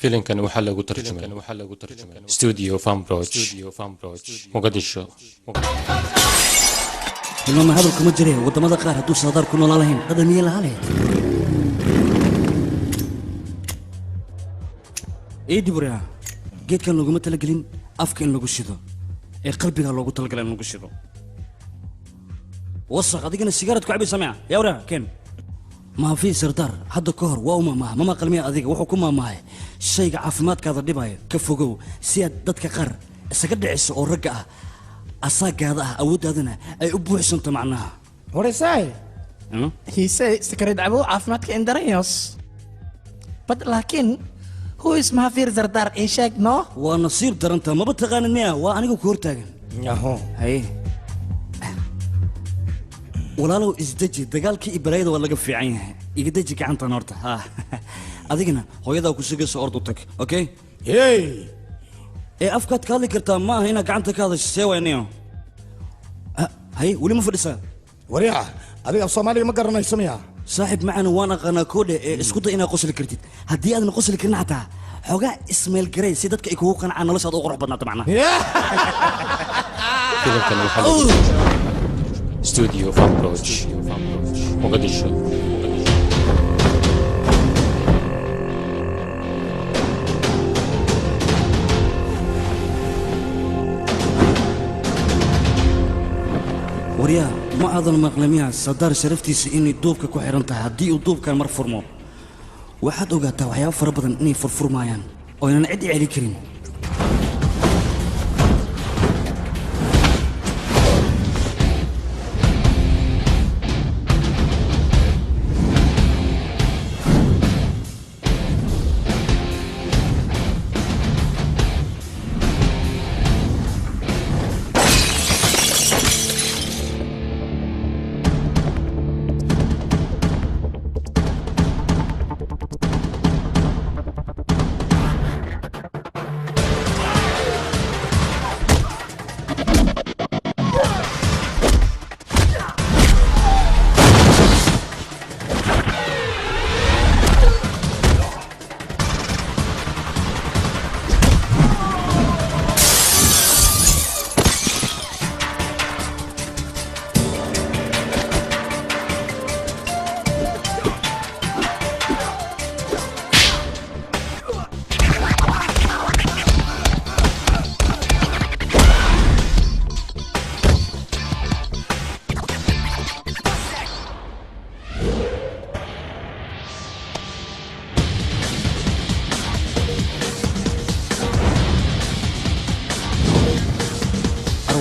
Filimkan waxaa lagu tarjumay Studio Farmbroj, Muqdisho. Ilmaama hadalku ma jiree, waddamada qaar hadduu saadaar ku noolaan lahayn dhadhamiye lahaa leh. Ii diburiya, geedkan looguma talagelin afka in lagu shido ee qalbigaa loogu talagalay in lagu shido. Wasaq, adigana sigaarad ku cabi samea. Yaa waraa ken mahafii sardaar hadda ka hor waa u maamaha mama qalmiya. Adiga wuxuu ku maamahay shayga caafimaadkaada dhibaayo ka fogow si aad dadka qaar isaga dhiciso oo ragga ah asaagaada ah awooddaadana ay u buuxsanto macnaha. Horesay. Hmm? He say sakareed cabo caafimaadka indarayos. But laakiin who is Mahavir Zardar? Ii sheeg no. Waa nasiib daranta, maba taqaanin miya? Waa aniga ku hortaagan. Yaho. Haye walaalow, isdeji. Dagaalkii iyo balaayada waa laga fiican yahay. Iga deji gacantan horta. Ha, adigana hooyadaa ku sugayso, ord u tag, okay? Hey! Ee afkaad ka hadli kartaa, ma aha inaad gacanta ka hadasho. See wayniyo? Haye, weli ma fadhisaa? Wariica, adiga af Soomaaliga ma garanayso miya? Saaxiib macana, waan aqaanaa koodhe. Ee isku day inaad qosli kartid. Haddii aadan qosli karin xataa xoogaa ismeel garay si dadka ay kugu qancaan, noloshaad u qurux badnaato macnaha. Filimkan waxaa lagu tarjumay Studio Farmbroj, Muqdisho. Waryaa, ma aadan maqlamiyaa sadaar sharaftiisa inay duubka ku xihan tahay? Haddii uu duubkan mar furmo, waxaad ogaataa waxyaabo fara badan inay furfurmaayaan oo aynan cid i celi karin.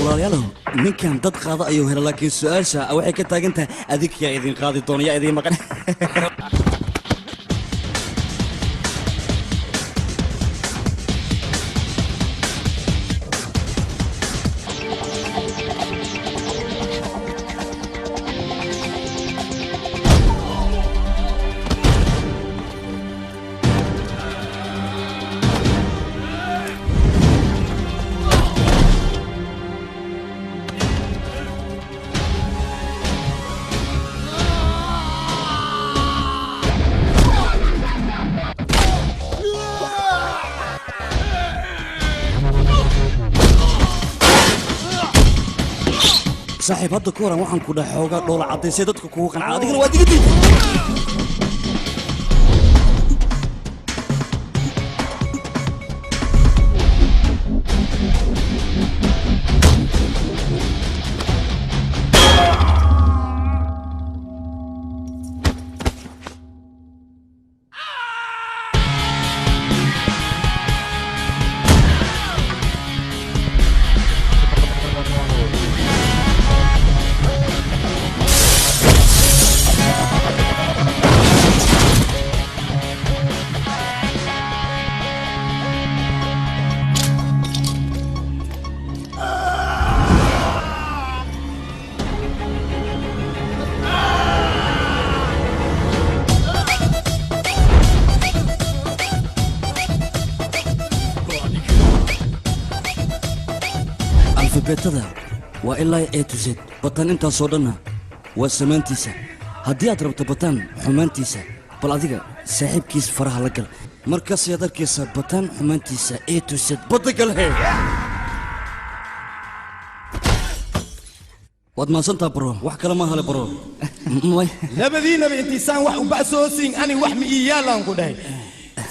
Walaalayaalow, ninkan dad qaada ayuu hela, laakiin su-aasha waxay ka taagan tahay adig yaa idin qaadi doona, yaa idin maqan? Saaxiib, hadda ka horan waxaan ku dhahay xoogaa dhoola caddaysay dadka kugu qanca, adigana waa diga diid. Alfabeetada waa ilaa A to Z. Bataan intaasoo dhanna waa samaantiisa. Haddii aad rabto bataan xumaantiisa, bal adiga saaxiibkiis faraha la gal. Markaas ayaad arkaysaa bataan xumaantiisa A to Z badda galhe. Waad mahadsantaa bro, wax kale ma hale bro. Labadiinaba intiisaan wax u bacsoosiin ani wax ma ii yaalaan ku dhahay.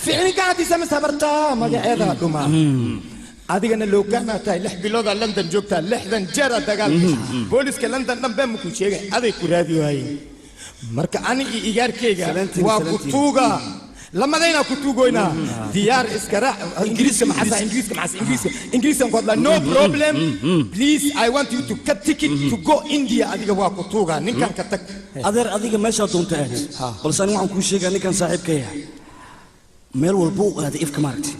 Ficni gacantiisa ma sabartaa magaceeda dhumaa. Adigana loogaanaa tahay 6 biloodaa London joogtaa 60 jeeraa dagaalka. Booliska London dhan been makuu sheegay aday ku raadi waayeen. Marka ani iyo igaarkayga waa ku tuugaa. Lamadayna ku tuugoynaa. Diyaar iska raac. Ingiriiska maxaa Ingiriiska maxaa Ingiriiska Ingiriiska ku hadlaa no problem. Please I want you to cut ticket to go India adiga waa ku tuugaa ninkan ka tag. Adeer adiga meesha doonta aad. Balse ani waxaan kuu sheegaa ninkan saaxiibkaya. Meel walba uu aaday ifka maaragtay.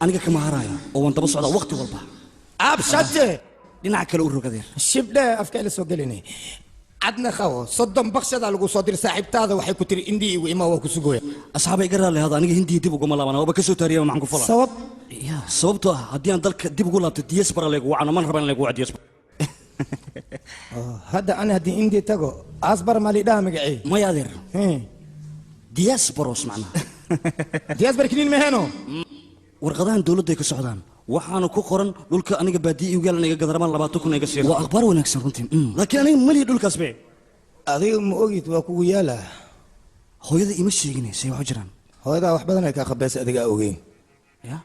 Aniga kama haraayo oo waan daba socdaa waqti walba. Abshate dhinaca kale u rog adeer. Shibdhe afka ila soo gelinay. Adna khawo 30 baqshada lagu soo diray saaxiibtaada waxay ku tiri Indiya igu ima waa ku sugooya. Asxaabay iga raali hada aniga Hindiya dib uguma laabana waaba ka soo taariya maxaan ku falaa. Sabab? Ya sababtoo ah haddii aan dalka dib ugu laabto diaspora lagu wacno man rabaan lagu waco diaspora. Hadda ani haddii Indiya tago asbar mali dhaha magacay. Maya adeer. Diasporos macnaha. Diaspora kiniin maheno. Warqadahan dawladda ay ka socdaan waxaana ku qoran dhulka aniga baadiye igu yaalan iga gadarmaan 20,000 iga siiyo. Waa akhbaar wanaagsan runtii. Laakiin aniga mali dhulkaas be. Adiga ma ogid waa kugu yaala. Hooyada ima sheegin say wax u jiraan. Hooyada wax badan ay ka khabeysay adiga ogeyn. Ya?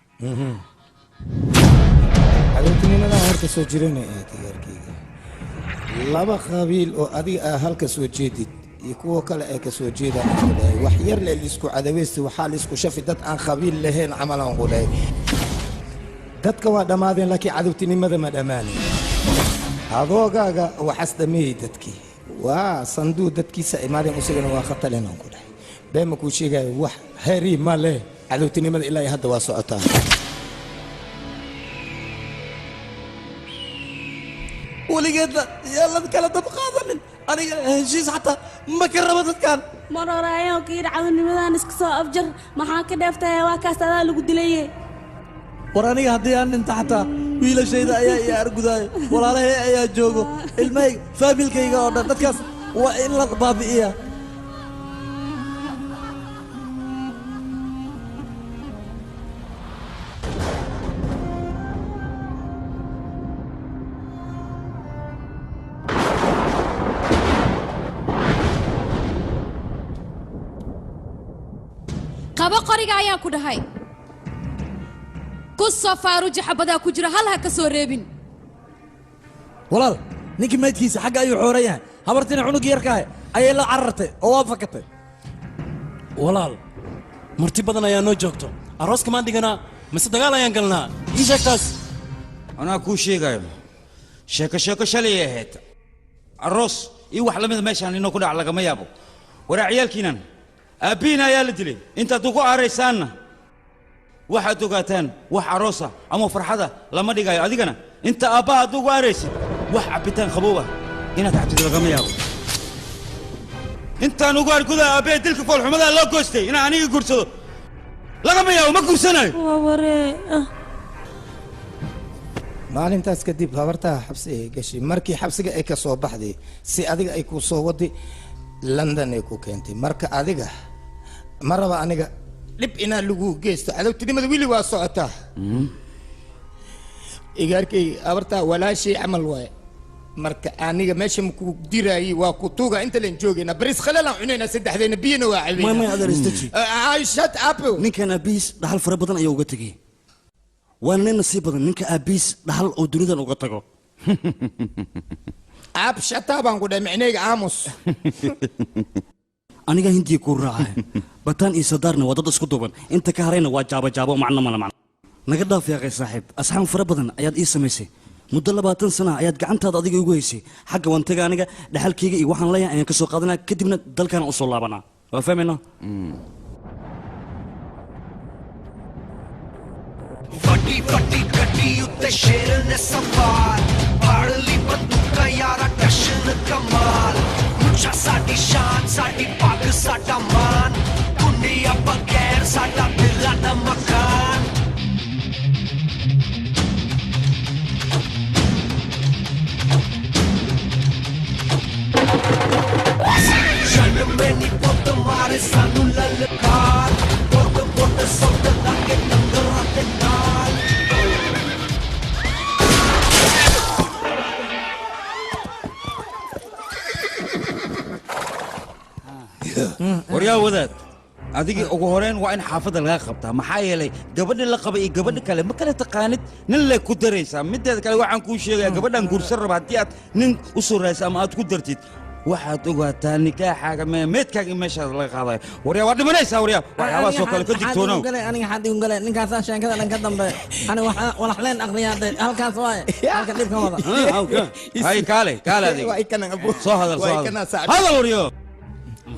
Cadowtinimada horta soo jireen ee tigaarkayga. Laba qabiil oo adiga ah halka soo jeedid iyo kuwa kale ay ka soo jeedaan ku dhahay wax yar la isku cadaweystay waxaa la isku shafi dad aan qabiil lahayn camal aan ku dhahay. Dadka waa dhamaadeen laakiin cadowtinimada ma dhamaanin. Adoogaaga waxaas dhameeyey dadkii. Waa sanduuq dadkiisa imaadeen isagana waa khataleen aan ku dhahay. Been ma kuu sheegayo wax heeri ma leh cadowtinimada ilaa hadda waa socotaa. Weligeedna yaalad kala dab qaadanin aniga heshiis xataa ma ka rabo dadkan. Mar hore ayaan ka yidhi cadownimadan iska soo afjar maxaa ka dheeftay waa kaas adaa lagu dilaye. War aniga haddii aan dhinto xataa wiilashayda ayaa i argudaayo walaalahay ayaa joogo ilmahayga faamilkayga oo dhan dadkaas waa in la baabi'iyaa. Qabo qoriga ayaan ku dhahay. Ku soo faaruji xabadaa ku jira hal ha ka soo reebin. Walaal ninkii maydkiisa xagga ayuu xooran yahay habartiina cunug yarkaahe ayay la carartay oo waa fakatay. Walaal marti badan ayaa noo joogto arooska maan dhiganaa mise dagaal ayaan galnaa ii sheegtaas. Anaa kuu sheegayo sheeko sheeko shalay ahayd aroos iyo wax lamida meeshaan inoo ku dhac lagama yaabo. Waraa ciyaalkiinan aabbihiina ayaa la dilay intaad ugu aaraysaanna waxaad ogaataan wax aroosa ama farxada lama dhigayo adigana inta aabbaha aad ugu aaraysid wax cabitaan qabow ah inaad cabtid lagama yaabo. Intaan ugu argudaa aabbee dilka foolxumadaa loo goostay inaan aniga guursado lagama yaabo ma guursanayo. Waa waree. Maalintaas kadib habartaa xabsi ay gashay markii xabsiga ay ka soo baxday si adiga ay ku soo waday London ay ku keentay. Marka adiga ma raba aniga dhib inaa lagu geysto cadowtinimada wili waa socotaa. Igaarkay abartaa walaashay camal waaye. Marka aniga meesha maku diraayay waa ku tuuga inta leen joogayna bariis khalalaan cunaynaa saddexdeena biyana waa cabaynaa. Maya adeer istaji. Shut up. Ninkan aabihiis dhaxal fara badan ayaa uga tegay. Waa nin nasiib badan ninka aabihiis dhaxal oo dunidan uga tago. Ab shut up aan ku dhahay micnayga aamus. Aniga Hindiya ku raacay. Bataan iyo Sadaarna waa dad isku duuban. Inta ka harayna waa jaabo jaabo macno ma macno. Naga dhaaf yaaqay saaxiib. Asxaan fara badan ayaad ii samaysay. Muddo 20 sano ayaad gacantaada adiga igu haysay. Xagga waan tagaa aniga dhaxalkayga iyo waxaan leeyahay ayaan ka soo qaadanaa kadibna dalkaan u soo laabanaa. Waa fahmaynaa? ਵੱਡੀ ਵੱਡੀ ਗੱਡੀ ਉੱਤੇ ਸ਼ੇਰ ਨੇ ਸਵਾਰ ਫੜ ਲਈ ਬੰਦੂਕਾਂ ਯਾਰਾ ਟਸ਼ਨ ਕਮਾਲ ਮੁੱਛਾਂ ਸਾਡੀ ਸ਼ਾਨ ਸਾਡੀ ਪੱਗ ਸਾਡਾ ਮਾਨ ਦੁਨੀਆ ਬਗੈਰ ਸਾਡਾ ਦਿਲਾਂ ਦਾ ਮਕਾਨ। ਜਨਮੇ ਨੀ ਪੁੱਤ ਮਾਰੇ ਸਾਨੂੰ ਲਲਕਾਰ ਪੁੱਤ ਸੁੱਟ ਦਾਂਗੇ ਡੰਗਰਾਂ ਦੇ ਨਾਲ। Waryaa wadaad, adiga ugu horeyn waa in xaafadda lagaa qabtaa, maxaa yeelay gabadha la qaba iyo gabadha kale ma kala taqaanid, nin lay ku daraysaa. Mideeda kale waxaan kuu sheegayaa, gabadhan guursan raba haddii aad nin u soo raadsid ama aad ku dartid, waxaad ogaataa nikaaxaaga meedkaaga in meeshaas laga qaadayo. Waryaa, waa dhimanaysaa. Waryaa, waxyaabahaasoo kale ka digtoonow. Aniga xad igu galay ninkaasaa sheekada dhan ka dambe. Aniga waxaa walaxleen aqriyaa halkaas waaye halka dhibka wada. Hay, kaale kaale, adiga soo hadal, soo hadal, hadal. Waryo,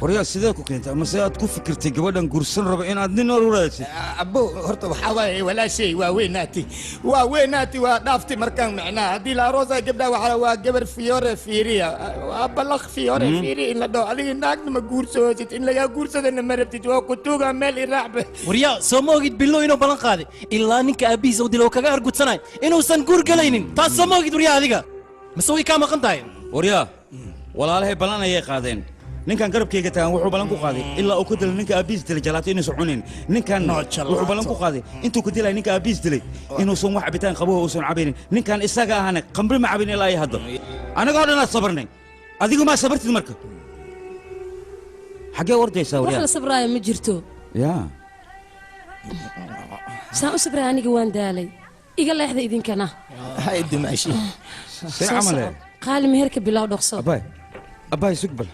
waryaa, sidee ku keentay ama see aad ku fikirtay gabadhan guursan raba inaad nin hor u raadsid? Abo, horta waxaa waaye walaashay waa weynaati, waa weynaati, waa dhaafti. Markaan macnaha haddii la aroosaa gabdhaha waxaa waa gabar fiyoore fiiriya, waa balaq fiyoore fiiriya in la dhaho adiga naagna ma guursoosid, in lagaa guursadana ma rabtid, waa kutuuga meel iraacba. Waryaa, soo ma ogid Billow inuu ballan qaaday ilaa ninka aabbihiisa u dilay oo kaga argudsanay inuusan guur galaynin? Taas soo ma ogid waryaa adiga, mise way kaa maqan tahay? Waryaa, walaalahay ballan ayay qaadeen. Ninkan garabkayga taagan wuxuu ballan ku qaaday ilaa uu ka dilay ninka aabbihiis dilay jalaato inuusan cunin. Ninkan wuxuu ballan ku qaaday intuu ka dilay ninka aabbihiis dilay inuusan wax cabitaan qabow uusan cabaynin. Ninkan isaga ahana qamri ma cabin ilaa iyo hadda. Anagoo dhan aad sabarnay, adigu maa sabartid? Marka xaggee ordaysaa? Wax waryaa, la sabraayo ma jirto. Yaa saan u sabray aniga waan daalay, iga leexda idinkana. Hay dimaashi. See camale? Qaali, meherka bilow, dhaqso. Abaay, abaay, sugbal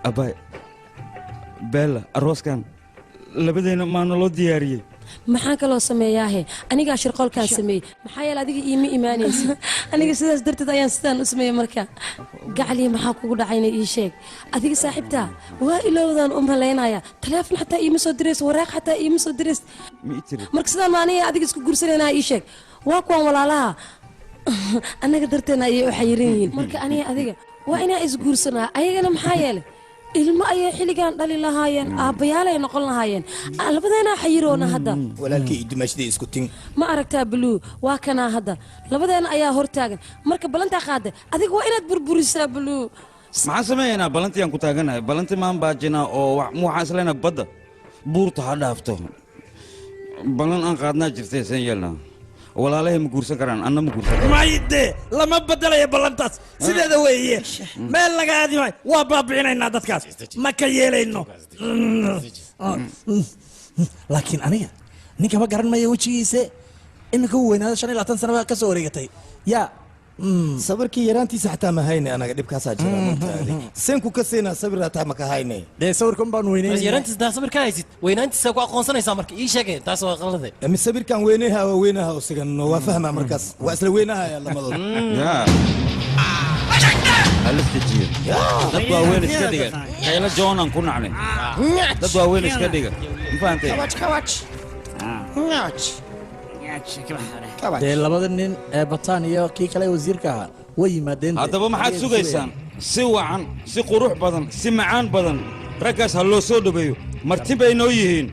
abaay. Beella, arooskan labadeena maana loo diyaariyey. Maxaan kaloo sameeyaahe? Anigaa shirqoolkaan sameeyey, maxaa yeele adiga iima imaanaysa. Aniga sidaas darteed ayaan sidaan u sameeyey. Marka gacaliya, maxaa kugu dhacayna ii sheeg. Adiga saaxiibtaa waa ilowdaan u malaynaya, taleefon xataa iima soo diraysa, waraaq xataa iima soo diraysa. Ma ii tiri? Marka sidaan ma aniga adiga isku guursanayna? Ii sheeg. Waa kuwan walaalaha annaga darteena ayay u xayiran yihiin. Marka aniga adiga waa inaa isguursanaa, ayagana maxaa yeelay ilmo ayay xilligan dhali lahaayeen, aabbayaalay noqon lahaayeen. Labadeenaa xayiroona hadda. Walaalkii iyo dimaashadii isku tin. Ma aragtaa Baluu? Waa kanaa hadda labadeena ayaa hortaagan. Marka ballantaa qaada adiga waa inaad burburisaa, Baluu. Maxaan sameeyaynaa? Ballantii aan ku taaganahay, ballantii maan baajinaa oo waxaan isleenahay badda buurta ha dhaafto. Ballan aan qaadnaa jirtay, seen yeelnaa? Walaalahay ma guursan karaan, anna ma guursan karaan. Mayde, lama bedelayo ballantaas, sideeda weeye, meel laga aadi maayo. Waa baabi'inaynaa dadkaas, ma ka yeelayno. Laakiin aniga ninka ma garan maya wejigiisa, iminka uu weynaado, 25 sano baa ka soo wareegatay yaa. Sawirkii yaraantiisa xataa ma hayne anaga, dhibkaasaa jira. Martaadi seen ku ka siinaa sawir hataa ma ka hayne. Dee sawirkan baan weyneynaya. Yaraantiisa daa sawir ka haysid, weynaantiisa ku aqoonsanaysaa. Marka ii sheegay, taas waa qalade. Mi sawirkan weynaha waa weynaha usigan, waa fahmaa markaas, waa isla weynahaya lamadooda. Yaa halis dejiyo, dad waaweyn iska dhiga, qaylo joonan ku nacnay, dad waaweyn iska dhiga, ma fahantay? Dee labada nin ee Bataan iyo kii kale wasiirka ahaa way yimaadeen dee. Haddaba maxaad sugaysaan? Si wacan, si qurux badan, si macaan badan raggaas ha loo soo dhoweeyo, marti bay noo yihiin.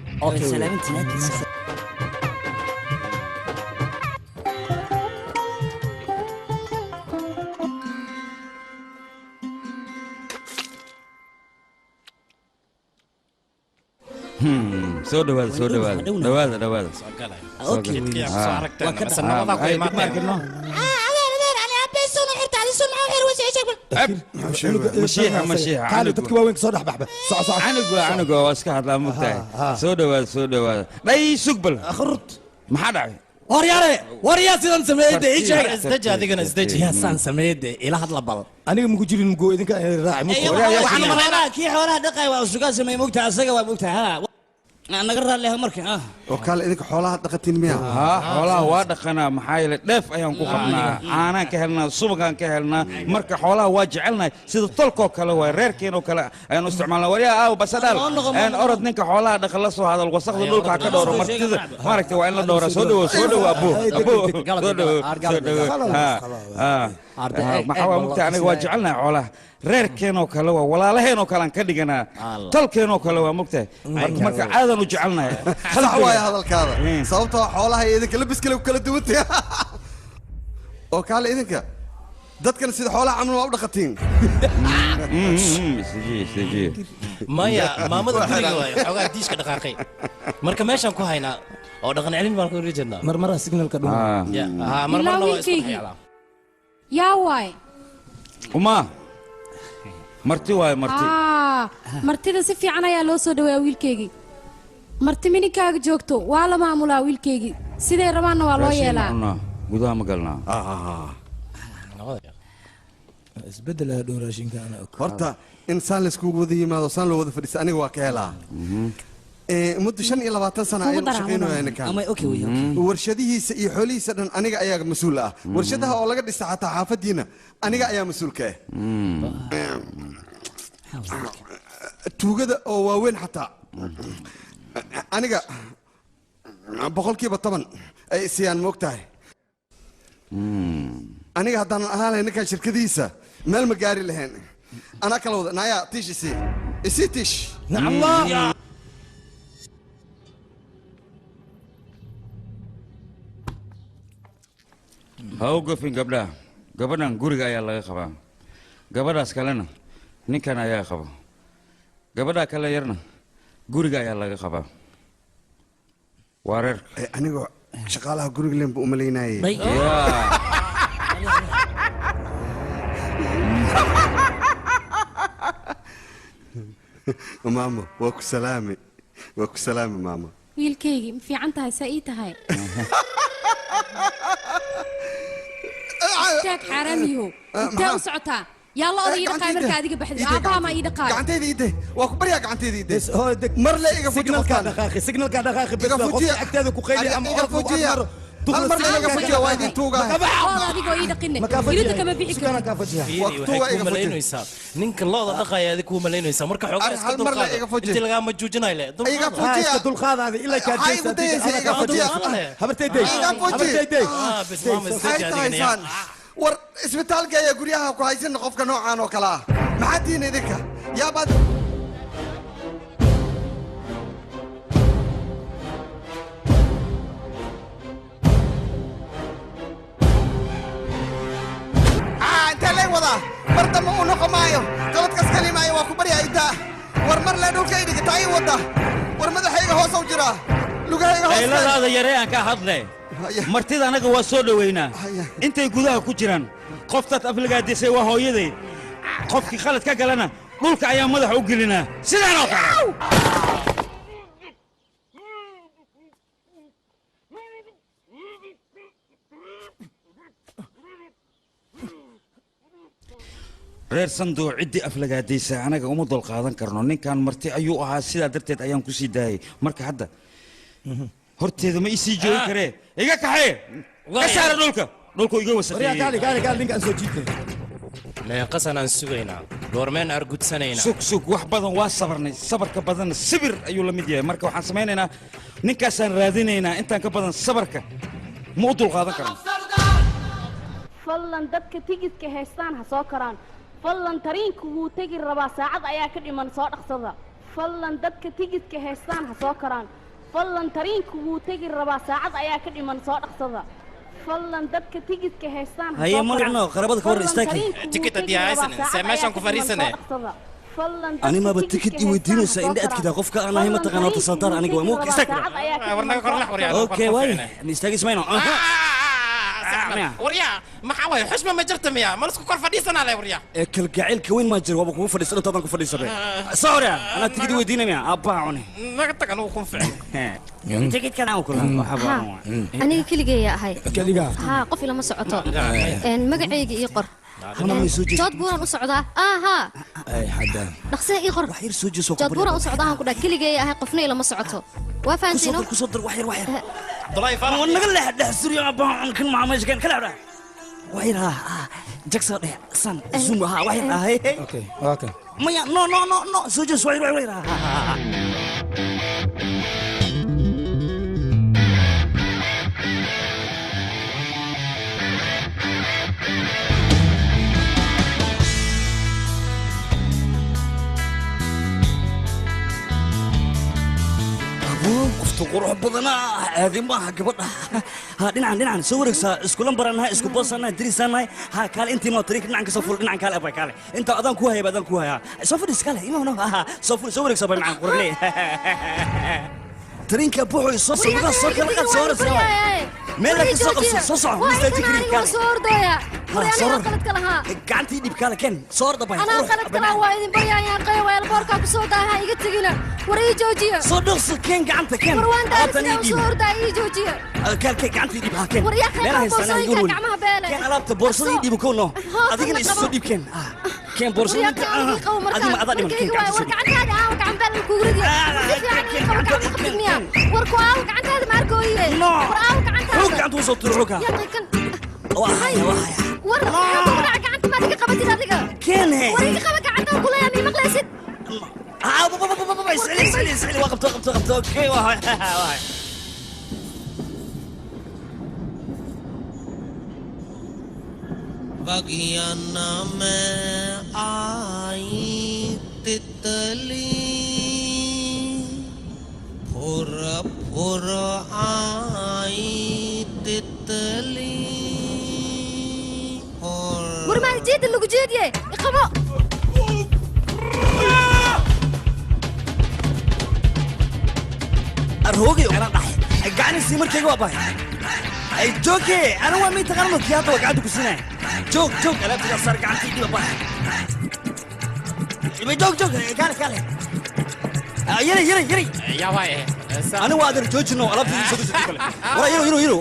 Soo dhawaada, soo dhawaada, dhawaada, dhawaada. Okay. Ay, dib ma arkino. Mashiixa, mashiixa. Kaali, dadka waaweyn kasoo dhex baxba, soco soco. Canuga, canuga waa iska hadlaa, mogtahay. Soo dhawaada, soo dhawaada. Dhay, sugbal, maxaa dhacay? Waryaare, waryaa, sidan sameeyey dee ii sheeg. Isdeji adigana, isdeji. Yaa saan sameeyey dee, ila hadla bal. Aniga maku jirin, mugo idinka raaci. Waxaan malaynaa kii xoolaha dhaqay waa usugaa sameeyey, mogtaha asaga waa mogtaha ha naga raalli marka ah. Oo kaale, idinka xoolaha dhaqatiin miya? Haa, xoolaha waa dhaqanaa, maxaa yeelay dheef ayaan ku qabnaa, caanaan ka helnaa, subagaan ka helnaa. Marka xoolaha waa jecelnahay, sida tolkoo kale waay, reerkeenoo kale ayaanu isticmaalnaa. Waryaa, aaw basadhaal een, orod ninka xoolaha dhaqa la soo hadal, wasaqda dhulka ha ka dhowro. Martida maaragtay waa in la dhowraa. Soo dhawo, soo dhawo, abo, abo, soo dhawo, soo dhawo. Haa haa, maxaa waa mugta, aniga waa jecelnahay xoolaha, reerkeenoo kale waa, walaalaheenoo kale aan ka dhiganaa, tolkeenoo kale waa, mugtahay. Marka caadaan u jecelnahay. Sax waaye hadalkaada, sababtoo xoolaha iyo idinka labis kale ku kala duwantahay. Oo kaale, idinka dadkan sida xoolaha camal waa u dhaqatiin. Maya maamada guriga waaye xoogaa diishka dhaqaaqay marka meeshaan ku haynaa oo dhaqan celin baan ku jirnaa marmara signalka dhuma marmarna waa isku dhexyaalaa yaa waay uma marti waay marti martida si fiican ayaa loo soo dhaweeyaa wiilkeygii marti mininkaaga joogto waa la maamulaa wiilkeygii siday rabaanna waa loo yeelaa gudaha ma galnaa isbedel ayaa dhow raashinka ana og horta in saan layskugu wada yimaado saan loo wada fadhiista aniga waa ka helaa muddo 25 sano ayaan u shaqaynayaa ninkan warshadihiisa iyo xoolihiisa dhan aniga ayaa mas-uul ah warshadaha oo laga dhisa xataa xaafadiina aniga ayaa mas-uul ka ah tuugada oo waaweyn xataa aniga 10% ay isiyaan moogtahay aniga haddaanan ahaan lahayn ninkan shirkadiisa meel ma gaari lahayn anaa kala wada naaya tiish isii isii tiish nacallah ha u gafin gabdhaha gabadhan guriga ayaa laga qabaa gabadhaas kalena ninkan ayaa qaba gabadhaa kale yarna guriga ayaa laga qabaa waa reerka anigoo shaqaalaha guriga leen buu umalaynayay maamo waa ku salaami waa ku salaami maamo wiilkaygii ma fiican tahay saa ii tahay istaag xaaraamiyahow intee u socotaa yaa la oday ii dhaqaay markaa adiga baxday aabbaha maa ii dhaqaay gacantayda ii deh waa ku baryaa gacantayda ii deh mar le iga fuji signalka dhaqaaqi signalka dhaqaaqi bes waa qofka agtaada ku qayli ama iga fujiya hal mar le iga fujiya waa idin tuugaa ooda adigoo ii dhaqine ilida kama bixi karo waxay kuu malaynaysaa ninka looda dhaqaya adig kuu malaynaysaa marka xoogaa iska dulqaada intii lagaama joojinayo le iga fujiya iska dulqaadaada ilaa kaa iga fujiya habartay dey habartay dey war isbitaalka ayaa guryaha ku haysan qofka noocaan oo kale ah maxaa tihiin idinka yaabaad intee lay wadaa mar dambe uu noqo maayo qaladkas kali maayo waa ku baryaa intaa war mar lee dhulka idhigata ii wada war madaxayga hoosow jiraa lugahayga hoos qayladaada yaree aan ka hadle martida anaga waa soo dhoweynaa intay gudaha ku jiraan qoftaad aflagaadisay waa hooyaday qofkii khalad ka galana dhulka ayaa madaxa u gelinaa sidaan oo kale reer sanduuc ciddii aflagaadaysa anaga uma dulqaadan karno ninkan marti ayuu ahaa sidaa darteed ayaan ku sii daayay marka hadda horteeda ma isii joogi karee iga kaxee ka saara dhulka dhulku iga wasaqeeyey meeqasan aan sugaynaa goormeen argudsanaynaa sug sug wax badan waa sabarnay sabarka badanna sibir ayuu la mid yahay marka waxaan samaynaynaa ninkaasaan raadinaynaa intaan ka badan sabarka ma u dulqaadan karno fadlan dadka tigidka haystaan ha soo koraan fadlan tariinku wuu tegi rabaa saacad ayaa ka dhiman soo dhaqsada fadlan dadka tigidka haystaan ha soo koraan fadlan tariinku wuu tegi rabaa saacad ayaa ka dhiman soo dhaqsada fadlan dadka tigidka haystaan ha haye soo koraan. magacno qaraabada ka war Fadlan istaag tariinku wuu Tikid tegi haddii rabaa, haysanin, saacad see meeshaan ayaa ku ka dhiman, soo fadhiisanee? dhaqsada. Fadlan dadka ani maba tigidka tikid i weydiinaysaa haystaan ha indha soo adkida koraan. qofka aan ahay ma taqaan horta sardaar aniga waa muu istaag Saacad ayaa ka war naga dhiman, kor soo lex waryaa okay waay ma istaagis mayno waryaa maxaa waaye xushma ma jirta miya ma lasku kor fadhiisanaa le waryaa ee kalgacaylka weyn maa jira waaba kugu fadhiisan intaadan ku fadhiisabe soo hore anaa tikid weydiinaya aabbaha cune naga tag anugu kun ficil tikidkan aan kula ها aniga keligeeya ahay keligaa ها qof ilama socoto magacayga ii qor Hana ma soo jeedo jood buuraan u socdaa aha ay xadaan dhaqsee ii qor wax yar soo jeeso jood buuraan u socdaa aan ku dhaha keligeeya ahay qofna ilama socoto waa fahantiin kusoo dar wax yar wax yar Abdullaahi Faarax war naga leex dhex suriyo aabbaha cun kan maca meesha kan kala dhex wax yar ha jaksa dhex san zoom ha wax yar ha hey hey okay waa kan maya no no no no soo jeeso wax yar wax yar ha Qoftu qurux badanaa caadi maaha gabadha. Ha dhinacan dhinacan soo wareegsaa, iskulan baranahay, isku boosanahay, dirisaanahay. Ha kaale intii maa tariinka dhinacan ka soo ful, dhinacan kaale abay kaale. Inta adaan ku haya, adaan ku haya. Soo fadhiis kaale, imaa no. Ha soo ful, soo wareegsaa bay macaan quruxley. Tariinka buuxu soo socda, soo kala qad, soo wareegsaa. Meel la ka soo qabso, soo soco, mistaaji karin Waa kaale. soo ordaya. Ha, soo Anaa ror. qaladka lahaa. Gacantii dhib kaale ken, soo orda bay. Anaa qaladka lahaa, waa idin baryayaan qeyo waa elboorkaa ku soo daaha iga tegina. War ii joojiya. Soo dhaqso ken gacanta ken. War waan Alaabtan daalay ii soo dhiib. ordaya ii joojiya. Kaal ken gacantii dhib ha ken. War yaa Meelaha qeybaa haystaan igu boorsooyinka weli. gacmaha beele. Ken alaabta boorsada ii dhiibo kow no. Ha, Adigana kan isu soo qabo. dhiib ken. Ken boorsada War yaa inta qeybaa ii qabo markaan. Adima adaa dhiman ken Warkayga waay, gacanta war soo dhiib. gacantaada aawa gacan beel kugu ridiya. War si fiican ii qabo gacanta qabtid miya. War ku aawa gacantaada ma arkooye. No. War aawa gacantaada. Xoog gacanta u soo tiro xoog. Yaa kan. Waa haya, waa haya. War maxaa kugu dhaca gacanta maad iga qabatid adiga? Ken he. War iga qaba gacanta ku leeyahay ma maqlaysid? Ah, ba ba ba ba ba isceli isceli isceli waa qabto qabto qabto. Okay, waa haya, waa haya. Bagiana में आई तितली फुर फुर आई तितली War maad jeeda lagu jeediye. Iqabo. Arhoogay oo kala dhaxay. Ay gacanisi markayga waa bahay. Ay jooge, ana waa mid taqaano kiyaata waa gacanta ku siinay. Joog joog alaabta sar gacantii dhiba bahay. Ibay joog joog kaale kaale. Ah, yari yari yari. Yaa waaye. Ana waa adeer joojino alaabta soo soo kale. Wara yaro yaro yaro.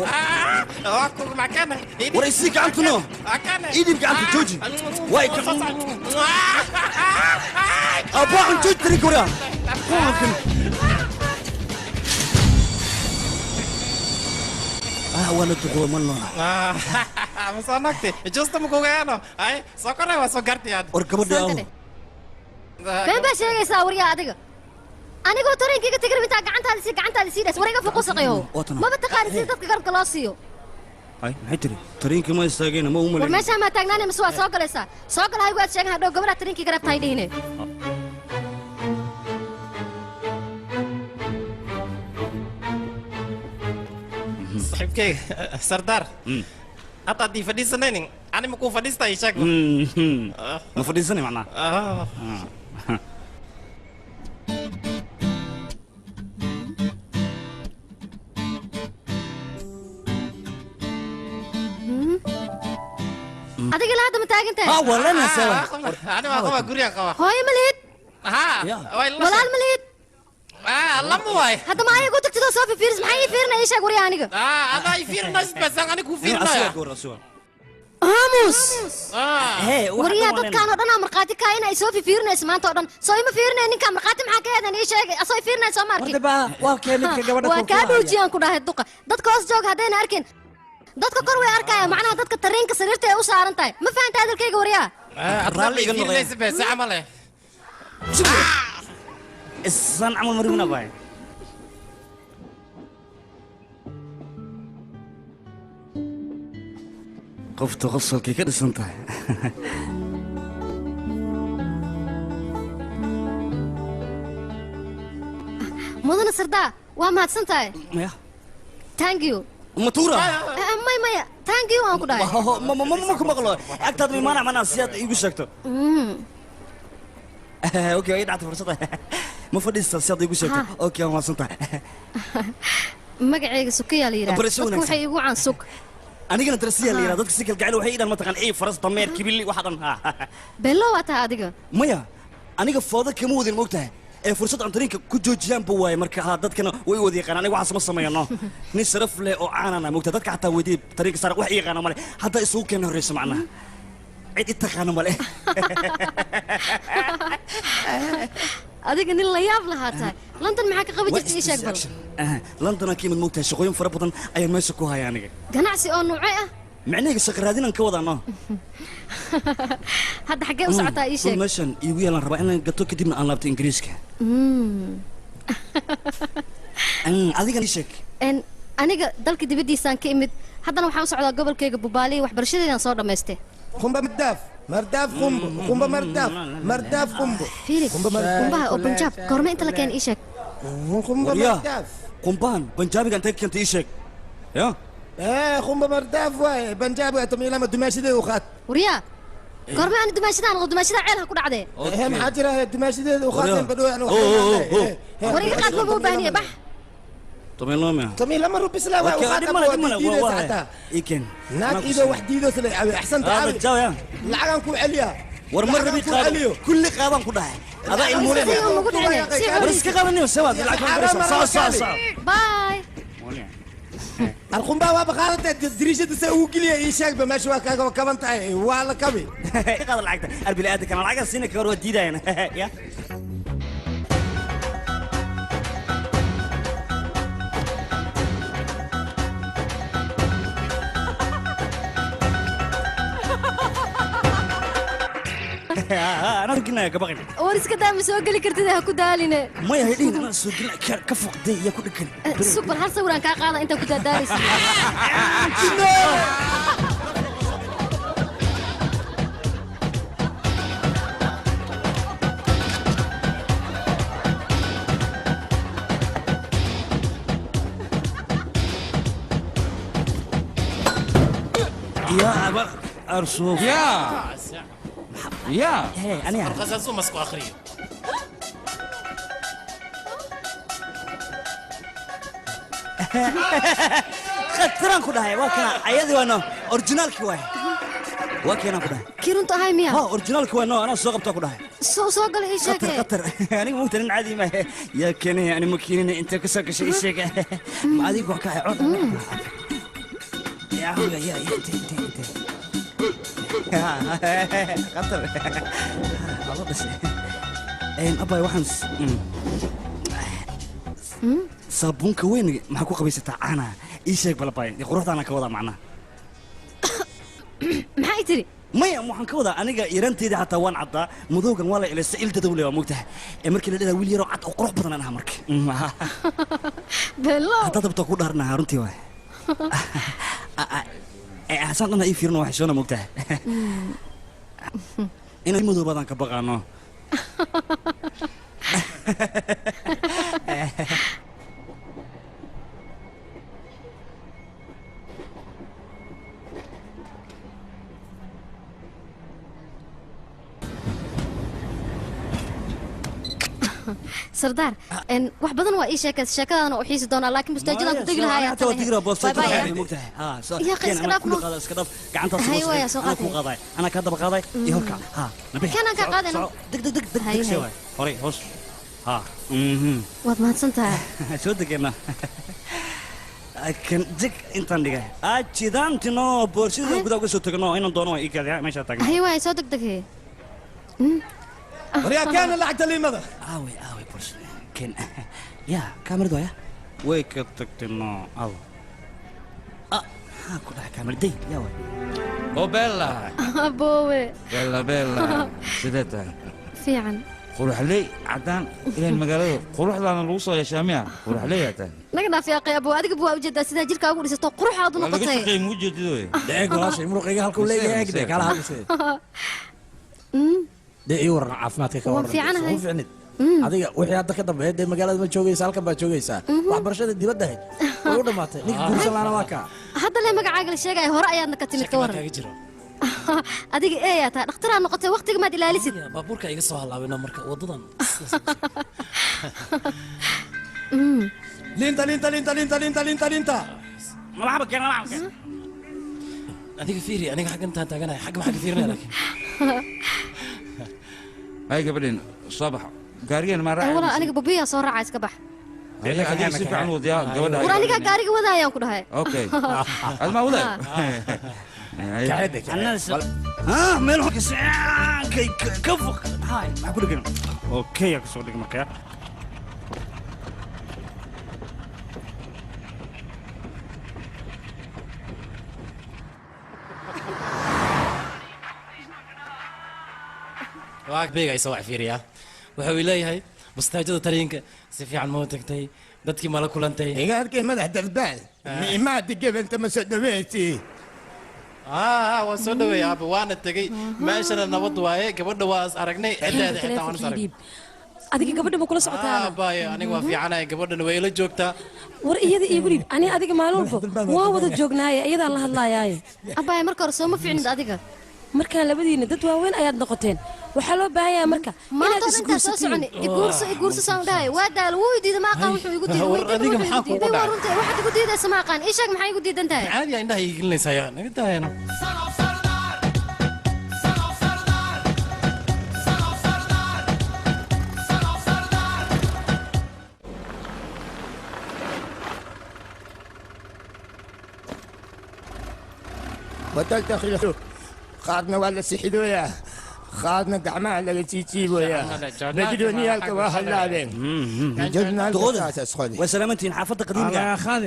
Waa ku makana. War isii gacanta no. Idib gacanta jooji. Way ka. Abaa un jooj tiri koriya. Ah, waa la duqo ma noola. Ma soo nagtay. Justa ma kugaano. Ay, soo koray waa soo gartay aad. War gabadha aw. Been baa sheegaysaa waryaa adiga. Anigoo tareenkayga tegir intaa gacantaada sii gacantaada sii dhays war iga fuqusaqayo. Maba taqaani sida dadka garabka loo siiyo. Ay, maxay tiri? Tareenkii ma istaageen ma u War malayn. meeshaa maa taagnaanay mise waa soo galaysaa? Soo gala haygu aad sheegan hadhow gabadha tareenkii garabta hay dhihine. Saaxiibkayga Sardaar. Hadda haddii fadhiisanaynin, ani ma kuu fadhiistay sheeg. Ma fadhiisanay macnaha. Ah. Adiga ilaa hadda ma taagan tahay? Ah, waa lena sawa. Ani waa qaba guriga qaba. Hooyo ma lihid? Ha. Walaal ma lihid? Ah, lama waay. Hadda ma ayagu tagtidoo soo fiiris maxay ii fiirinaya ii sheeg waryaa aniga. Ah, adaa ii fiirinaysid bas ani kuu fiirinaya. Aamus. Hee, waxa Waryaa dhan waa dadkaan oo dhan aa markhaati kaa in ay soo fifiirinayso maanta oo dhan. Soo ima fiirinaya ninkaan markhaati maxaa ka eedan ii sheegay asoo i fiirinaya soo ma arkin. Waa kee midka gabadha Waa kor ku kaa haya? dhuujiyaan ku dhahay duqa. Dadka hoos jooga haddayna arkin. Dadka kor way arkayaan macnaha dadka tareenka sariirta ay u saaran tahay. Ma fahanta hadalkayga waryaa? Raalli iga noqday. Fiirinaysid bas camal eh. Isaan camal marimna baay. Qofta qosolkay ka dhisan tahay. Mudane Sardaa waa mahadsan tahay. Maya. Thank you. Ma tuura? May maya thank you aan ku dhahay. Ma ma ma ma ku maqlo. Agtaada ma imaanaa macnaha si aad iigu sheegto. Okay, way dhacday fursada. Ma fadhiistaa si aad iigu sheegto. Okay, waa mahadsan tahay. Magacayga Sukiyaa la yidhaahdaa. Barasho Dadku wanaagsan. waxay igu caan sug. Anigana darasiyaa la yidhahdaa dadka si kalgacayl waxay idhaan mataqaan ey faras dameer kibili waxa dhan. Bello waa tahay adiga. Maya, aniga fooda kama wadin ma ogtahay. Ee fursad aan tareenka ku joojiyaan ba waaye marka ha dadkana way wada yaqaanaan aniga waxaas ma sameeyano. Nin sharaf leh oo caanana ma ogtahay dadka xataa weydiiyay tareenka saaran wax i yaqaana male. Hadda isugu keena horreyso macnaha. Cid i taqaana male. Adiga nin la yaab lahaa tahay. London maxaa ka qaban jirtay ii sheeg bal. London aan ka imid ma ogtahay shaqooyin fara badan ayaan meesha ku haya aniga. Ganacsi oo nuuce ah. Micnahayga shaqo raadinaan ka wadaano. Hadda xaggee u socotaa ii sheeg. Dhul meeshan iigu yaalaan rabaa inaan gato kadibna aan laabto Ingiriiska. Adigana ii sheeg. Aniga dalka dibaddiisaan ka imid. Haddana waxaan u socdaa gobolkayga Bubaali waxbarashadeedaan soo dhammaystay. Khumba mardaaf mardaaf khumbo khumba mardaaf mardaaf khumbo Fiiri, khumba mardaaf qumbaha oo Punjab goorma inta la keen ii sheeg. khumba Waryaa. mardaaf. Qumbahan banjaabiga intay keentay ii sheeg. Ya? Ee qumba mardaaf waay banjaabiga tamiilama dumaashadeeda u qaat. Waryaa goorma aan dumaashadaan oo dumaashada ceel ha ku dhacdee. Ee maxaa jira dumaashadeeda u qaateen badhow aan wax. War iga qaad ma u baahan bax. Tamiilama. Tamiilama rubis la waa u qaat. Dhib male. Ii keen. Naag ido wax diido sila caawi axsanta caawi. Lacagan ku celiya. War mar rabi qaado kulli qaadan ku dhahay. Adaa ilmuule. War iska qaadanayo sawaad lacag baan soo soo. Bye. القنبة وابقالت دريشة تسوي كلية إيشاك بمشوا كاكا وكمان تاعي وعلى كبي. قال العقد البلاد كان العقد سنة كورو ديدا هنا يا. أنا قلنا كبغني. ورسك دام سوق اللي كرتدها كدالينه. ما يهدين أنا سوق قلنا كفوق دي يا كل كل. سوبر هل صوران كقاضي أنت كنت دارس. يا أبا أرسوف. يا. يا أنا الغزاز مسكو آخرين. خطران كلها واكنا عيادي وانا أوريجينال كواي واكنا كلها كيرون هاي ميا ها أوريجينال كواي نو أنا سوق بتاع كلها سوق قال إيش خطر خطر أنا مو ترى عادي ما يا كني أنا مكينة أنت كسر شيء شيء ما عادي وكا عود يا يا يا أنت أنت خطر والله بس إن أباي وحنس صابونك وين ما كو قبيسة أنا إيش بلا باي قروحنا أنا كوضع معنا ما يتري ما waxaan ka wadaa aniga iranteeda xataa waan cadaa madowgan waa la ilaa ilta dawle waa moogtahay ee markii la dhada wiil yar oo cad oo qurux badan aan ahaa markii belo hadda dabta ku dhaarnaha runtii waay ee asan dhan ay fiirno wax soo moogtahay inay madow badan ka baqano سردار إن wax badan waa ii sheekay sheekadana u xiisi doonaa laakiin mustajidan ku tagi lahaa ayaa tagi boostay moogtahay ha soo iska dhaaf gacanta soo ana ku qaaday ana ka daba qaaday iyo horka ha nabi kana ka qaadayna deg deg deg deg soo horay hoos ha waad mahadsantahay soo degena kan deg intaan dhigay ajidaantino boorsida gudaha uga soo tagno inaan doono ii kaadiya meesha tagno hay waay soo deg deg وريا كان لعبت لي ماذا؟ آوي آوي بورس كان يا كاميرا دويا وي كتكتنا أو ها كلها كاميرا دي يا وي أو بيلا أبوي بيلا بيلا سيدتها فيعن قروح لي عدان إلى المقالة قروح لنا الوصول يا شامية قروح لي يا تاني نقنا في أقي أبو أدق أبو أوجد سيدا جيرك أقول إذا قروح هذا نقطة قيم وجد دوي دقيق ولا شيء مروقي هالكم ليه يقدك على هذا الشيء dee ii waran caafimaadka ka waran soo fiicnid adiga wixii hadda ka dambeeyay dee magaalada ma joogaysaa halkan baa joogaysaa waxbarashada dibadda ahayd way u dhamaatay ninka guursan laana waa kaa hadda le magacaaga la sheegaya hore ayaadna ka timid ka waran adiga eeyaa tahay dhakhtaraa noqotay waqtiga maad ilaalisid baabuurka iga soo halaabina marka wadadan linta linta linta linta linta linta linta malacba keen malacba keen adiga fiiri aniga xaggan intaan taaganahay xagga maxaa ka fiirinaya laakiin هاي قبلين الصباح قاريين ما راعي والله انا بابيا soo raacay iska bax adiga si fiican wadiyaa gabadha war aniga gaariga wadaayaan ku dhahay okay adma waday ها meel wax ka ka fuq hay ma ku dhigan okay ka soo dhig markaa waag beegay soo fiiriya wuxuu leeyahay mustaajada tareenka si fiican ma tagtay dadkii ma la kulantay iga arkay madax darbaan ma digab inta ma soo dhaweeyay waan soo dhaweeyay aaba waana tagay meeshana nabad waaye gabadha waa is aragnay ciddeeda xitaa waan is aragnay Adiga gabadha ma kula socotaa? Aabbaye, aniga waa fiicanahay, gabadhana way ila joogtaa. War iyada iigu dhiib. Ani adiga maalin walba waa wada joognaaye, iyadaan la hadlaayaaye. Abbaye, marka hore sooma fiicnid adiga. Markaan labadiina dad waaweyn ayaad noqoteen, waxaa loo baahan yahay marka maanta inaad oo intaa soo isguursatiin. soconi, iguurso iguurso saan dhahay, waa daal, wuu i diiday, ma aqaan wuxuu igu diiday. War adiga maxaa kugu Bay waa dhacay? Runta waxaad igu diidaysa ma aqaan, ii sheeg, maxaa igu diidan tahay? Caadi aa indhaha ii gelinaysaa, yaa naga daayano. Wadalta qaadna waa la sixidooyaa, qaadna gacmaha laga jiijiiboyaa, bajdooniyaalka waa hallaabeen. Waa salaamantihiin. Xaafadda qadiimiga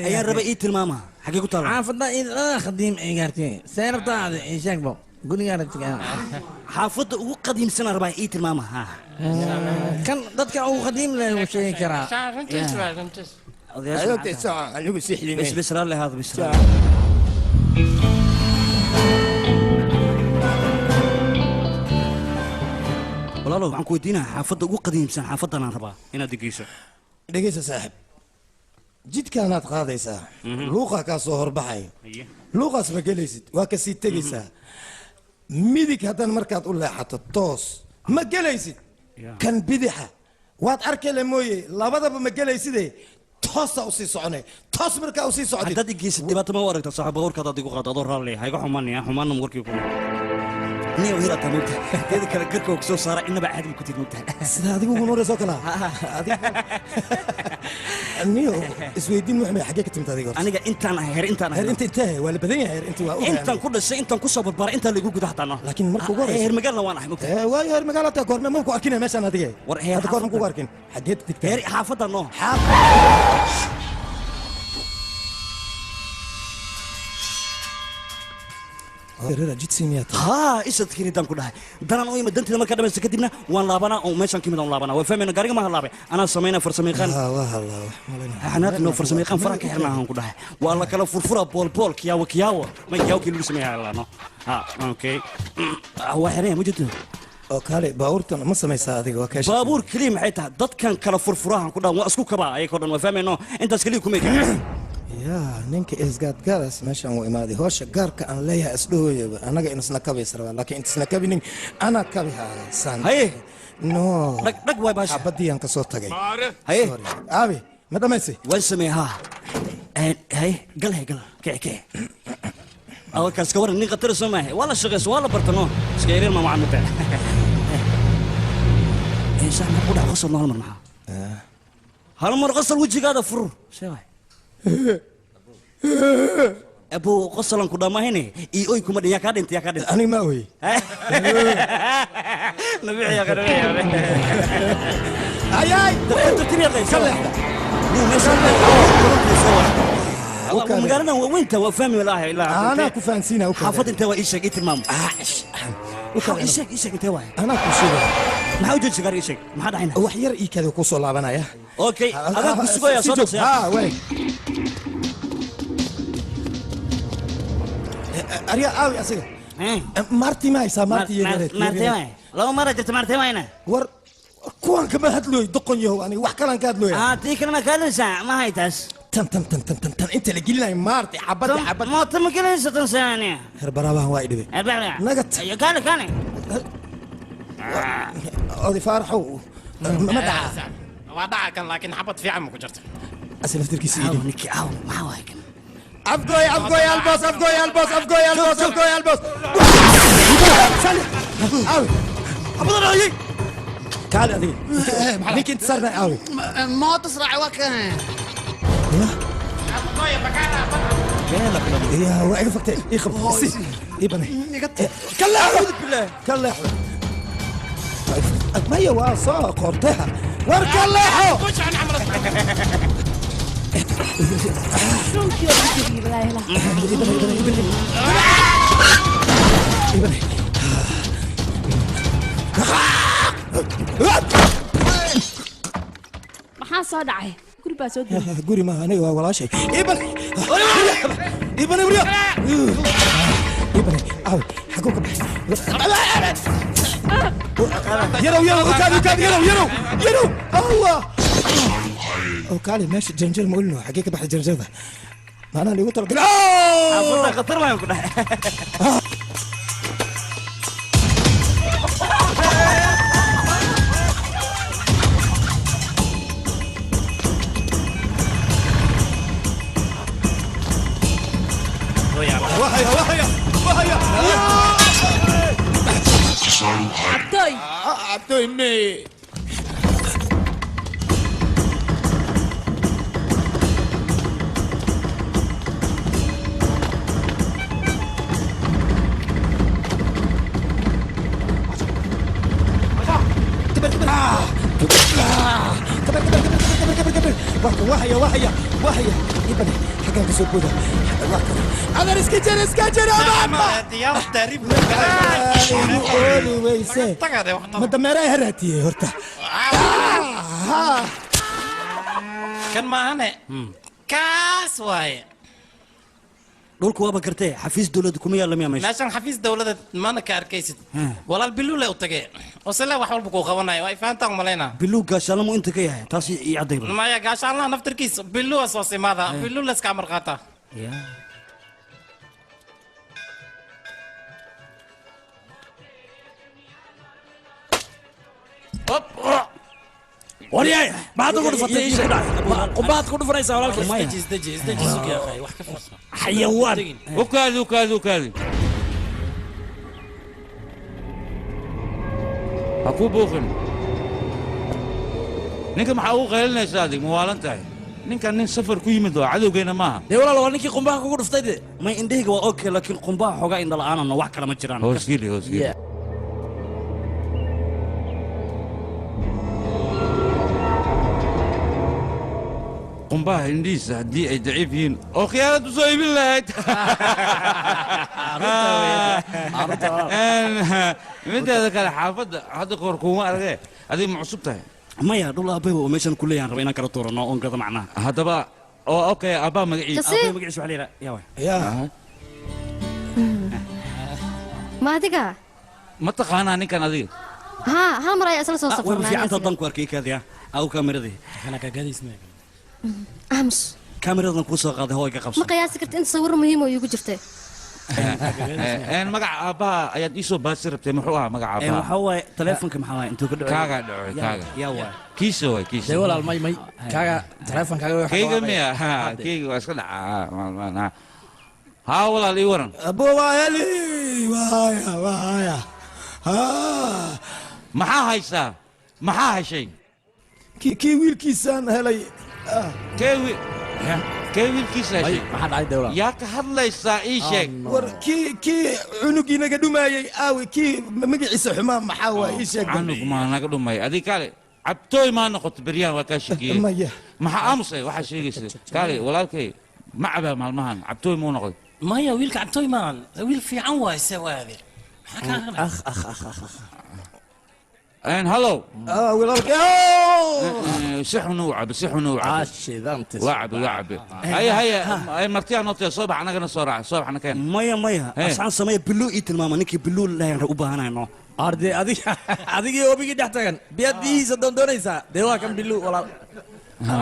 ayaan rabay, ii tilmaama xaggee ku taala. Xaafadda idada qadiim ay gaartay, see rabtaa ii sheegbo gurigaa rabtiga? Xaafadda ugu qadiimsanaan rabaa, ii tilmaama ha. Kan dadka ugu qadiim leh wuu sheegi karaa. Bes bes, raalli ahaado, bes raalli. Walaalow, waxaan ku weydiinayaa xaafadda ugu qadiimsan, xaafaddan aan rabaa inaad dhegeyso. Dhegeysa saaxib, jidkaanaad qaadaysaa, luuqa kaa soo horbaxayo, luuqaas ma gelaysid, waa kasii tegaysaa midig. Haddana markaad u leexato toos ma gelaysid, kan bidixa waad arkale mooye, labadaba ma gelayside, toosaa usii soconay, toos markaa usii socotid. Haddaad igeysid dhibaato ma u aragta saaxiib? Baabuurkaad aad igu qaado adoo raalli, ha iga xumaanaya, xumaanna warkii ku niyow hirataa moogtahay. Teeda kale garka waa kusoo saara, inaba caadi ma kutid moogtahay. Sida adigu ugu noorayso kala niyo isweydiin muxme, xaggee ka timid adiga horta? Aniga intaan ahay heer, intaan ahay. Heer inta intee waa la badan yahay, heer inta waa ogahay. Intaan ku dhashay, intaan ku soo barbaaray, intaan laigu guda hataa no. Laakiin marka ugu horeysa heer magaalna waan ahay moogtahay. Ee, waayo heer magaala taa, goorme ma ku arkin meeshaan adiga? War heer hadda goorma kugu arkin? Xageed digtaa? Heer xaafadda no. Haa, isadkiin ku dhahay danan u imid danteeda markaa dhamaysta, kadibna waan laabanaa oo meeshaan kamid aan laabanaa. Waa fahmayna, gaariga ma halaabay, anaa samayna farsamayaqaan. Xanaaqino farsamayaqaan faraha ka xirnaa aan ku dhahay, waa la kala furfura boolbool, kiyaawo kiyaawo ma kiyaawo kii lagu sameeyaa laano. Ha, okay, waa xiraya ma jirto. Oo kaale, baabuurtan ma samaysaa adiga? Waa keesha. Baabuur keliya maxay tahay? Dadkan kala furfurahan ku dhahan waa isku kabaa ayagoo dhan, waa fahmayno, intaas keliya kumay. Yaa ninka isgaadgaadaas meeshaan uu imaaday, howsha gaarka aan leeyahay isdhahooyaba annaga inasna kabays rabaa, laakiin intasna kabinin anaa kabi haasaan. Haye. No. Dhag dhag waay baasha. Xabadiyaan ka soo tagay. Haye. Sorry. Aabi, ma dhamaysay? Waan sameeyey haa. Haye, gal, hay gal, kici kici. Awalkaas ka waran, nin khatar soo maahe, waa la shaqeyso, waa la bartano, iska yaryar ma macaan mutaa. Ee sax, maxaa ku dhaca? Qosol no, hal mar maxaa? Hal mar qosol, wejigaada fur. See waay. Abu qosolan ku dhamahayne ii oy kuma dhin, yaa kaa dhintay, yaa kaa dhintay? Aniga ma oy. Nabici yaa ka nabici. Ayay! Tartiib yaa qaysa. Nin meesha magaaladan waa weynta, waa fahmi walaahi ilaa. Anaa ku fahansiinaa u. Xaafad intee waa? Ii sheeg, ii tilmaamo. Ii sheeg, ii sheeg intee waay? Anaa ku sheegaya. Maxaa u jeedsa gaariga? Ii sheeg, maxaa dhacayna? Wax yar ii kaada, ku soo laabanaya. Okay, adaan ku sugaya, soo dhaqsaya. Ha, waay. Arya, aawi asiga? Maarti ma haysaa? Maarti yareed. Maarti waay. Laba mara jirta maarti waayna. War kuwan kama hadlooy, doqon yahow, aniga wax kalaan ka hadlooya. Ah, tii kalena ka hadlaysaa, ma haytaas? Tan tan tan tan tan tan inta la gelinayo maarti xabadda xabad. Mooto ma gelayso tan saani. Heer baraabahan waa i dhibay. Naga. Kaale kaale. Oday Faaraxow, ma dhaca? Waa dhaca kan, laakiin xabad fiican ma ku jirta. Asal laftirkiisa ii dhibay. Ninkii aaw, maxaa waay kan? Afgoy, afgoy, albos, afgoy, albos, afgoy, albos, afgoy, albos. Sali. Aawi. Xabadan ayay. Kaale adiga. Ninka inta saarnay aawi. Mooto sraac waa kan. يا waa iga fagtay, ii qab, si ii banay. Ka leexo, ka leexo. Maya, waa soo qorteha. War ka leexo. Maxaa soo dhacay? Guri baa soo dumay. Guri maaha, aniga waa walaashay. Ii banay, ii banay, warya ii banay. Aawi, xaguu ka baxay? Yarow yarow ukaadi ukaadi yarow yarow yarow allah oo kaali meesha janjar ma olino xagee ka baxay janjarda maanaa liigu talagalay xaafadda khatar baan ku dhahay. Wahaya wahaya wahaya. Cabtooy. Cabtooy me. Wahaya wahaya wahaya ibane xaggaan ka soo booda adar iska jir iska jir ooli weyse ma dameeraha haraatiyey horta kan maahane kaas waaye. Dhulku waaba gartee xafiis dowladda kuma yaalla miyaa meesha? Meeshan xafiis dowladda mana ka arkaysid walaal biluu le u tage oo sile wax walba kuu qabanayo waa ifahantaan umalaynaa. Biluu gaashaanlamu inta ka yahay taas ii caddayba. Maya gaashaanlaha naftarkiisa biluu soo simaada biluu la iska amar qaataa. Waryaay maxaad ugu dhufatay ii sheeg qumbaad ku dhufanaysaa walaalkay. Isdeji isdeji isdeji sugi akhay wax ka fiirso. Xayawaan. Ukaadi ukaadi ukaadi ha ku buuqin ninka maxaa ugu qaylinaysaa adig ma waalan tahay ninkan nin safar ku yimid oo cadowgeena maaha. Dee walaal waa ninkii qumbaha kugu dhuftay de. May indhahayga waa okay laakiin qumbaha xoogaa indha la'aanana wax kale ma jiraan. Hoosgeli hoosgeli. Qumbaha indhihiisa haddii ay daciif yihiin oo khiyaanad u soo iibin lahayd. Mideeda kale xaafadda hadda kahor kuuma aragee adiga ma cusub tahay? Maya dhul aabbahay oo meeshan ku leeyahan raba inaan kala tuurano oon gado macnaha. Haddaba oo okay aabbaa magaciisa. Aabbahay magaciisa waxaa la yidhaha yaa waay. Yaa ma adiga ma taqaanaa ninkan adiga? Haa hal mar ayaa isla soo wayba safarnaa. Fiicanta haddaan ku arkay kaadiya aw kaameradii. Aamus. Kaameradan kuu soo qaaday hooy ka qabso. Ma qiyaasi karti inta sawir muhiim oo iigu jirtay. Magaca aabbaha ayaad ii soo baasi rabtay muxuu ahaa magaca aabbaha? Waxaa waaye taleefonka maxaa waaye intuu ka dhaco? Kaagaa dhaco kaaga. Yaa waay. Kiisa waay kiisa. Dee walaal may may kaaga taleefonkaaga waxa kayga miya kayga waa iska dhacaa maalmahan haa walaal ii waran. Abo waayali waaya waaya maxaa haysaa maxaa heshay? Kii wiilkiisaan helay. Kee wiilkiisa heshay? Maxaa dhacay dee walaal? Yaa ka hadlaysaa ii sheeg. War kii cunugii naga dhumaayey aawe kii magaciisa xumaa maxaa waa ii sheeg. Canug maa naga dhumay adig kaale cabtooy maa noqoto beryahan waa kaa shakiyey. Maya. Maxaa aamusay waxaa sheegaysa kaale walaalkay ma cabaa maalmahan cabtooy muu noqday? Maya wiilka cabtooy maahan wiil fiican waaye se waade maxaa kaa qalay? Akh akh akh akh. Hallow. Walaalkay. Si xun u cabe si xun u cabe. Waa cabe waa cabe. Haya haya martiyaa noo tahay soo bax anagana soo raac soo baxna keen. Maya maya asxaan sameeya biluu ii tilmaama ninkii biluu lahayn u baahanayno. Arde adiga adigii obigii dhex tagan biyaad biyihiisa doondoonaysaa dee waa kan biluu walaal.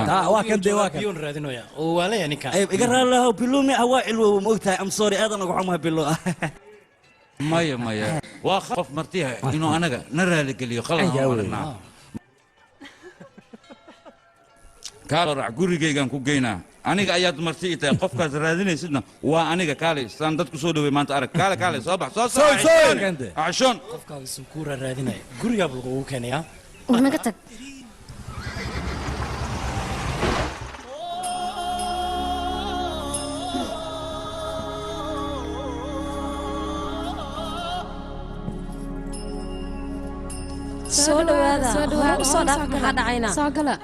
Taa waa kan dee waa kan. Biyuun raadinaya oo waa leeyahay ninkan. Iga raali lahow biluu mi waa cilwow ma ogtahay I'm sorry aadan uga xumahay biluu. Maya maya waa qof martiya inuu anaga na raaligeliyo qalad aan aragnaa. Kaala raac gurigaygaan ku geynaa aniga ayaad marti ii tahay qofkaas raadinaysidna waa aniga kaale saan dad ku soo dhawey maanta arag kaale kaale soo bax soo soo cashoon. Qofkaaga sunkuura raadinaya gurigaa buu lagugu keenayaa. War naga tag. Soo dhawaada hore u soo dhaaf maxaa dhacayna? Soo gala.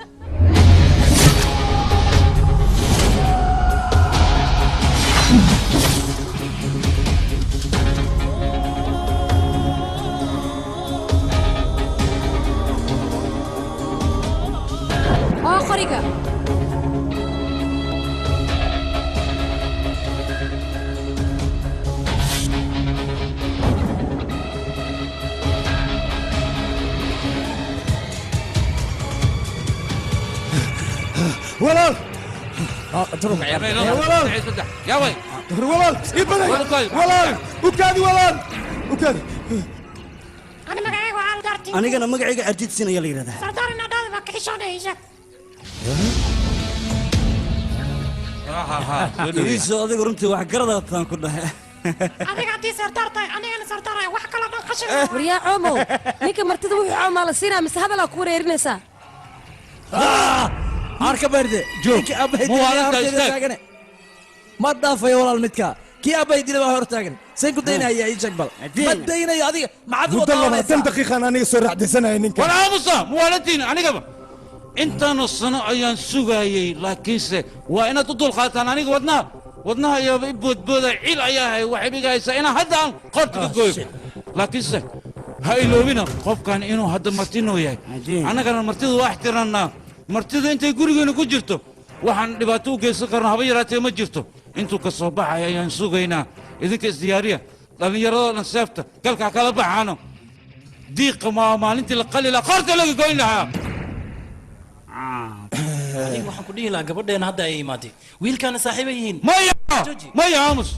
Oo qoriga. Walaal walaal yaa way walaal ibaday walaal ukaadi walaal ukaadi. أنا magacayga waxaa la daartay. Anigana magacayga Arjiid Sin ayaa la yidhahdaa. Sardaar ina dhaada baa ka xishoonaysa. Iiso adigu runtii wax garadataan ku dhahay. Adiga haddii sardaar tahay anigana sardaar ahay, wax kaloo dhan qashin. Waryaa coomow, ninka martida wuxuu coomaa la siinaa mise hadalaa ku wareerinaysaa? Arka berde Joog. Ninkii aabbahay Muwaalinta dilay horteeda istaag. taagane. Ma dhaafayo walaal midka kii aabbahay dilay baa hor taagan seen ku daynaya ii sheeg bal ma daynayo adiga maxaad u Muddo 20 wadaawanaysaa daqiiqaan aniga soo raacdaysanaya ninka. War aamusa muwaalintiin, anigaba intaanoo sano ayaan sugaayey, laakiinse waa inaad u dulqaataan. Aniga wadnaha wadnaha ayaaba i boodbooda, ciil ayaa hay, waxay iga haysaa inaan hadda aan qoorta ka gooyo, laakiinse ha iloobina qofkan inuu hadda martinoo yahay. Annagana martida waa ixtiraamnaa. Martida intay gurigeena ku jirto waxaan dhibaato u geysan karno haba yaraatee ma jirto. Intuu ka soo baxaya ayaan sugaynaa. Idinka isdiyaariya, dhallinyaradoo dhan seefta galka ha kala baxaano. Diiqa maa maalintii la qali lahaa qoorta laga goyn lahaa. Adiga waxaan ku dhihi lahaa gabadheena hadda ay imaatay wiilkaana saaxiibay yihiin. Maya maya, aamus.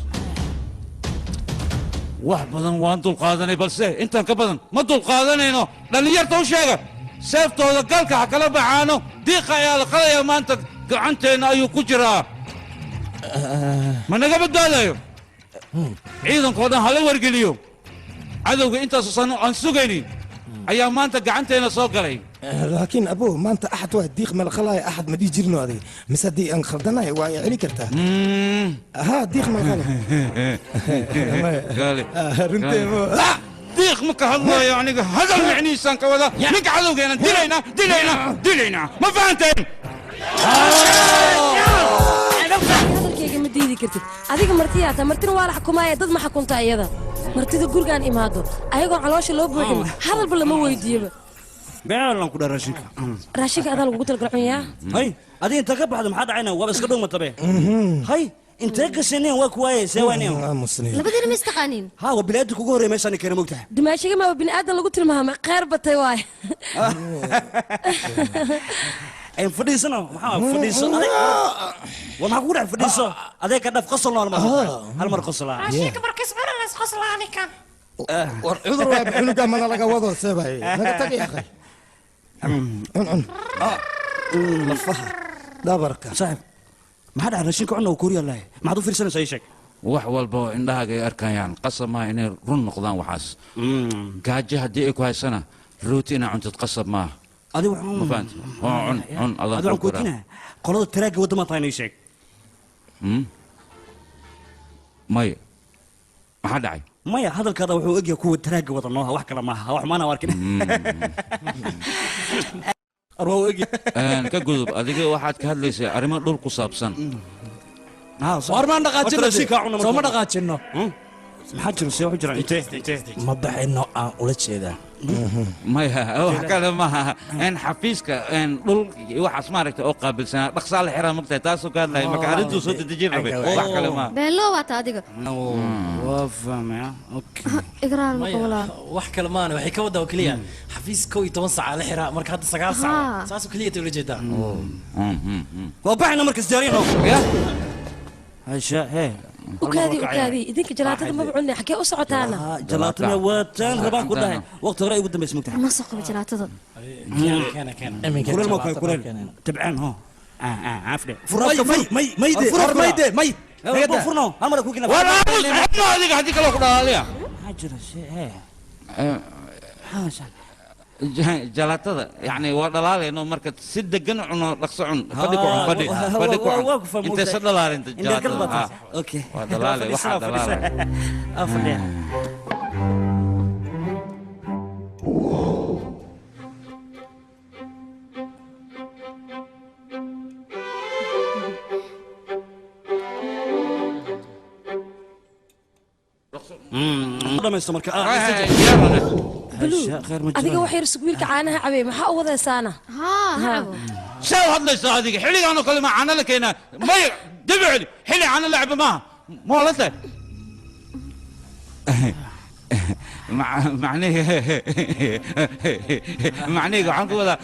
Wax badan waan dulqaadanay, balse intaan ka badan ma dulqaadanayno. Dhallinyarta u sheega seeftooda galka ha kala baxaano. Diiqa ayaa la qalaya maanta, gacanteenna ayuu ku jiraa, ma naga badbaadayo. Ciidankoo dhan hala wargeliyo, cadowga intaasoo sano aan sugaynin ayaa maanta gacanteenna soo galay. Laakiin abo maanta axad waa diiq ma la qalaayo, axad ma dhihi jirno adiga mise haddii aan khaldanahay waa ay celi kartaa haa diiq ma la Gaali. Runtii diiq ma ka hadlayo aniga, hadal micnihiisaan ka wada. Ninka cadowgeena dilaynaa dilaynaa dilaynaa, ma fahanteen? Hadalkayga ma diidi kartid adiga. Martiyaa taa, martina waa la xukumaaya, dad ma xukunta iyada. Martida gurigaan imaado ayagoon caloosha loo buuxin hadalba lama weydiiyoba. Beelan ku dhaa raashinka. Raashinka adaa lagugu talagala cunyaa. Hay adiga inta ka baxdo maxaa dhacayna waaba iska dhowma tabe. Hay intee gashaneen waa kuwaaye see waaneen. Labadiina ma istaqaaniin? Ha, waa bini'aadamka kugu horreeya meeshaan keena mogtahay. Dumaashiga maaba bini aadan lagu tilmaamay, kheyr batay waay. Een fadhiisano, maxaa fadhiiso adeeg war maxaa kugu dhac? Fadhiiso adeeg ka dhaf qosol nool mar hal mar qosolaa. Raashinka markiis cuna la isqoslaa ninkan. War cudur waa cunuga mana laga wado sebay naga tagi akhay cun cun lafaha dhabarka. Saaxib, maxaa dhaca? Raashinka cunna uu kuuriya lahay, maxaad u fiirsanaysaa ii sheeg? Wax walba oo indhahaaga ay arkayaan qasab maaha inay run noqdaan. Waxaas gaajo haddii ay ku haysana rooti inaa cuntid qasab maaha. Adi ma fahanti? Oo cun cun adaan adi waxaan kuu koraa. kuweydiinaya qolada taraagga wadda maa tahay ii sheeg? Maya, maxaa dhacay? Maya, hadalkaada wuxuu egyahay kuwa taraagga wada nooha, wax kale maaha, wax maana arkin. Arwaa u egyahay. Ka gudub adiga, waxaad ka hadlaysay arrimo dhul ku saabsan. War maan dhaqaajino soo ma dhaqaajino. Maxaa jiro? See waxu jiraan? Intee intee? Ma baxayno aan ula jeedaa. Maya, wax kale maaha. Xafiiska dhul iyo waxaas maaragtay oo qaabilsanaa dhaqsaa la xiraa mogtahay, taasoo ka hadlaya marka arrintuu soo dedejin rabay, wax kale maaha. Beenloo waa ta adiga. Waa fahmaya, okay. Igraal Maya, walaal. Wax kale maana, waxay ka wadaa oo keliya xafiis 11 saaca la xiraa, marka hadda 9 saac saasoo keliya ta ula jeedaa. Waa baxayna marka isdiyaarino hasha hee. Ukaadi ukaadi, idinka jalaatada maba cunne, xagee u socotaana? Jalaatada waataan rabaan ku dhahay, waqti hore ay ugu dambaysa mogtahay. Ma soo qabo jalaatada. Kuleel ma kay kuleel tabcaan ho caafde. May may mayde war mayde may. Furno hal mar ku kina. War aamus xubno adiga haddii kaloo ku dhalaaliya. Maxaa jira see hee maxaa? Jalaatada yani waa dhalaalayno, marka si degan cuno, dhaqso cun, fadhi ku cun, fadhi fadhi ku cun intaysa dhalaalinta jalaatada. Okay. Waa dhalaalay, waxaa dhalaalay. Fadhiya. Dhamaysto marka. Blue, adiga wax yar sug, wiilka caanaha cabay maxaa u wadaysaana? See u hadlaysaa adiga? Xilligaan oo kale ma caano la keenaa? Maya, dib u celi, xilli caano la cabo maaha. Ma wala tahay? Macnihii waxaan ku wadaa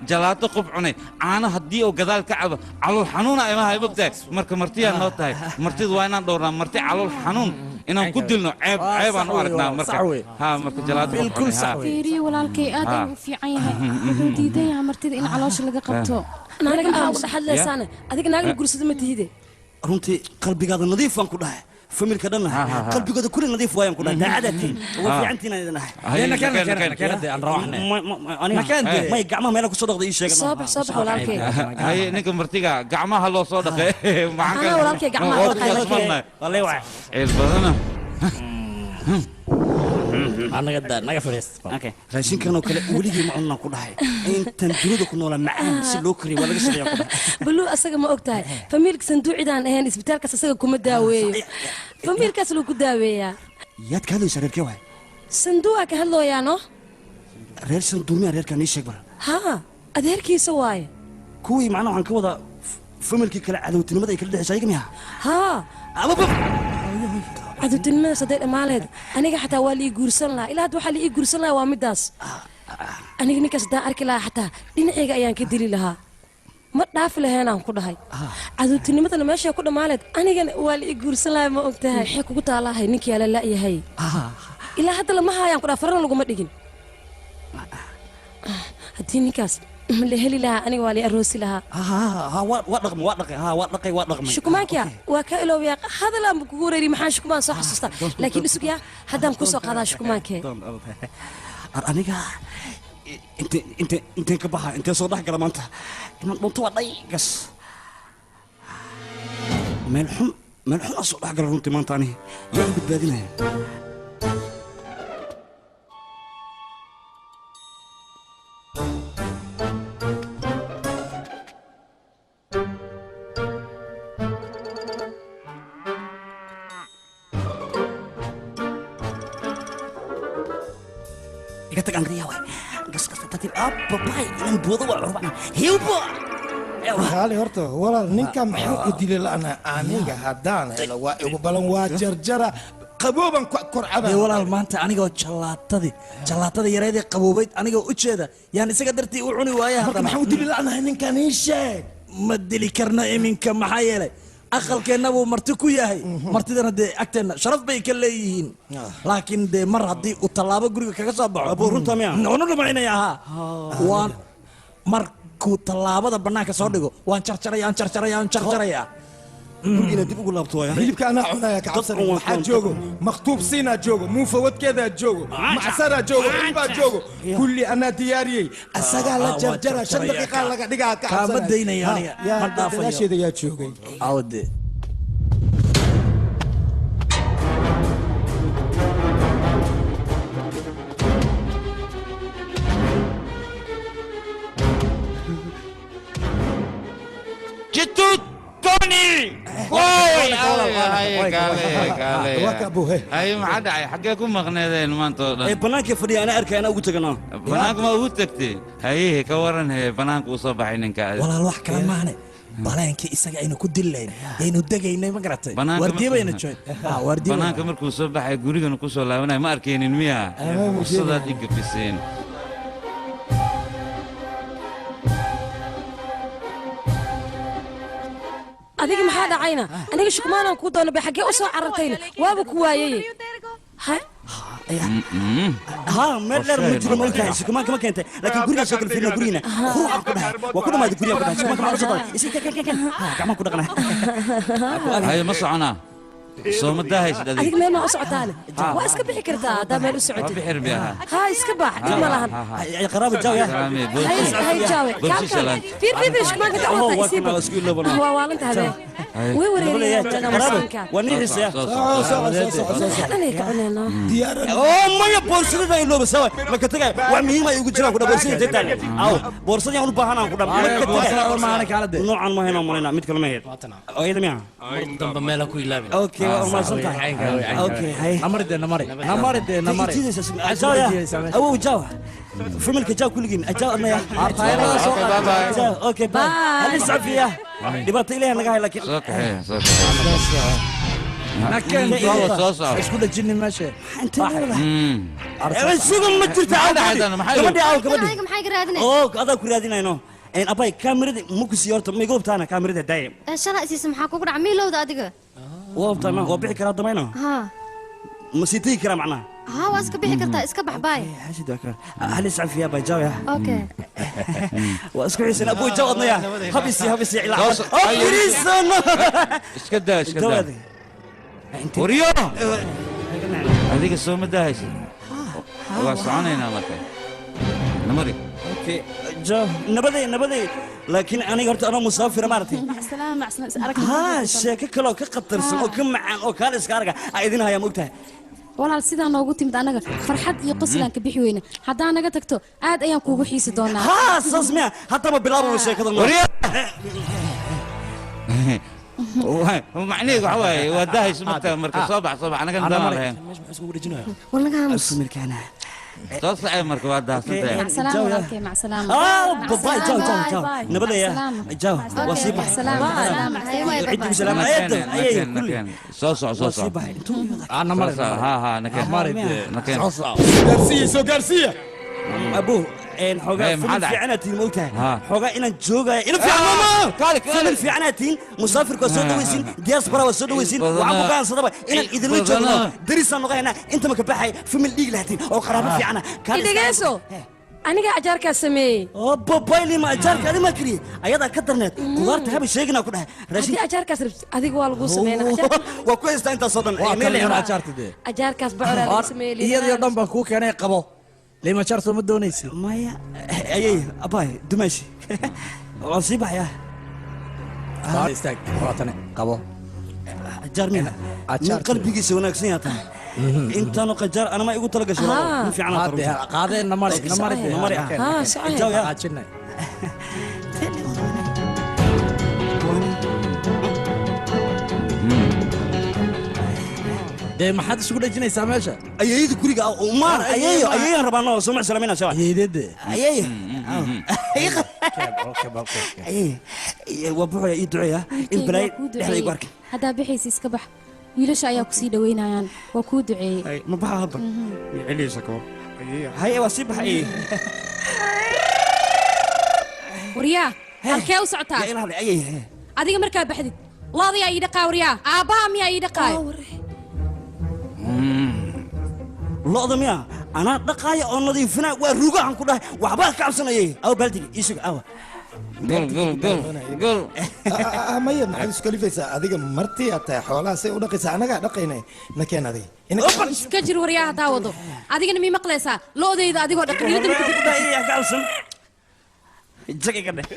jalaato qof cunay caano haddii uu gadaal ka cabo calool xanuuna imahay mogtahay. Marka martiyaa noo tahay, martidu waa inaan dhowrnaa, marti calool xanuun inaan ku dilno ceeb ceebaan u aragnaa. Marka ha marka jalaato qof cunay ha. Fiiriye walaalkay aad ayuu u fiican yahay, wuxuu diidan yahay martida in caloosha laga qabto. Naanaga maxaa ugu dhexadlaysaane? Adiga naagla gursada ma tihide. Runtii qalbigaada nadiif baan ku dhahay, familka dhanna qalbigooda kulli nadiif waayaan ku dhahay, daacadatiin waa fiicantiin aan idin ahay. May gacmaha meela kusoo dhaqda ii sheega. Soo bax, soo bax walaalkay. Haye, ninka martiga gacmaha loo soo dhaqay. Anaa walaalkay gacmaha dhaqay. Ciil badana. Raashinkan oo kale weligii ma cunaan ku dhahay intan dunida ku noolaa, macaan si loo kariyo waa laga shaqeeyaa ku dhahay. Baluu asaga ma og tahay famiilka sanduucidaan ahayn isbitaalkaas asaga kuma daaweeyo, famiilkaas lagu ku daaweeyaa. Yaad ka hadlaysaa? Reerkee waay? Sanduuca ka hadlooyaa no. Reer sanduumiya reerkaan ii sheeg bar. Haa, adeerkiisa waaye. Kuwii macnaha waxaan ka wadaa familkii kale cadowtinimada ay kala dhexaysa ayaga miya? Haa, cadowtinimadaas hadday dhammaaleed aniga xataa waa la ii guursan lahaa. Ilaa hadda waxaa la ii guursan lahaa waa middaas. Aniga ninkaas haddaan arki lahaa xataa dhinacayga ayaan ka dili lahaa, ma dhaafi laheenaan ku dhahay. Cadowtinimadana meeshay ku dhammaaleed anigana waa la ii guursan lahaa. Ma og tahay maxay kugu taalahay? Ninkii ala la'yahay ilaa hadda lama haayaan ku dhaha, farana laguma dhigin. Haddii ninkaas la heli lahaa aniga waa la aroosi lahaa. Waa dhaqmay, waa dhaqay, waa dhaqay, waa dhaqmay. Shukumaankiya waa ka iloobayaa, hadal aan kugu wareeri maxaan shukumaan soo xasuustaa, laakiin isug yaa haddaan kusoo qaadaa shukumaankee. Aniga inte inte inteen ka baxa, intee soo dhex gala maanta inaan dhunto waa dhay gas, meel xun, meel xun aan soo dhex gala runtii maanta. Aniga yaa i badbaadinaya? Iga tag angriya waay, gas gas tartiib ababay inaan boodo waa curbana hiwbo. Qaali horta walaal, ninka maxaa u dilay la'ana? Aniga haddaan helo waa igu balan, waa jarjara qabooban kor caba. Dee walaal, maanta anigoo jallaatadii jallaatada yareedee qaboobayd anigoo u jeeda yaan isaga dartii u cuni waaya. Marka maxaa u dili la'nahay ninkan ii sheeg? Ma dili karno iminka, maxaa yeelay aqalkeenna buu marti ku yahay, martidana dee agteenna sharaf bay ka leeyihiin, laakiin dee mar haddii uu tallaabo guriga kaga soo baxo runta miya? Waanu dhumaynaya. Haa, waan markuu tallaabada bannaanka soo dhigo waan jarjaraya, waan jarjaraya, waan jarjaraya. Gurigiina dib ugu laabto waaya. Hilibka anaa cunaya ka cabsan. Waxaa joogo makhtuub siinaa joogo, muufawadkeedaa joogo, macsaraa joogo, cilbaa joogo, kulli anaa diyaariyey. Asagaa la jarjara, 5 daqiiqaa laga dhigaa ka Kaama daynaya aniga, ma dhaafayo. Gadaasheeda yaa joogay? Awde. Jitu Tony! Hay, maxaa dhacay? Xaggee ku maqneedeen maanta oo dhan? Ee banaanka fadhiya anaa arkay, anaa ugu taganaa. Banaanka ma ugu tagtay? Hayehe, ka waran he banaanka u soo baxay ninka? Walaal, wax kale maahane, baleenkii isaga aynu ku dillayn yaynu degaynay, ma garatay? Waardiye bayna joogn, waardiye. Banaanka markuu soo baxay gurigana ku soo laabanaya ma arkaynin miya? Fursadaad i gafiseen. Adiga maxaa dhacayna? Aniga shukumaanaan kuu doona bay xaggee u soo carartayna? Waaba ku waayay ha. Haa, meel dheer ma jiro maogtahay, shukumaanka ma keentay, laakiin gurigaa soo kala fiirina gurigiina quruxaan ku dhahay waa ku dhamaaday gurigaan ku dhahay shukumaanka maxaa usoo qaday isi kan kan kan haa gacmaha ku dhaqnaa. Haye, ma soconaa? Soo ma daahaysid adiga? Adiga meel maa u socotaane? Waa iska bixi kartaa haddaa meel u socotid. Waa bixir biyaha. Haa, iska bax, dhib ma lahan. Qaraabo jaaw ya. Hay hay, jaawe kaalkaal, fiir fiir fiir shukumaanka gacmata isiiba, waa waalanta habeen way wareerayaan maskiinka. Waa nin xiiseya. Dhanay ka cuneenaa. Oo maya, boorsadada ay looba sawa ma ka tagay, wax muhiim ay ugu jiraan ku dhaa boorsada intay taal aw boorsadii aan u baahan ku dhaa ma ka tagay. Noocan ma hayno malaynaa, mid kale ma ahayd oo iyada miya? Mar dambe meela ku ilaabin. Okay, waa umahadsan tahay. Okay, hay. Namari dee, namari, namari dee, namari. Awow jaawa, familka jaaw, kulligiin ajaaw adnaya. Okay, bye. Hal iscafiya dhibaato ilaahay naga hay laakiin Soo kaxee, soo kaxee. Isku dhajinin meesha. Sugan ma jirta gabadhi aw gabadhi. Aniga maxay ka raadinaysaa? Oo adaa ku raadinayno. Een abay kaamirada ma ku sii horta ma iga hubtaana kaamirada daayim. Shalay isiisa maxaa kugu dhaca miilowda adiga? Waa hubtaana waa bixi karaa damayno. Haa. Ma sii tegi karaa macnaha. Haa waa iska bixi kartaa iska bax baay. Xasid waa karaa. Hal iscafiya bay jaw ya. Okay. Waa isku xiisan abu jaw adnaya. Habisi habisi ilaa. Oo firiisan. Iska daa iska daa. Waryo! Adiga soo ma daahaysid? Waa soconaynaa marka. Namari. Okay, jaw nabaday nabaday laakiin aniga horta anoo musaafir maartay. Macsalaam macsalaam is arag. Haa sheeko kale oo ka qatarsan oo ka macaan oo kaal iska arga ay idin hayaa moogtahay. Walaal sidaa noogu timid anaga farxad iyo qoslaan ka bixi weyna haddaa naga tagto aad ayaan kuugu xiisi doonaa. Haa saas miya haddaba bilaabo sheekada. Waryo! Macnaheedu waxa waaye waa daahaysa marka marka soo bax soo bax anaga daan lahayn. War naga aamus. Soo sacay marka waa daahsantahay. Macsalaam walaalkay macsalaam. Bye jaw jaw jaw nabadaya jaw waa sii baxay. Ciddi salaam ayada ayay kulli. Soo soco soo soco. Ana mari. Ha ha nakeen. Nakeen. Soo soco. Gaarsiiya soo gaarsiiya. Abu een xogaa filim fiicanatiin moogtahay xogaa inaan joogaya ina fiican filim fiicanatiin musaafirka waa soo dhawaysiin diaspora waa soo dhawaysiin waxaan ku go'aansadaba inaan idinla joogno darisaan noqonaynaa inta ma ka baxay famil dhiig lahatiin oo qaraabo fiicana. Idhegeyso aniga ajaarkaa sameeyey. Oo babaylima ajaarka adi ma kariye ayadaa ka darneed qudaarta haba sheeginaa ku dhahay. Haddii ajaarkaas rabtid adiga waa lagu sameynaa. Waa ku haystaa intaasoo dhan. Waa kan ajaarta dee. Ajaarkaas bocoraa laga sameeyey. Iyadoo dhan baan kuu keenay qabo. Lima ajaar soo ma doonaysid? Maya ayay abay dumaashi waan sii baxayaa. Istaag waatane qabo. Ajaar miya nin qalbigiisa wanaagsan yaa tahay intaanu qajaar anama igu tala gashay nin fiican aad tahay. Qaadeen namari namari namari. Haa socon. Jaw ya. Qaajinay. Dee maxaad isugu dhajinaysaa meesha? Ayeeyada guriga umaan ayeeyo ayeeyaan rabaa noo soo macsalaamayna shabaa. Ayeeyadee. Ayeeyo. Ayeey waa buuxaya ii duceeya in balay dhexda igu arkin. Haddaa bixaysa iska bax wiilasha ayaa ku sii dhaweynayaan waa kuu duceeyey. Ma baxa hadda. Celiysa koo. Haye waa sii baxay. Waryaa halkee u socotaa? Yaa ilaali ayeey. Adiga markaa baxdid loodiyaa ii dhaqaa waryaa aabbaha miyaa ii dhaqaayo? Lo'da miya anaa dhaqaaya oo nadiifinaa waa rugahan ku dhahay waxbaa ka cabsanayay aw baaldiga ii sug awa. Gol gol gol gol. Maya maxaad isku kalifaysaa adiga martii aad tahay xoolaha say u dhaqaysaa anagaa dhaqaynay nakeen adiga. Iska jir waryaa haddaa wado adigana mii maqlaysaa lo'dayda adigoo dhaqan iyadana ku ka cabsan. Jag iga dheh.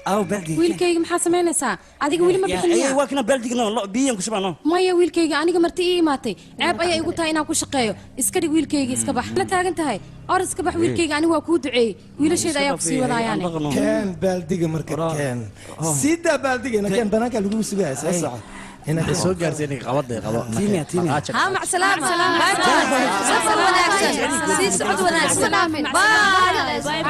Aw baaldiga. Wiilkayga maxaa samaynaysaa adiga weli ma bixin miyaa? Waa kana baaldiga no biyan ku shubano. Maya wiilkayga aniga marti ii imaatay ceeb ayaa igu tahay inaan ku shaqeeyo iska dhig wiilkayga iska bax la taagan tahay or iska bax wiilkayga aniga waa kuu duceeyey wiilasheeda ayaa ku sii wadaayaan. Keen baaldiga marka keen sida baaldiga keen banaanka lagu sugaya soo soco. Soo gaarsiin qabadda qabo. Tiimiya tiimiya. Haa macsalaam. Safar wanaagsan. Sii socod wanaagsan. Bye.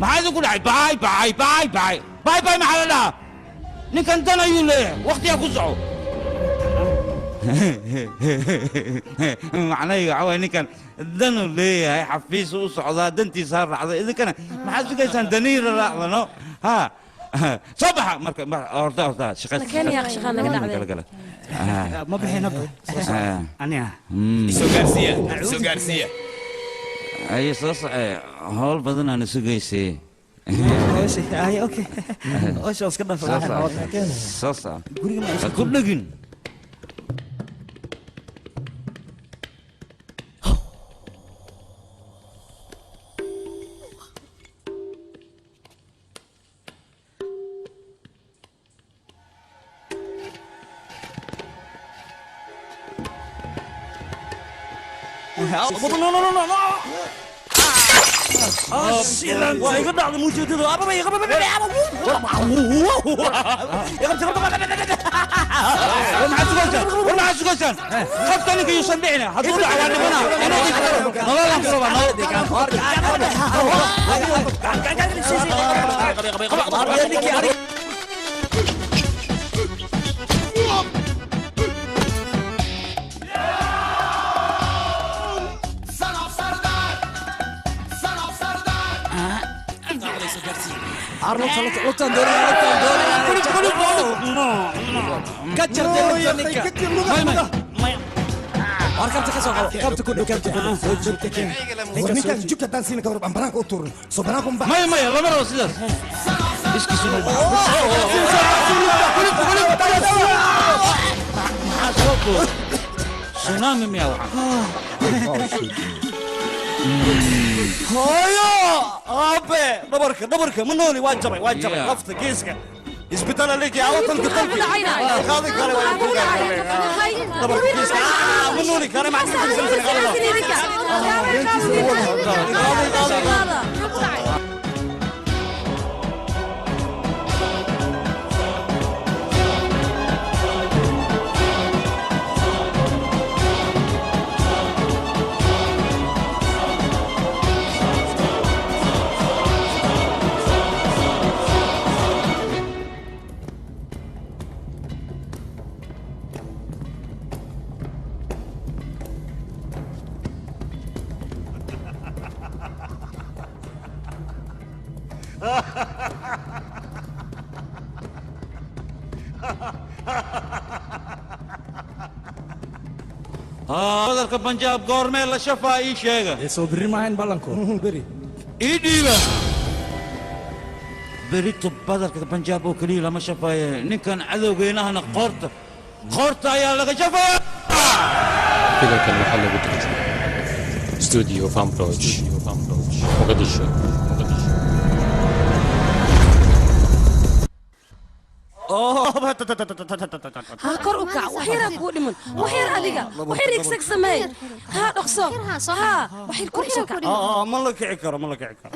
Maxaa idinku dhacay? Baay baay baay baay baay baay maxaa la dhahaa? Ninkan dan ayuu leeyahay waqtigaa ku soco. Macnahayga waxaa waaye ninkan danuu leeyahay xafiisu u socdaa dantiisa ha raacda idinkana maxaad sugaysaan daniira raacdano ha soo baxa marka horta horta shaqo. Ma bixin hadda. Aniga. Soo gaarsiiya soo gaarsiiya. Aye soo socee howl badan aan sugaysay. Ay okay. Hawsha iska dhaaf. Soo soco. Ha ku dhegin. No no no no no. Waa iga dhacday mujeedadu ababa iga War maxaad sugaysaan? Qabta ninka yuusan dhicin hadduu dhaco waa dhimanaa. Nololaan ku rabaa nolol. gaarsiiya. Lugtaan doonaya, lugtaan doonaya. Ka jartay lugta ninka. May, may. War kabta ka soo qabo, kabta ku dhow, kabta ku dhow. Soo jiid. War ninkaan jugta haddaan siina ka hor aan banaanka u tuurno soo banaanka un maya maya lama rabo sidaas iskiisu noo maxaa soo booday tsunami miyaa waxaan Hooyo! Aabe! Dhabarka, dhabarka, ma nooli, waa jabay, waa jabay. Lafta, geeska. Isbitaal leeyahay, awo talki talki. Qaadi kale waa ku gaaray. Dhabarka geeska. Ma nooli kale ma Hadalka Punjab goormee la shafaa ii sheega. Soo berri maahayn ballanku. Beri. Ii dhiiba. Berito badalka Punjab oo keliya lama shafaaye. Ninkan cadowgeynahana qoorta. Qoorta ayaa laga shafaya. Filimkan waxaa lagu tarjumay Studio Fanproj, Mogadishu. Ha kor u kac, wax yaraa kuu dhiman, wax yar adiga, wax yar igsag sameey. Ha dhaqso, ha wax yar kor u soo kac. Ma la kici karo, ma la kici karo.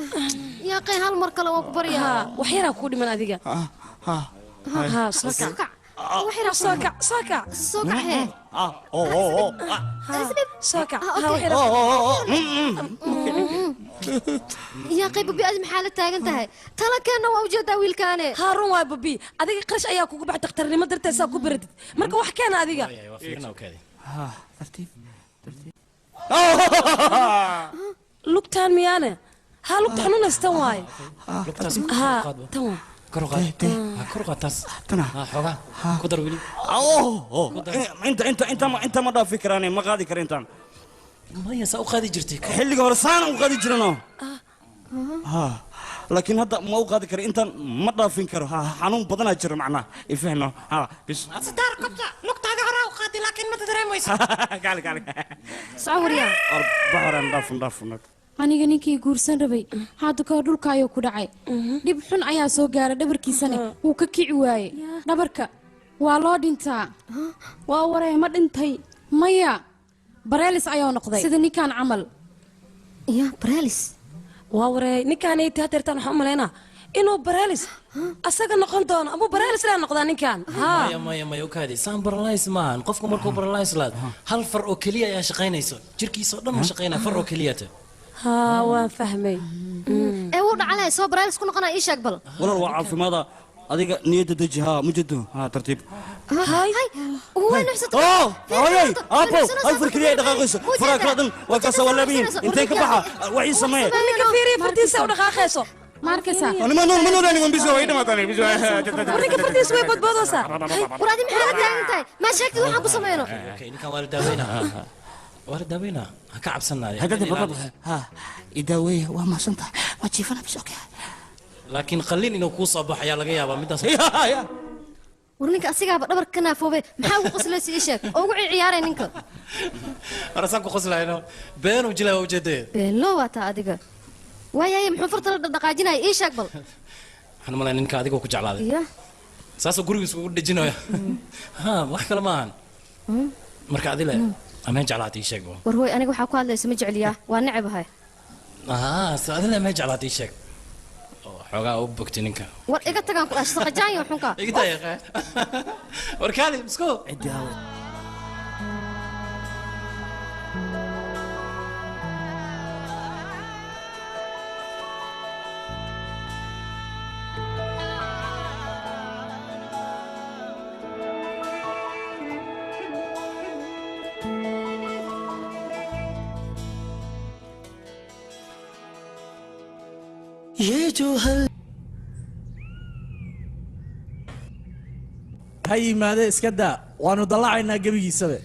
Yaa qey, hal mar kale waan ku baryaa. Ha wax yaraa kuu dhiman adiga. Ha. Ha soo kac, wax yaraa soo kac, soo kac, soo kac hee. Oh oh oh. Ha soo kac, ha wax yaraa. Yaa qey babi, adi maxaa la taagan tahay? Talakeenna waa ujeedaa wiilkaane. Ha run waay babi, adiga qarash ayaa kugu baxay dhakhtarnimo darteed saa ku baratid. Marka wax keena adiga. Waa fiirna oo kaadi. Tartiib, tartiib. Lugtaan miyaane? Ha lugta xanuunaystan waaye. Lugtaas Ha tan waa. Kor u qaad. Ha kor u qaad taas. Ha xoogaa. Ku dar weli. Oh, inta inta inta ma inta ma dhaafi karaan, ma qaadi kara intaan. Maya, saa u qaadi jirtay. Xilliga hore saan u qaadi jirano. Ha laakiin hadda ma u qaadi karo, intaan ma dhaafin karo. Ha xanuun badanaa jiro macnaha ifahno. Ha bis. Sitaar kabta lugtaada hore u qaadi, laakiin ma dareemayso. Kaali kaali. Soco waryaa. Baxoran dhaafin dhaafin. Aniga ninkii guursan rabay hadda kahor dhulka ayuu ku dhacay, dhib xun ayaa soo gaaray dhabarkiisana wuu ka kici waayey. Dhabarka waa loo dhintaa. Waa waree, ma dhintay? Maya, bareelis ayuu noqday sida ninkan camal. Ya bareelis? Waa waree, ninkaan hadeertaan waxaan u malaynaa inuu bareelis asaga noqon doono ama bareelis laa noqdaa ninkan. Ha Maya maya maya, ukaadi, saan paralyze maahan. Qofku markuu paralyze laad hal far oo keliya ayaa shaqaynayso, jirkiisa oo dhan ma shaqaynaya, far oo keliya ta. Ha waan fahmay. Ee wuu dhacalay, soo bareelis ku noqonaya? Ii sheeg bal. Walaal waa caafimaada, adiga niyadda deji. Ha mujado, ha tartiib. Hay way nuxsatay. Oh hooyay, aapo, hal far keliya ay dhaqaaqayso, faraha kala dhan waa ka soo walaabiyin. Intee ka baxa wax ii sameeye. Ninka fiiriya, fartiisa u dhaqaaqayso. Ma arkaysaa? Ani ma nool, ma nool anigu, biso way dhamaatay biso. War ninka fartiisa way bodboodaysaa. War adi maxaa la taagan tahay? Maa sheegtid waxaan ku sameyno? Okay, ninkan waa la daaweynaa, waa la daaweynaa, ha ka cabsanaade. Hadda baba ha idaaweeya, waa mahadsantahay, waa jiifana bis, okay. Laakiin qalliin inuu kuu soo baxo ayaa laga yaabaa midaas. War ninka asigaaba dhabarka ka naafoobay, maxaa ugu qoslaysa? Ii sheeg oo ugu ciyaaray ninka. Warasaan ku qoslayno, beenuu jilaa waa ujeedee. Beenlo waa taa adiga. Waayahay, muxuu farta la dhaqaajinaya? Ii sheeg bal. Waxaan u malayn ninka adigoo ku jeclaaday Ya saasoo gurigiisa ugu dhejinaya. Ha wax kale maahan. Marka adile ameen jeclaatay? Ii sheeg bal. War hooy, aniga waxaa ku hadlaysa ma jecliyaa, waa necabahay. Aa so adile ameen jeclaatay? Ii sheeg oo xoogaa u bogtay ninka. War iga tagaan ku dhashay saqajaanyo xunka. Iga tahay war kaali misko. ये जो हल Ha yimaadee iska daa, waanu dallacaynaa gebigiisaba.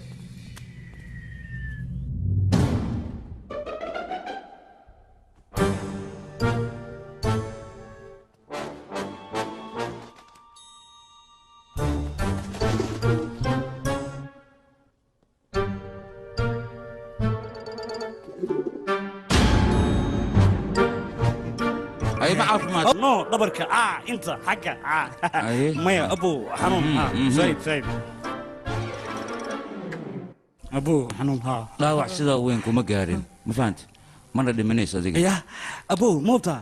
Ay ma caafimaad no dhabarka inta xagga maya abu xanuun sayid sayid abu xanuun ha dhaawac sidaa weyn kuma gaarin ma fahanti mana dhimanayso adiga ya abu moobta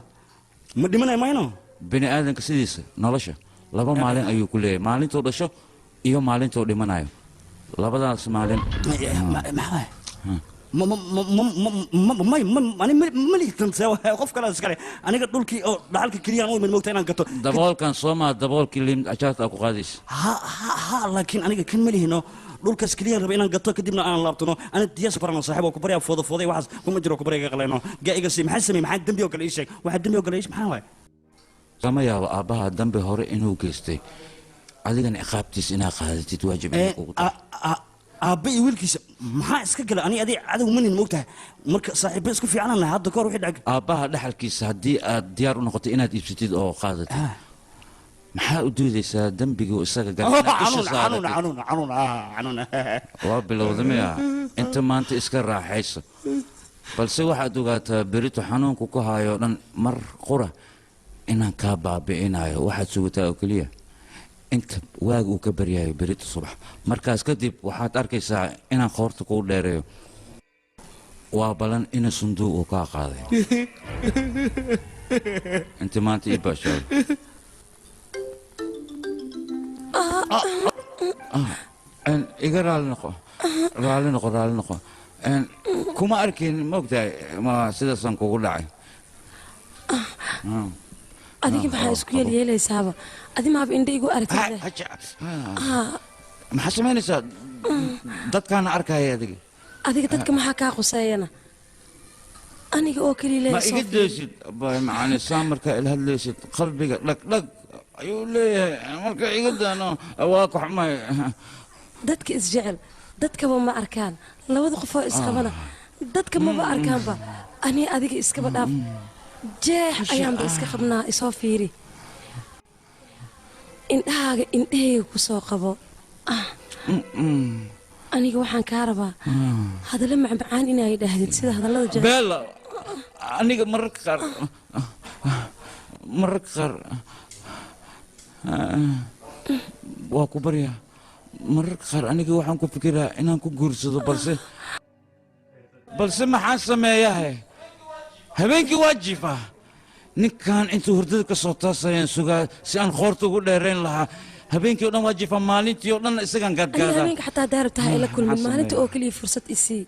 ma dhimanay mayno bini aadanka sidiisa nolosha laba maalin ayuu ku leeyahay maalintuu dhasho iyo maalintuu dhimanayo labadaas maalin maxaa ma ma ma ma ma ma ani ma liitan qof kale iskale aniga dhulkii oo dhaxalka kaliya aan u imid moogta inaan gato daboolkan soo maa daboolkii liim ajaarta ku qaadaysa ha ha ha laakiin aniga kan ma lihino dhulkaas kaliya raba inaan gato kadibna aan laabtano ana diyaas barano saaxiib oo ku baryaa foodo fooday waxaas kuma jiro ku baryaa qaleyno gaa'iga si maxaa sameeyay maxaa dambi oo kale ii sheeg waxa dambi oo kale ii maxaa waay kama yaabo aabbaha dambi hore inuu geystay adigana ciqaabtiis inaa qaadatid waajib inay kugu tahay aabbe iyo wiilkiisa maxaa iska gala ani adig cadow manin moogtahay marka saaxiibba isku fiicanana hadda kahor wixii dhacay aabbaha dhaxalkiisa haddii aad diyaar u noqotay inaad iibsatid oo qaadatid maxaa u diidaysaa dembigii isaga galay xanuun xanuun xanuun xanuun xanuun waa bilowda miya inta maanta iska raaxayso balse waxaad ogaataa berito xanuunku ku hayo dhan mar qura inaan kaa baabi'inayo waxaad sugataa oo keliya inta waag uu ka baryayo berito subax markaas kadib waxaad arkaysaa inaan qoorta kuu dheereeyo waa balan ina sunduuq uu kaa qaaday inta maanta ii baashaado iga raali noqo raali noqo raali noqo kuma arkin maogtahay ma sidaasaan kugu dhacay adiga maxaa isku yeelyeelaysaaba adi maaba indha igu aragtid maxaa samaynaysaa dadkaana arkaya adiga adiga dadka maxaa kaa quseeyana aniga oo keliya ma iga daysid macani saa markaa ila hadlaysid qalbiga dhag dhag ayuu leeyahay marka iga daano waa ku xumay dadka isjecel dadkaba ma arkaan labada qofoo isqabana dadka maba arkaanba ani adiga iskaba dhaaf jeex ayaanba iska qabnaa isoo fiiri indhahaaga indhahayga ku soo qabo aniga waxaan kaa rabaa hadallo macmacaan inay dhahdid sida hadallada jecel beela aniga mararka qaar waa ku baryaa mararka qaar aniga waxaan ku fikiraa inaan ku guursado balse maxaan sameeyahay habeenkii waa jiifaa ninkan intuu hurdada ka soo taasayaan sugaa si aan qoorta ugu dheerayn lahaa habeenkii oo dhan waa jiifaa maalintii oo dhan isagaan gaadgaadaa habeenka xataa daarab tahay ila kulmin maalinta oo kaliya fursad isii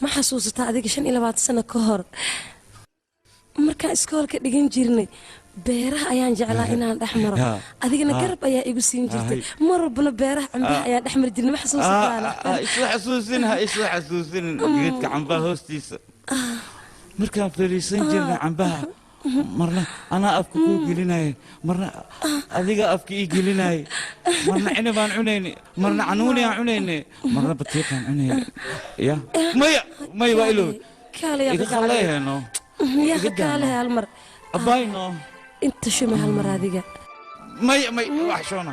ma xasuusataa adiga 25 sano ka hor markaan iskoolka dhigan jirnay beeraha ayaan jeclaa inaan dhex maro adigana garab ayaa igu siin jirtay mar walbana beeraha cambaha ayaan dhex mari jirnay ma xasuusataana isla xasuusin ha isla xasuusinin geedka cambaha hoostiisa markaan fariisan jirnay cambaha marna anaa afka kuu gelinaya marna adiga afka ii gelinaya marna cinibaan cunayne marna canuuni aan cunayne marna batiiqaan cunayne ya maya maya waa iloob iga qalleeheno yaa kaale hal mar abayno inta shuma hal mar adiga maya may wax shoona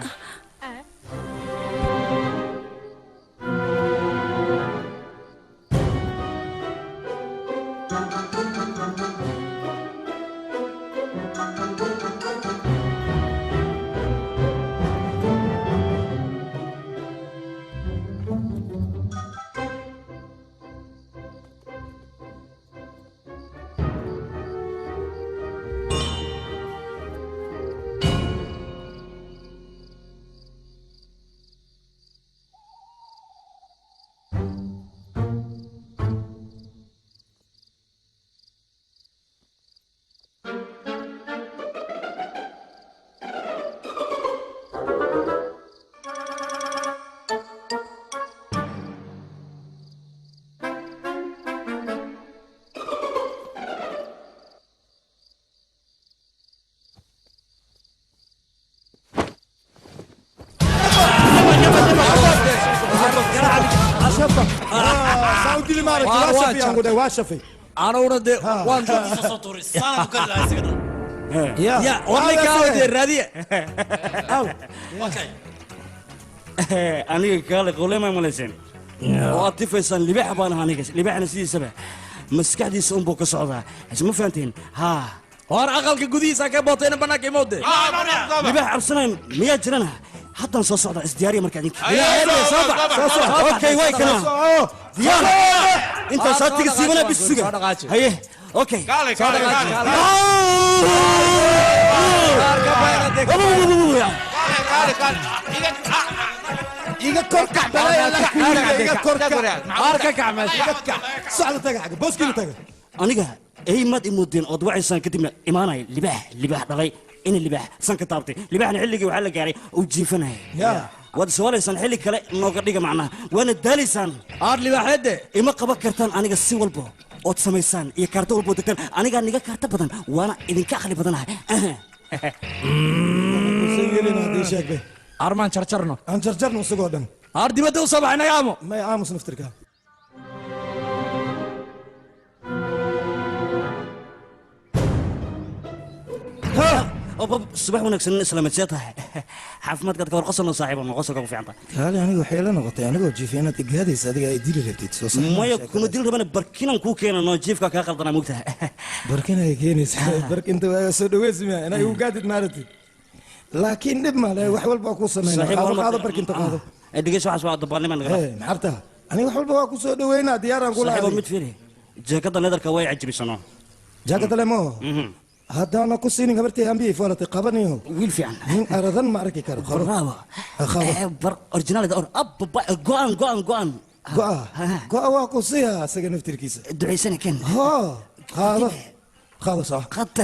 kafa saa u dili maaragtay waa shafay aan ku dhahay waa shafay anuguna dee waan ya warninkaa raadiye aniga kaale qolema malayseen oo aad tifaysaan libaax baan ahaa aniga libaaxna sidiisaba maskaxdiisa unbuu ka socdaa isma fahanteen haa hor aqalka gudihiisa ka bootayna bannaanka imowde libaax cabsanayn miyaa jirana haddaan soo socdaa isdiyaariya marka idinka okay way kana diyaar intaan saatiga siibana bis suga haye okay iga kor kac balaya la iga kor kac arka kac meesha iga kac socda taga xagga booskiina taga aniga ey maad imoodeen ood wacaysaan kadibna imaanaya libaax libaax dhalay ina libaax san ka taabtay libaaxna xilligii waxaa la gaaray uu jiifanaya waad iswaalaysaan xilli kale nooga dhiga macnaha waana daalaysaan aar libaaxeede ima qaban kartaan aniga si walba ood samaysaan iyo kaarto walba oo degtaan anigaa niga kaarto badan waana idinka aqli badanahay armaan jarjarno aan jarjarno isagoo dhan aar dibadda u soo baxay naga aamo may aamus naftirka subax wanaagsan islaamad see tahay caafimaadkaad ka war qosolno saaxiibo ma qosolka ku fiican tahay kaali aniga waxay la noqotay anigoo jiifay inaad igaadaysa adiga ay dili rabtid soo sax maya kuma dili rabana barkinan kuu keena noo jiifka kaa qaldanaa moogtahay barkin ay keenaysaa barkinta waa soo dhaweysi miya inay igu gaadid maaratid laakiin dhib male wax walba waa kuu sameynaa qaado barkinta qaado dhegeyso waxaas waa dabaalnima naga maxarta aniga wax walba waa ku soo dhaweynaa diyaaraan kula saaxiibo mid fiiri jaakada leedarka way cajibisano jaakada le moo haddaana ku siinin habartii ambiyay foolatay qabaniyo wiil fiican nin aradan ma arki karo bravo bar originalida or abba go'an go'an go'an go'a go'a waa ku siiya asaga naftirkiisa ducaysana ken ho qaado qaado soo qad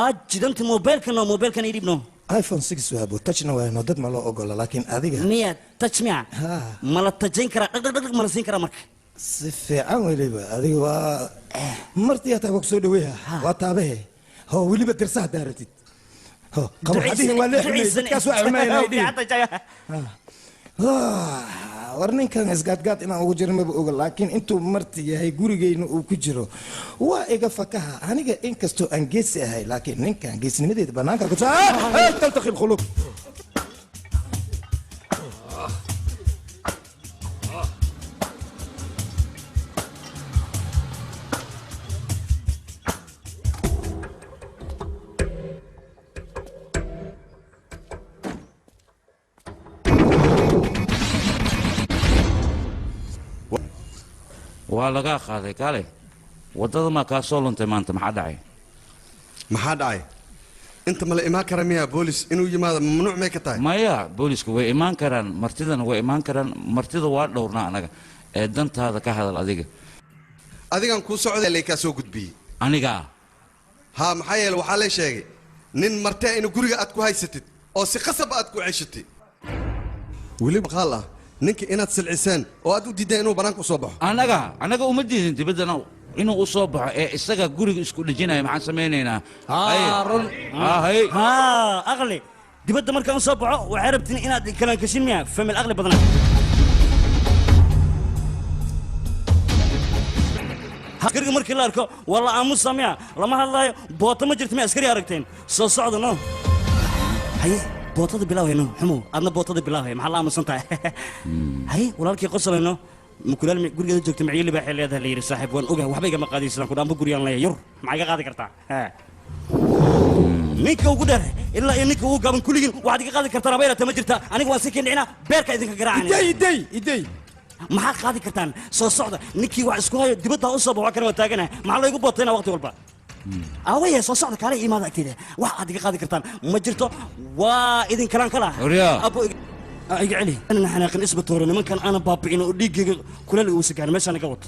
aad jidanta mobilkana mobilkan idibno iPhone 6 waa buu touchna waa no dad ma loo ogola laakiin adiga miya touch miya ma la tajayn karaa dhaq dhaq dhaq ma la siin karaa marka si fiican weliba adiga waa martii hataa waa kusoo dhaweeya waa taabahe ho weliba dirsa haddaa rabtid ho qabo hadihin waa leexumay dadkaas waa xumaynay dhihin war ninkan isgaadgaad inaan ugu jiro maba oga laakiin intuu marti yahay gurigeyna uu ku jiro waa iga fakaha aniga inkastoo aan geesi ahay laakiin ninkan geesinimadeeda bannaanka ku taltaqi lkhulub waa laga qaaday kaale wadada ma ka soo luntay maanta maxaa dhacay maxaa dhacay inta mala imaan kara miya boolis inuu yimaado mamnuuc may ka tahay maya boolisku way imaan karaan martidana way imaan karaan martida waa dhowrnaa anaga ee dantaada ka hadal adiga adigan kuu socday lay kaa soo gudbiyey aniga haa maxaa yeele waxaa lay sheegay nin marti inuu guriga aad ku haysatid oo si qasab aad ku ceshatid weliba qaal ah ninka inaad silciseen oo aad u diideen inuu banaanka u soo baxo anaga uma diidin dibaddana inuu u soo baxo ee isaga guriga isku dhejinaya maxaan samaynaynaa haa aqli dibadda markaan u soo baxo waxay rabtiin inaad kalaan kashin miya famil aqli badana askariga markii la arko waa la aamusa miya lama hadlaayo boota ma jirto miya askari aragteen soo socda no haye bootada bilaawayno xumow adna bootada bilaaway maxaa la aamusan tahay haye walaalkii qosolayno mukulaal gurigeeda joogta maciyo libaaxay leedahay la yidhi saaxiib waan ogahay waxba igama qaadaysidaan ku dhaanba gurigaan leeyahay yur maxaa iga qaadi kartaa ninka ugu dheer ilaa iyo ninka ugu gaaban kulligiin waxaad iga qaadi kartaan abayla tama jirta aniga waan si keendicinaa beerka idinka garaacani iday iday iday maxaad qaadi kartaan soo socda ninkii wax isku hayo dibadda u soo baxo kana waa taaganahay maxaa laygu bootaynaa waqti walba awaya soo socda kaale imaada agteyda wax aad iga qaadi kartaan ma jirto waa idin kalaan kala abo iga celi anana xanaaqin isbatoore nimankan aanan baabi'in oo dhiiggayga kuleel uusa gaarin meeshaan iga wato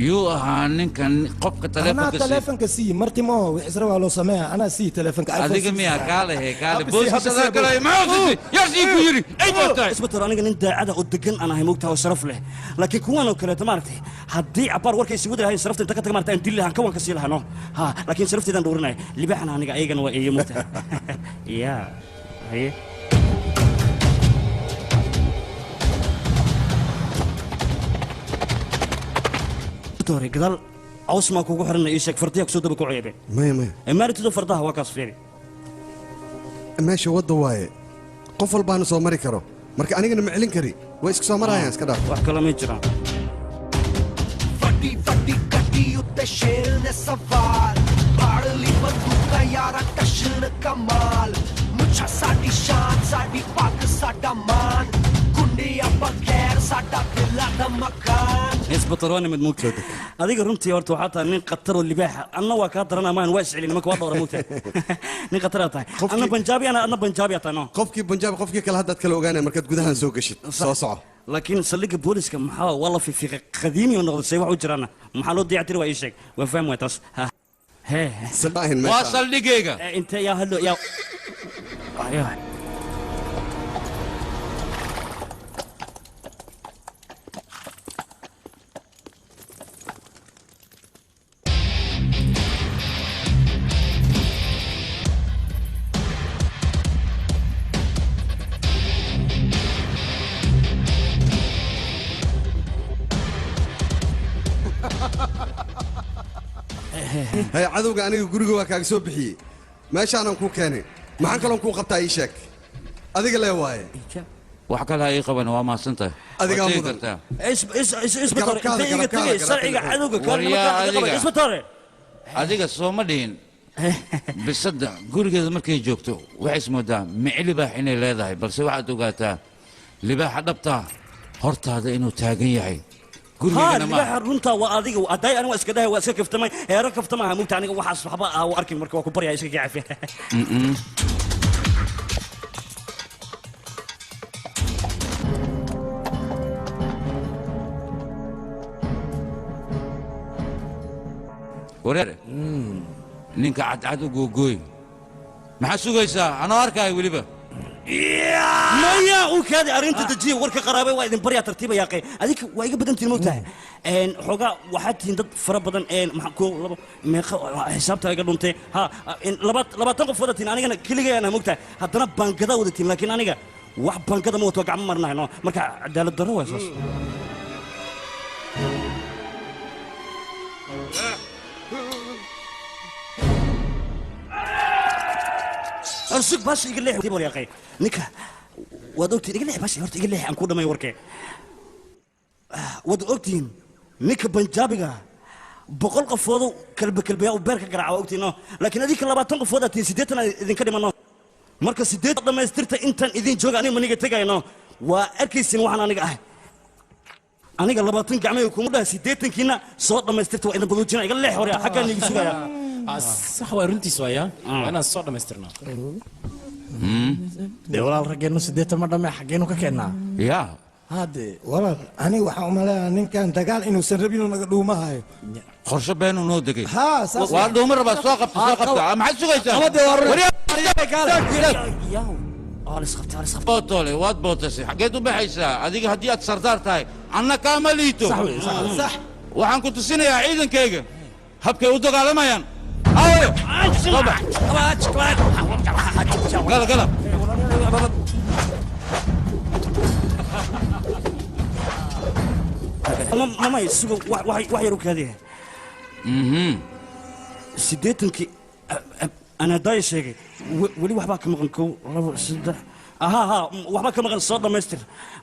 yuu ahaa ninkan qofka taleefonka taleefonka sii marti ma wix isra waa loo sameeyaa anaa sii taleefonka adiga miya kaale he kaale booskiisa adaa galaya maxaa siisay yaa sii ku yidhi ay baa tahay isbator aniga nin daacada oo degan aan ahay moogtaha oo sharaf leh laakiin kuwan oo kaleeto maaragtay haddii cabbaar warka isi wadi lahayn sharafta inta ka taga maaragtay aan dili lahaan kawan ka sii lahaa no ha laakiin sharafteedaan dhowrinaya libaaxna aniga ayagana waa eeyo moogtaha ya haye Tore gadaal caws maa kugu xiran ii sheeg fardiya kusoo daba ku ceebe. Maya maya. Maaritido fardaha waa kaas fiiri. Meesha wadda waaye. Qof walbaana soo mari karo. Marka anigana ma celin kari. Way iska soo marayaan iska dhaaf. Wax kale ma jiraan. ਵੱਡੀ ਵੱਡੀ ਗੱਡੀ ਉੱਤੇ ਸ਼ੇਰ ਨੇ ਸਵਾਰ ਫਾੜ ਲਈ ਬੰਦੂਕਾਂ ਯਾਰਾ ਟਸ਼ਨ ਕਮਾਲ ਮੁੱਛਾਂ ਸਾਡੀ ਸ਼ਾਨ ਸਾਡੀ ਪੱਗ ਸਾਡਾ ਮਾਨ ਗੁੰਡਿਆਂ ਬਗੈਰ ਸਾਡਾ ਦਿਲਾਂ ਦਾ ਮਕਾਨ isbataroni mid mugta adiga runtii horta waxaa tahay nin khatar oo libaaxa anna waa kaa daran amaan waa iscelin nimanka waa dhowra mugta nin khatar aad tahay anna banjaabi ana adna banjaabi aad tahay no qofkii banjaabi qofkii kale haddaad kala ogaanaya markaad gudahan soo gashid soo soco laakiin saldhigga booliska maxaa waa la fiifiiqay qadiimi oo noqday say wax u jiraana maxaa loo dayactiri waa ii sheeg waa fahmi waay taas ha hee waa saldhiggayga intee yaa hadlo yaa Hay cadowga aniga guriga waa kaaga soo bixiyey meeshaanan kuu keenay maxaan kaloon kuu qabtaa ii sheeg adiga lee waaye wax kale ha ii qaban waa mahadsantahay Adigaa Waad tegi mudan. kartaa. isbatore intee iga tegay sharciga cadowga isbatore adiga sooma dhihin bisadda gurigeeda markay joogto waxay ismoodaa mici libaax inay leedahay balse waxaad ogaataa libaaxa dhabtaa hortaada inuu taagan yahay ها gurigana libaaxa maaha runta waa adiga aday aniga waa iska dhahay waa iska kaftamay heero kaftamaha mugta aniga waxaas waxba ah u arkin marka waa ku baryaa iska gacaf Mm-mm. Wareer ninka cadcad u googooy maxaa sugaysaa anoo arkaayo weliba maya uu kaadi arrinta dejiya warka qaraabay waa idin baryaa tartiiba yaaqay adinka waa iga badan tihiin mogtahay xoogaa waxaad tihiin dad fara badan maxaa koow labo meeqa xisaabta iga dhuntay ha 20 qof wada tihiin anigana keligay aan mogtahay haddana baangada wada tihiin laakiin aniga wax baangada ma wato waa gacmo marnahay no marka cadaalad darro waa saas arsug baash iga leex war yaaqay ninka waad ogtihiin iga leex baash horta iga leex aan ku dhamay warkee waad ogtihiin ninka banjaabiga 100 qofoodu kalba kalbayaa u beerka garaaca waa ogtihiin no laakiin adinka 20 qofood aad tihiin 80 aan idinka dhimano marka 8 dhammaystirta intaan idin jooga aniga maniga tegayno waa arkaysin waxaan aniga ahay aniga 20 gacmay kuma dhaha 80kiina soo dhammaystirta waa idin baduujina iga leex waryaa xaggaan iigu sugayaa sax waa runtiis waaya waa inaan soo dhammaystirnaa dee walaal raggeenu 80 ma dhamme xaggeenu ka keennaa ya hadde walaal aniga waxaan u maleeyaa ninkan dagaal inuusan rabin inuu naga dhuumahayo qorshe beenuu noo degay haa saas waa dhuuma rabaa soo qabta soo qabta maxaad sugaysaa bootole waad bootasay xaggeed u baxaysaa adiga haddii aad sardaar tahay anna kaama liito Sax wey, sax wey. Sax. waxaan ku tusinayaa ciidankayga habkay u dagaalamayaan ayo soo bax gala gala mamay sugo wax yar u kaadiya 80kii أنا داي sheegay weli waxbaa ka maqan 1 2 3 aha ha waxbaa ka maqan soo dhamaystir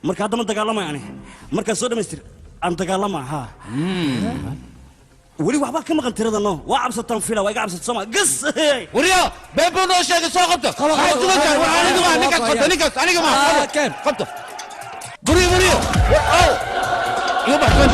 marka hadda ma dagaalamay ani marka soo dhamaystir aan dagaalama ha weli waxbaa ka maqan tirada no waa cabsataan fila waa iga cabsat soma gas waryaa been buu noo sheegay soo qabta maxaad sugaysaa war aniga maa ninkaas qabta ninkaas aniga maa qabta buriyo buriyo aw igu baxsan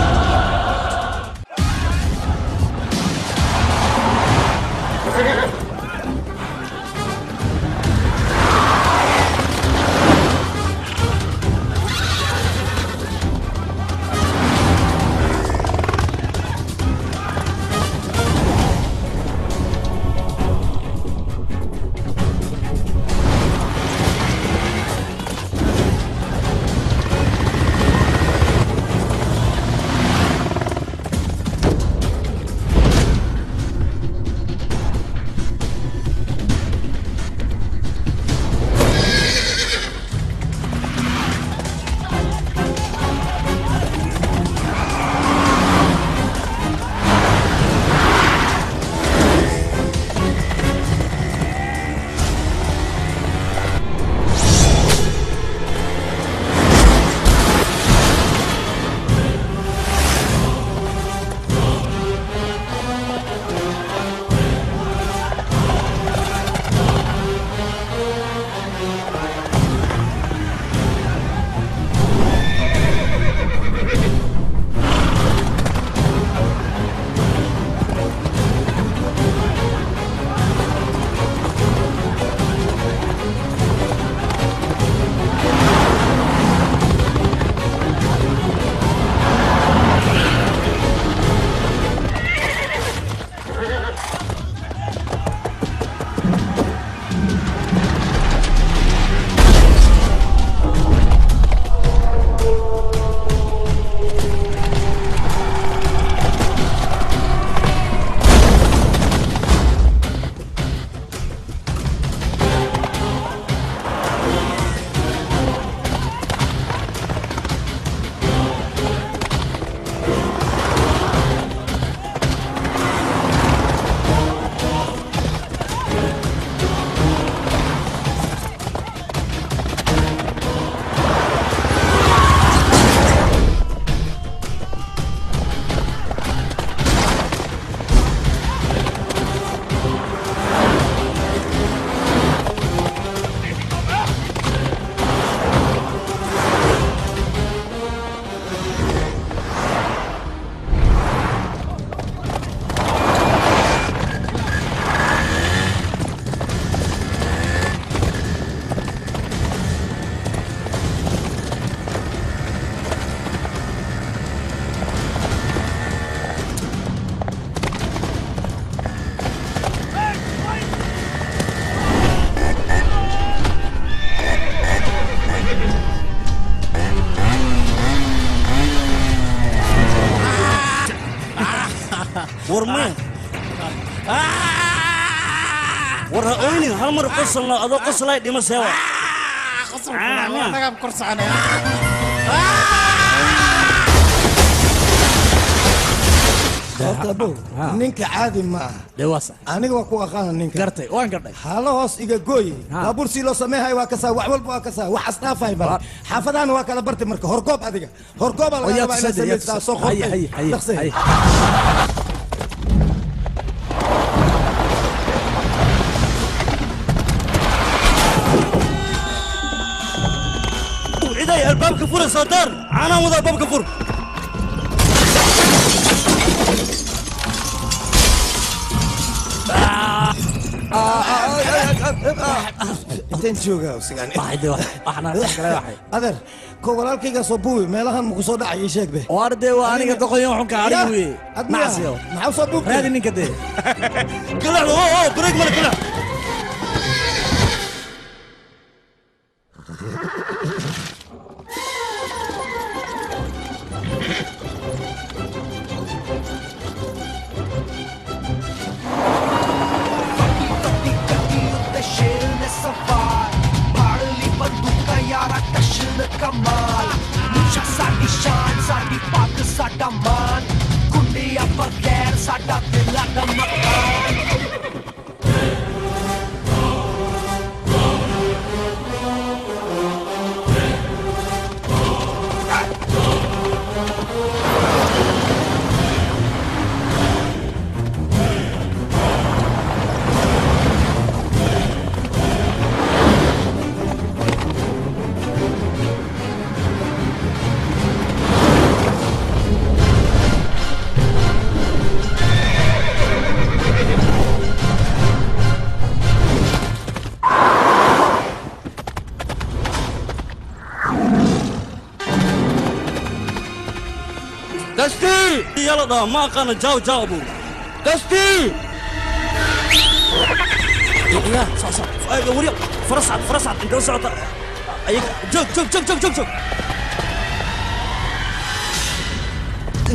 War maya. War ha oynin, hal mar qosolna adoo qoslay dhimo seewa. Anagaa kor soconaya. Horta abow, ninka caadi ma aha. Aniga waa ku aqaana ninka. Gartay, waan gardhay. Hala hoos iga gooye. Baabuur sii loo sameehay waa kasaa, wax walba waa kasaa, wax asdhaafay male. Xaafadahana waa kala bartay marka horgoob adiga. Horgoobaa laga rabaa inaad samaysaa soo qortay. Dhaqsay. Ciday albaabka fura sadaar, caanaan wada albaabka fur. Inteen joogaa usigaan. Adeer, ko walaalkaygaa soo buubi meelahan maku soo dhacay ii sheeg be. Waarde waa aniga doqoyo xunka aniga wey. Macsiyo. Maxaa soo buubtay? Raadi ninka dee. Kalax, oo oo break male kalax. ਉੱਤੇ ਸ਼ੇਰ ਨੇ ਸਵਾਰ ਫੜ ਲਈ ਬੰਦੂਕਾਂ ਯਾਰਾ ਟਸ਼ਨ ਕਮਾਲ ਮੁੱਛਾਂ ਸਾਡੀ ਸ਼ਾਨ ਸਾਡੀ ਪੱਗ ਸਾਡਾ ਮਾਨ ਗੁੰਡਿਆਂ ਬਗੈਰ ਸਾਡਾ ਦਿਲਾਂ ਦਾ ਮਕਾਨ। Dasti! Yalla daa ma aqaana jaaw jaaw buu. Dasti! Ya, sax sax. Wariyo, faras cad, faras cad inta u socota. Ayaga joog joog joog joog joog joog.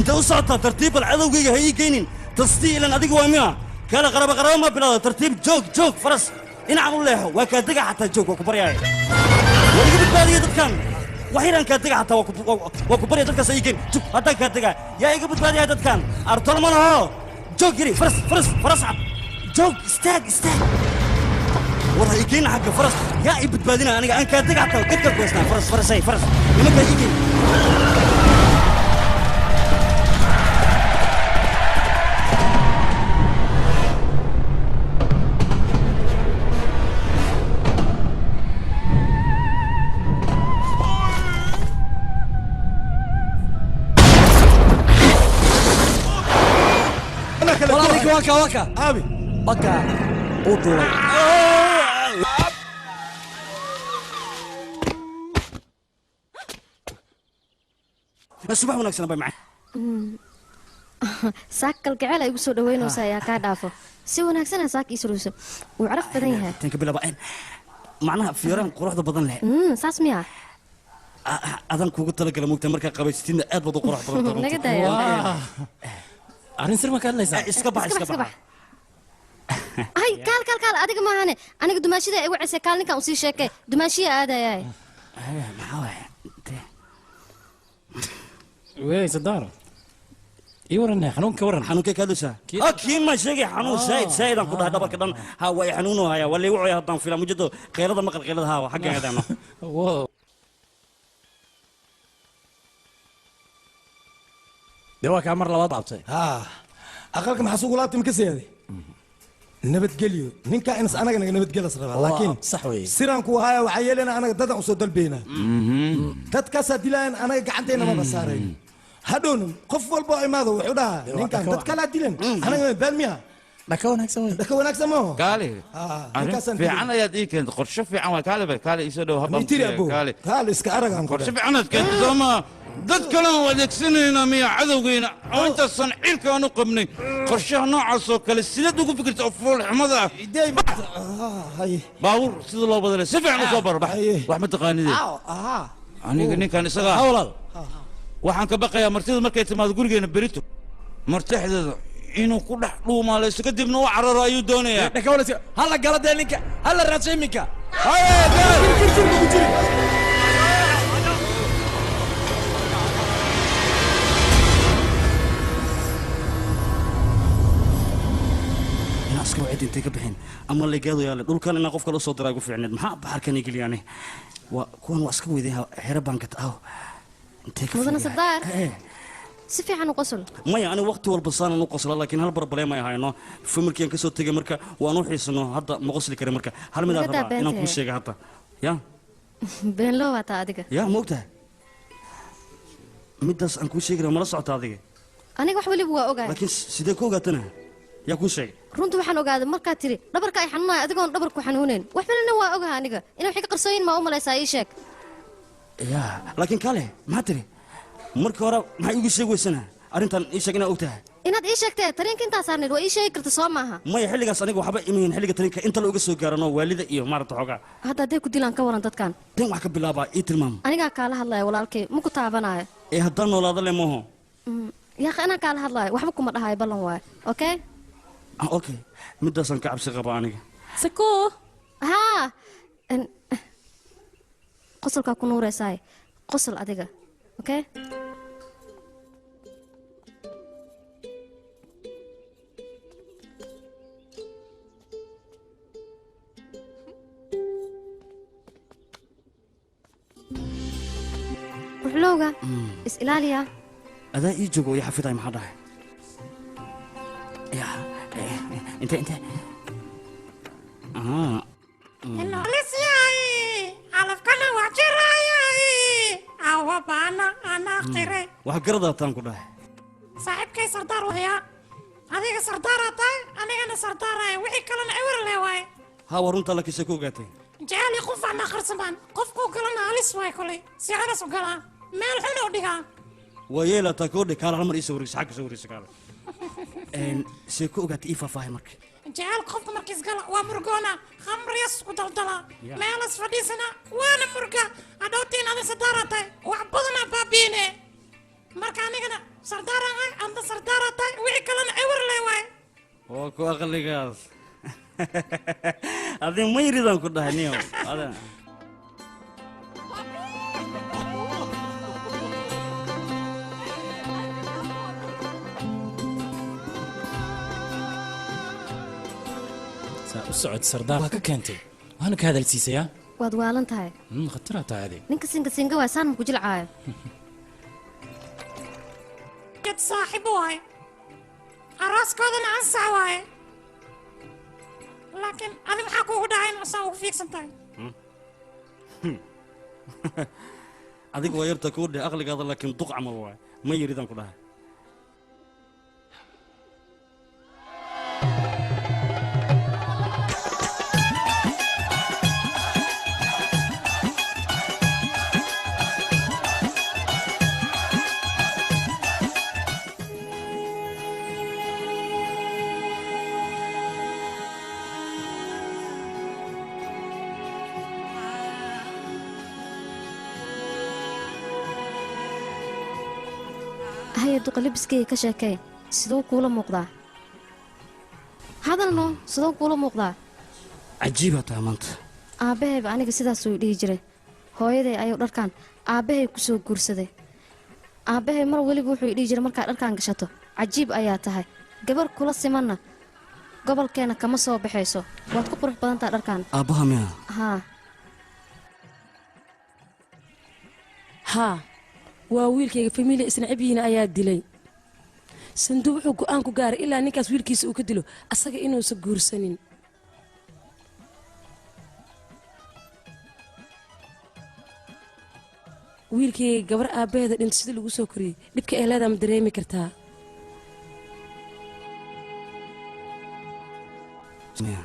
Inta u socota tartiib bal cadowgayga ha ii geynin. Tastii ilan adiga waa miya. Kala qaraba qaraba ma bilaado tartiib joog joog faras. Dhinacan u leexo waa kaa dega xataa joog waa ku baryaaya. Waa iga badbaadiya dadkan. Waxyaraan kaa dega xataa waa ku barya dadkaas ii geen. Jug haddaan kaa dega yaa iga badbaadiya dadkan. Artol ma laho. Joog yiri faras faras faras cad. Joog istaag istaag. War ha ii geyn xagga faras yaa i badbaadina aniga aan kaa dega xataa gadka ku haysnaa faras farasay faras. Nimankaa ii geen. Walaalkii waa ka waa ka. Aabi. Waa ka. Uu duulay. Subax wanaagsan bay macay. Saak kalgaceel ay igu soo dhaweynaysaa ayaa kaa dhaafo. Si wanaagsan saak ii suruyso. Wuu caraf badan yahay. Tanka bilaba een macnaha fiyorahan quruxda badan leh. Saas miya? Adan kuugu talagalay mugta markaa qabaysatidna aad baad u qurux badan tahay. Naga daaya. Arrin sir ma ka hadlaysaa? Iska bax iska bax. Ay kaal kaal kaal adiga maahane aniga dumaashida igu cisay kaal ninkan u sii sheekay dumaashiya aadayay. Maxaa waay? Wey sadaar. Ii waran xanuunka waran. Xanuunkee ka hadlaysaa? Kii ma sheegay xanuun saa'id saa'id aan ku dhahay dhabarka dhan ha waa i xanuunoo haya waa laygu coya haddaan filaa mujado qaylada maqal qaylada haa xagga aadaano. Dee waa kaa mar labaad laabtay. Aqalka maxaa sugu laabtay ma ka seeday? Nabadgelyo. Ninka inas anaga naga nabadgelas rabaa laakiin sax weeye. Siraan ku haya waxaa yeelana anaga dadan u soo dalbeynaa. Dadkaasaa dilaayaan anaga gacanteena maba saarayn. Hadhowna qof walba oo imaado wuxuu dhahaa ninkan dad kalaa dilan anaga baan miya. Dhaka wanaagsan wey. Dhaka wanaagsan maaho. Kaale. Arrin fiican ayaad ii keentay qorshe fiican waa kaale bay kaale ii soo dhow habaan Mitiri abow. kaale. Kaale iska arag aan ku qorshe fiican aad keentay soo ma dad kalena u adeegsanaynaa miya cadowgeyna oo intaasan ciilka aan u qabnay qorshaha noocaas oo kale sideed ugu fikirta oo foolxumada ah baabuur sida loo badalay si fiican u soo baro bax wax ma taqaanidee aniga ninkan isaga ah waxaan ka baqayaa martida markay timaado gurigeena berito martixdeeda Inuu ku dhex dhuumaalaysto kadibna u cararo ayuu doonayaa. Hala gala dee ninka, hala raadso iminka. Askar wacid intay ka bixin ama leegaado yaale dhulkan inaan qof kale u soo diraa ugu fiicneed. Maxaa baxarkan i geliyaane? Waa kuwan, waa iska weydeen xero baan gata aw intay ka Mudana fiiriyaan. Sardaar, si fiican u qosol. Maya, aniga waqti walba saanan u qosla, laakiin hal barbalem ay hayno familkiyan ka soo tegay, marka waan u xiisano hadda ma qosli karin. Marka hal midaan Naga daa rabaa inaan kuu beenta. sheega hadda ya. Been loo waataa adiga. Ya, ma ogtahay middaas aan kuu sheegi rabaa? Mala socota adiga? Aniga wax weliba waa ogahay. Laakiin sidee ku ogaatana? Yaa kuu sheegay? Runta waxaan ogaaday markaad tiri dhabarka ay xanuunaya adigoon dhabarku xanuunayn. Wax welina waa ogahay aniga inay wax iga qarsooyin. Maa u malaysaa? Ii sheeg. Ya, laakiin kale maxaa tiri markii hore? Maxay igu sheegi weysana arrintan? Ii sheeg inaa ogtahay. Inaad ii sheegtee tareenka intaa saarnayd waa ii sheegi karta, soo maaha? Maya, xilligaas aniga waxba imayn xilliga tareenka inta la uga soo gaarano waalida iyo maarata xoogaa. Hadda hadday ku dilaan ka waran dadkan? Den wax ka bilaabaa ii tilmaam. Anigaa kaala hadlaya walaalkay, ma ku taabanayo. Ee haddaan noolaado le mooho. Yaaqi, anaa kaala hadlaayo, waxba kuma dhahayo, ballan waayo, okay? Ah, okay, middaasaan ka cabsi qaba aniga. Sakoo haa, qosolkaa ku nuuraysaay, qosol adiga, okay? Ruxlowga is ilaaliya. Adaa ii joogo oo ii xafidaay. Maxaa dhahay? Ya, inte inte ah. Lisyahay calafkana waa jirayay awabaana anaa qire. Wax garadaataan ku dhahay. Saaxiibkay sardaar waya, adiga sardaaraa tahay, anigana sardaaraya, wixii kalena ewer le waaye. Ha, waa runtaa, laakiin see ku ogaatay? Jecel iyo qof ama qarsamaan qofkuu galana halis waay, kolay si halis u galaa meel xun u dhigaa. Waa yeelataa koodhe. Kaala hal mar ii soo wareegso, xagga soo wareegso, kaala. See ku ogaatay? Ii faahfaahay marka. Jecel qofka markiis gala waa murgoona, khamriyas ku daldala. Ya. Meelas fadhiisana waana murga. Hadhowtiin adin sardaaraa tahay, wax badanaa baabiine. Marka anigana sardaaraan ah, anda sardaaraa tahay, wixii kalena ewer le waaye. Waa ku aqligaas adi mayridaan ku dhahay niyow ada. Saa u socod sardaar waa ka keentay, waana ka hadalsiisayaa. Waad waalan tahay. Khataraa tahay adig. Ninka singa singa waay, saan ma ku jilcaayo. Jad saaxiib waaye, arooskoodana ansax waaye, laakiin adi maxaa kuugu dhacay in saa ugu fiigsan tahay? Adiga waa yarta kuu dheh aqligaada, laakiin duq camal waay, ma yiridaan ku dhahay. Haya duqa, labiskayga ka sheekee. Siduu kuula muuqdaa? Hadalno, siduu kuula muuqdaa? Cajiibaa tahay maanta. Aabbahayba aniga sidaasuu dhihi jiray. Hooyaday ayuu dharkan aabbahay ku soo guursaday. Aabbahay mar weliba wuxuu dhihi jiray, markaad dharkan gashato cajiib ayaa tahay, gabar kula simanna gobolkeena kama soo baxayso, waad ku qurux badan tahay dharkan. Aabbaha miya? Haa. Haa, waa wiilkayga. Familia isnacabyihiin ayaa dilay. Sanduuq wuxuu go'aan ku gaaray ilaa ninkaas wiilkiisa uu ka dilo asaga inuusan guursanin. Wiilkayga gabar aabbaheeda dhinto sida lagu soo koriyey, dhibka ay leedaa ma dareemi kartaa? Miya?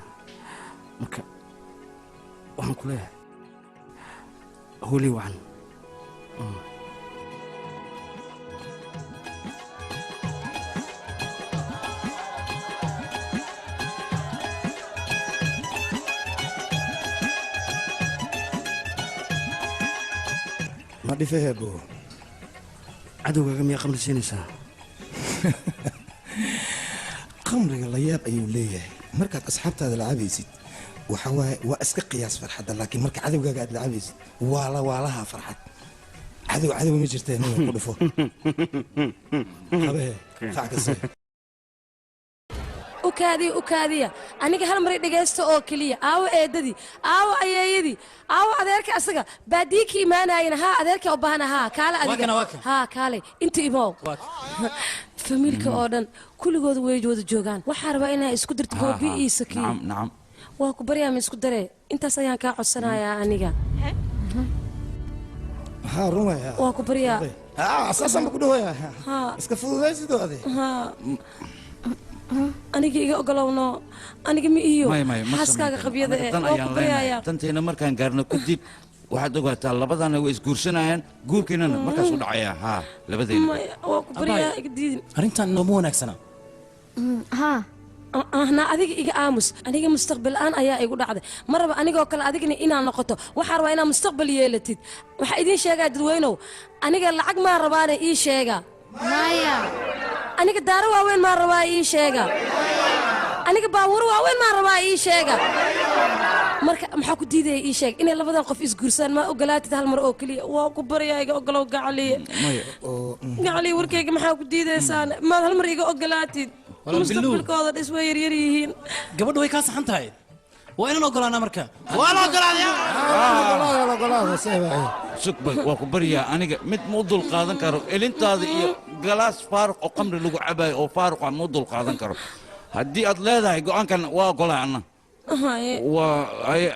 Marka waxaan ku leeyahay hoolii wacan. Ma dhifahebo. Cadowgaaga miyaa qamri siinaysaa? Khamriga la yaab ayuu leeyahay. Markaad asxaabtaada la cabaysid waxa waaye waa iska qiyaas farxadda, laakiin marka cadowgaaga aad la cabaysid waa la waalaha farxad. Cadow cadow ma jirta inuu ku dhufo. Qabee fac ka sii. Ukaadiya, ukaadiya, aniga hal maray dhegaysta oo keliya. Aawo eedadii, aawo ayeeyadii, aawo adeerka, asaga baadiyi ka imaanayana. Haa, adeerka u baahana. Haa, kaale adiga. Haa, kaale inta imow. Famiilka oo dhan kulligood way wada joogaan. Waxaa rabaa inaa isku dirto Goobi iyo Sakiin. Nacam, nacam. Waa ku baryaa, ma isku daree? Intaas ayaan kaa codsanayaa aniga. Haa, run waay. Waa ku baryaa. Haa, asaasaan ba ku dhawayaa. Iska fududaysidoo ade. Haa, aniga iga ogolowno, aniga ma iyo May, may, ma xaaskaaga samayn karno. Qabyada Anaga eh dan waa ku ayaan baryayaa. leenahay. Danteena markaan gaarno kadib waxaad ogaataa labadana way isguursanayaan, guurkiinana markaas u dhacayaa. Haa, labadayna. Maya, waa ku baryaa, iga diidin. Arrintan nooma wanaagsana. Haa, ahna adiga iga aamus. Aniga mustaqbal la'aan ayaa igu dhacday. Ma raba anigoo kale adigna inaa noqoto. Waxaa rabaa inaa mustaqbal yeelatid. Waxaa idiin sheegaa dadweynow, aniga lacag maa rabaane ii sheega. Maya. Aniga daaro waaweyn maa rabaa ii sheega. Aniga baabuur waaweyn maa rabaa ii sheega. Marka maxaa ku diidaya ii sheeg inay labadan qof isguursaan? Maa ogolaatid hal mar oo keliya? Waa ku baryaa, iga ogolow gacaliye. Maya. Gacaliye, warkayga maxaa ku diidaysaan? Maad hal mar iga ogolaatid? Walaal Billu. Mustaqbalkooda dhis, way yaryar yihiin. Gabadhu way kaa saxan tahay, waa inaan ogolaanaa. Marka waa la ogolaaday. Sugba, waa ku baryaa, aniga mid ma u dul qaadan karo elintaada iyo galaas faaruq oo qamri lagu cabayo oo faaruq ah ma u dul qaadan karo. Haddii aad leedahay go'aankan waa ogolaa anna. Haye. Waa haye,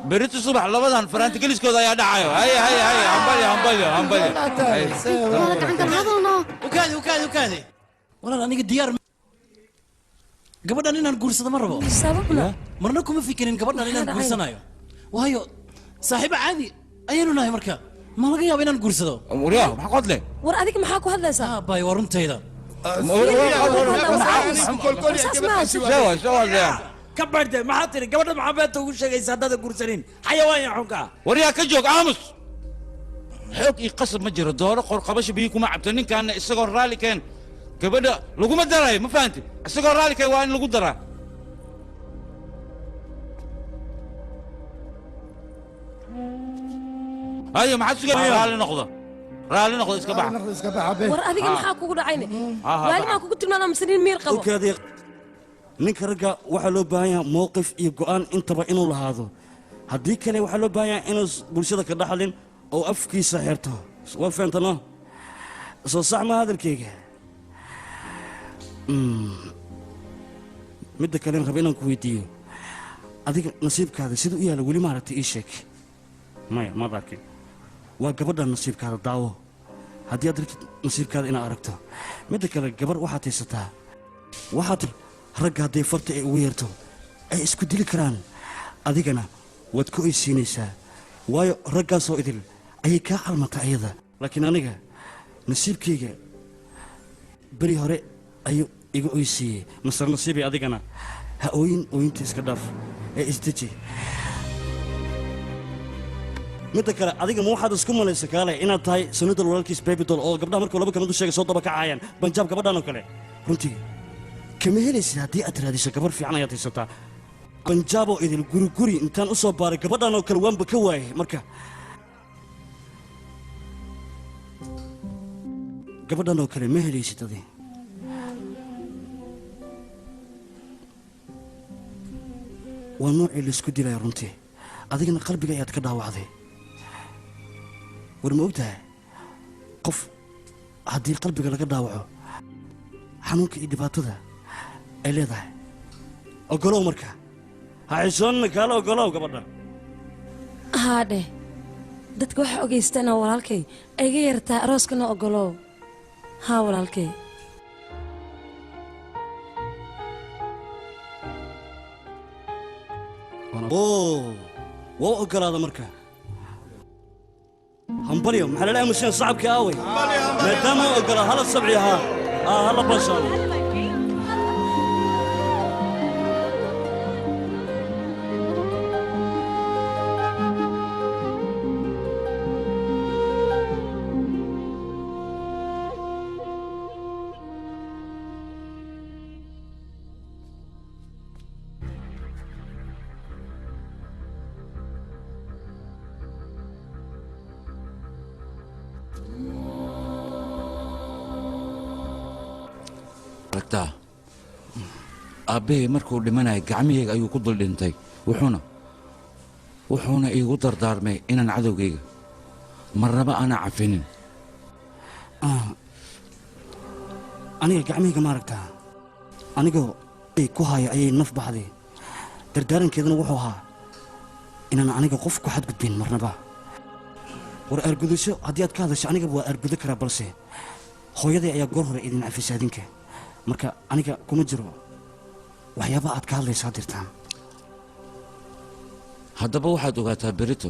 berito subax labadan faraanti geliskooda ayaa dhacayo. Haye, haye, haye, hambalyo, hambalyo, hambalyo. Haye. Ukaadi, ukaadi, ukaadi walaal, aniga diyaar gabadhan inaan guursado ma rabo. Sababna? Marna kuma fikirin gabadhan inaan Maxaa dhacay? guursanayo, waayo saaxiibo caadi ayaynu nahay. Marka ma laga yaabo inaan guursado. Waryaa, maxaa qodle? War adiga maxaa ku hadlaysaa? Bay, waa runtayda. Ka bartay, maxaa tiri gabadha? Maxaa beenta ugu sheegaysa haddaada guursanin? Xayawaan ya xunka. Waryaa, ka joog, aamus. Xoog iyo qasab ma jiro. Dooro qorqabasho biyo kuma cabto. Ninkaana isagoo raalli keen gabadha laguma darayo, ma fahanti? Isagoo raalli keen waa in lagu daraa. Haye, maxaad sugay? Raalli noqdo, raalli noqdo, iska baxa. War adiga maxaa kugu dhacayne? Ha, ha, Waali maa kugu tilmaama mise nin miir qabo? Okaadii, ninka ragga waxaa loo baahan yahay mowqif iyo go'aan intaba inuu lahaado. Haddii kale waxaa loo baahan yahay inuu bulshada ka dhaxlin oo afkiisa xirto. Waa fahamtano? Soo sax ma hadalkayga? Midda kale raba inaan ku weydiiyo, adiga nasiibkaada sida u yaala weli maaragtay? Ii sheeg. Maya, maad arkin. Waa gabadha nasiibkaada daawo haddii aad rabtid nasiibkaada inaad aragto. Midda kale, gabar waxaad haysataa, waxaad ragga hadday farta ay ugu yeerto ay isku dili karaan, adigana waad ku oysiinaysaa, waayo raggaasoo idil ayay kaa calmatay ayada. Laakiin aniga nasiibkayga beri hore ayuu iga oysiiyey. Masar nasiibay, adigana ha ooyin, ooyinta iska dhaaf ee isdeji. Midda kale, adiga ma waxaad isku malaysa kaale inaad tahay sunidal walaalkiis Babydoll oo gabdhaha markuu laba kamid u sheegay soo daba kacayaan Banjaab? Gabadhan oo kale runtii kama helaysid haddii aad raadiso. Gabar fiican ayaad haysataa. Banjaab oo idil guri guri intaan u soo baaray gabadhan oo kale waanba ka waayay. Marka gabadhan oo kale ma helaysid adi. Waa noocii laisku dilaya runtii, adigana qalbiga ayaad ka dhaawacday. War ma ogtahay qof haddii qalbiga laga dhaawaco xanuunka iyo dhibaatada ay leedahay? Ogolow marka, ha xishoonna, kaala ogolow gabadha. Haa dheh, dadka waxaa ogeystaan walaalkay ay iga yartaa arooskana. Ogolow haa walaalkay. Oo waa u ogolaada marka. Hambalyo, maxaa lala aamusan? Sacabkii aaway? Maadaama u ogolaa, hala sabci. Haa haa, hala bashaalo. Ragtaa aabbahay markuu dhimanaya gacmahayga ayuu ku dul dhintay, wuxuuna iigu dardaarmay inaan cadowgayga marnaba aanan cafinin. Aniga gacmahayga ma aragtaa, anigoo ay ku haya ayay naf baxday. Dardaarankeeduna wuxuu ahaa inaan aniga qof ku xadgudbin marnaba. War aargudasho haddii aad ka hadasho anigaba waa aargudo karaa, balse hooyaday ayaa goor hore idin cafisay adinka. Marka aniga kuma jiro waxyaabaha aad ka hadlayso haddirtaan. Haddaba waxaad ogaataa berito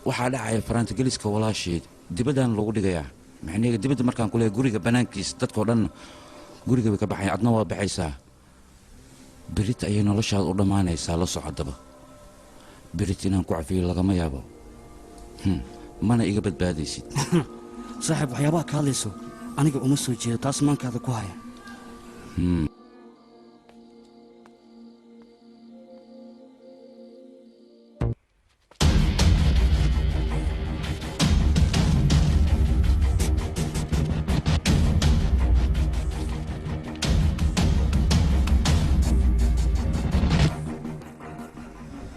waxaa dhacaya faraantigeliska walaasheed dibadaan lagu dhigayaa. Macnaheega dibadda markaan ku leeyahay guriga bannaankiisa, dadkoo dhanna guriga bay ka baxayan, adna waa baxaysaa. Berito ayay noloshaada u dhammaanaysaa, la soco haddaba. Berito inaan ku cafiyo lagama yaabo, mana iga badbaadaysid. Saaxiib, waxyaabaha ka hadlayso aniga uma soo jeedo, taas maankaada ku haya.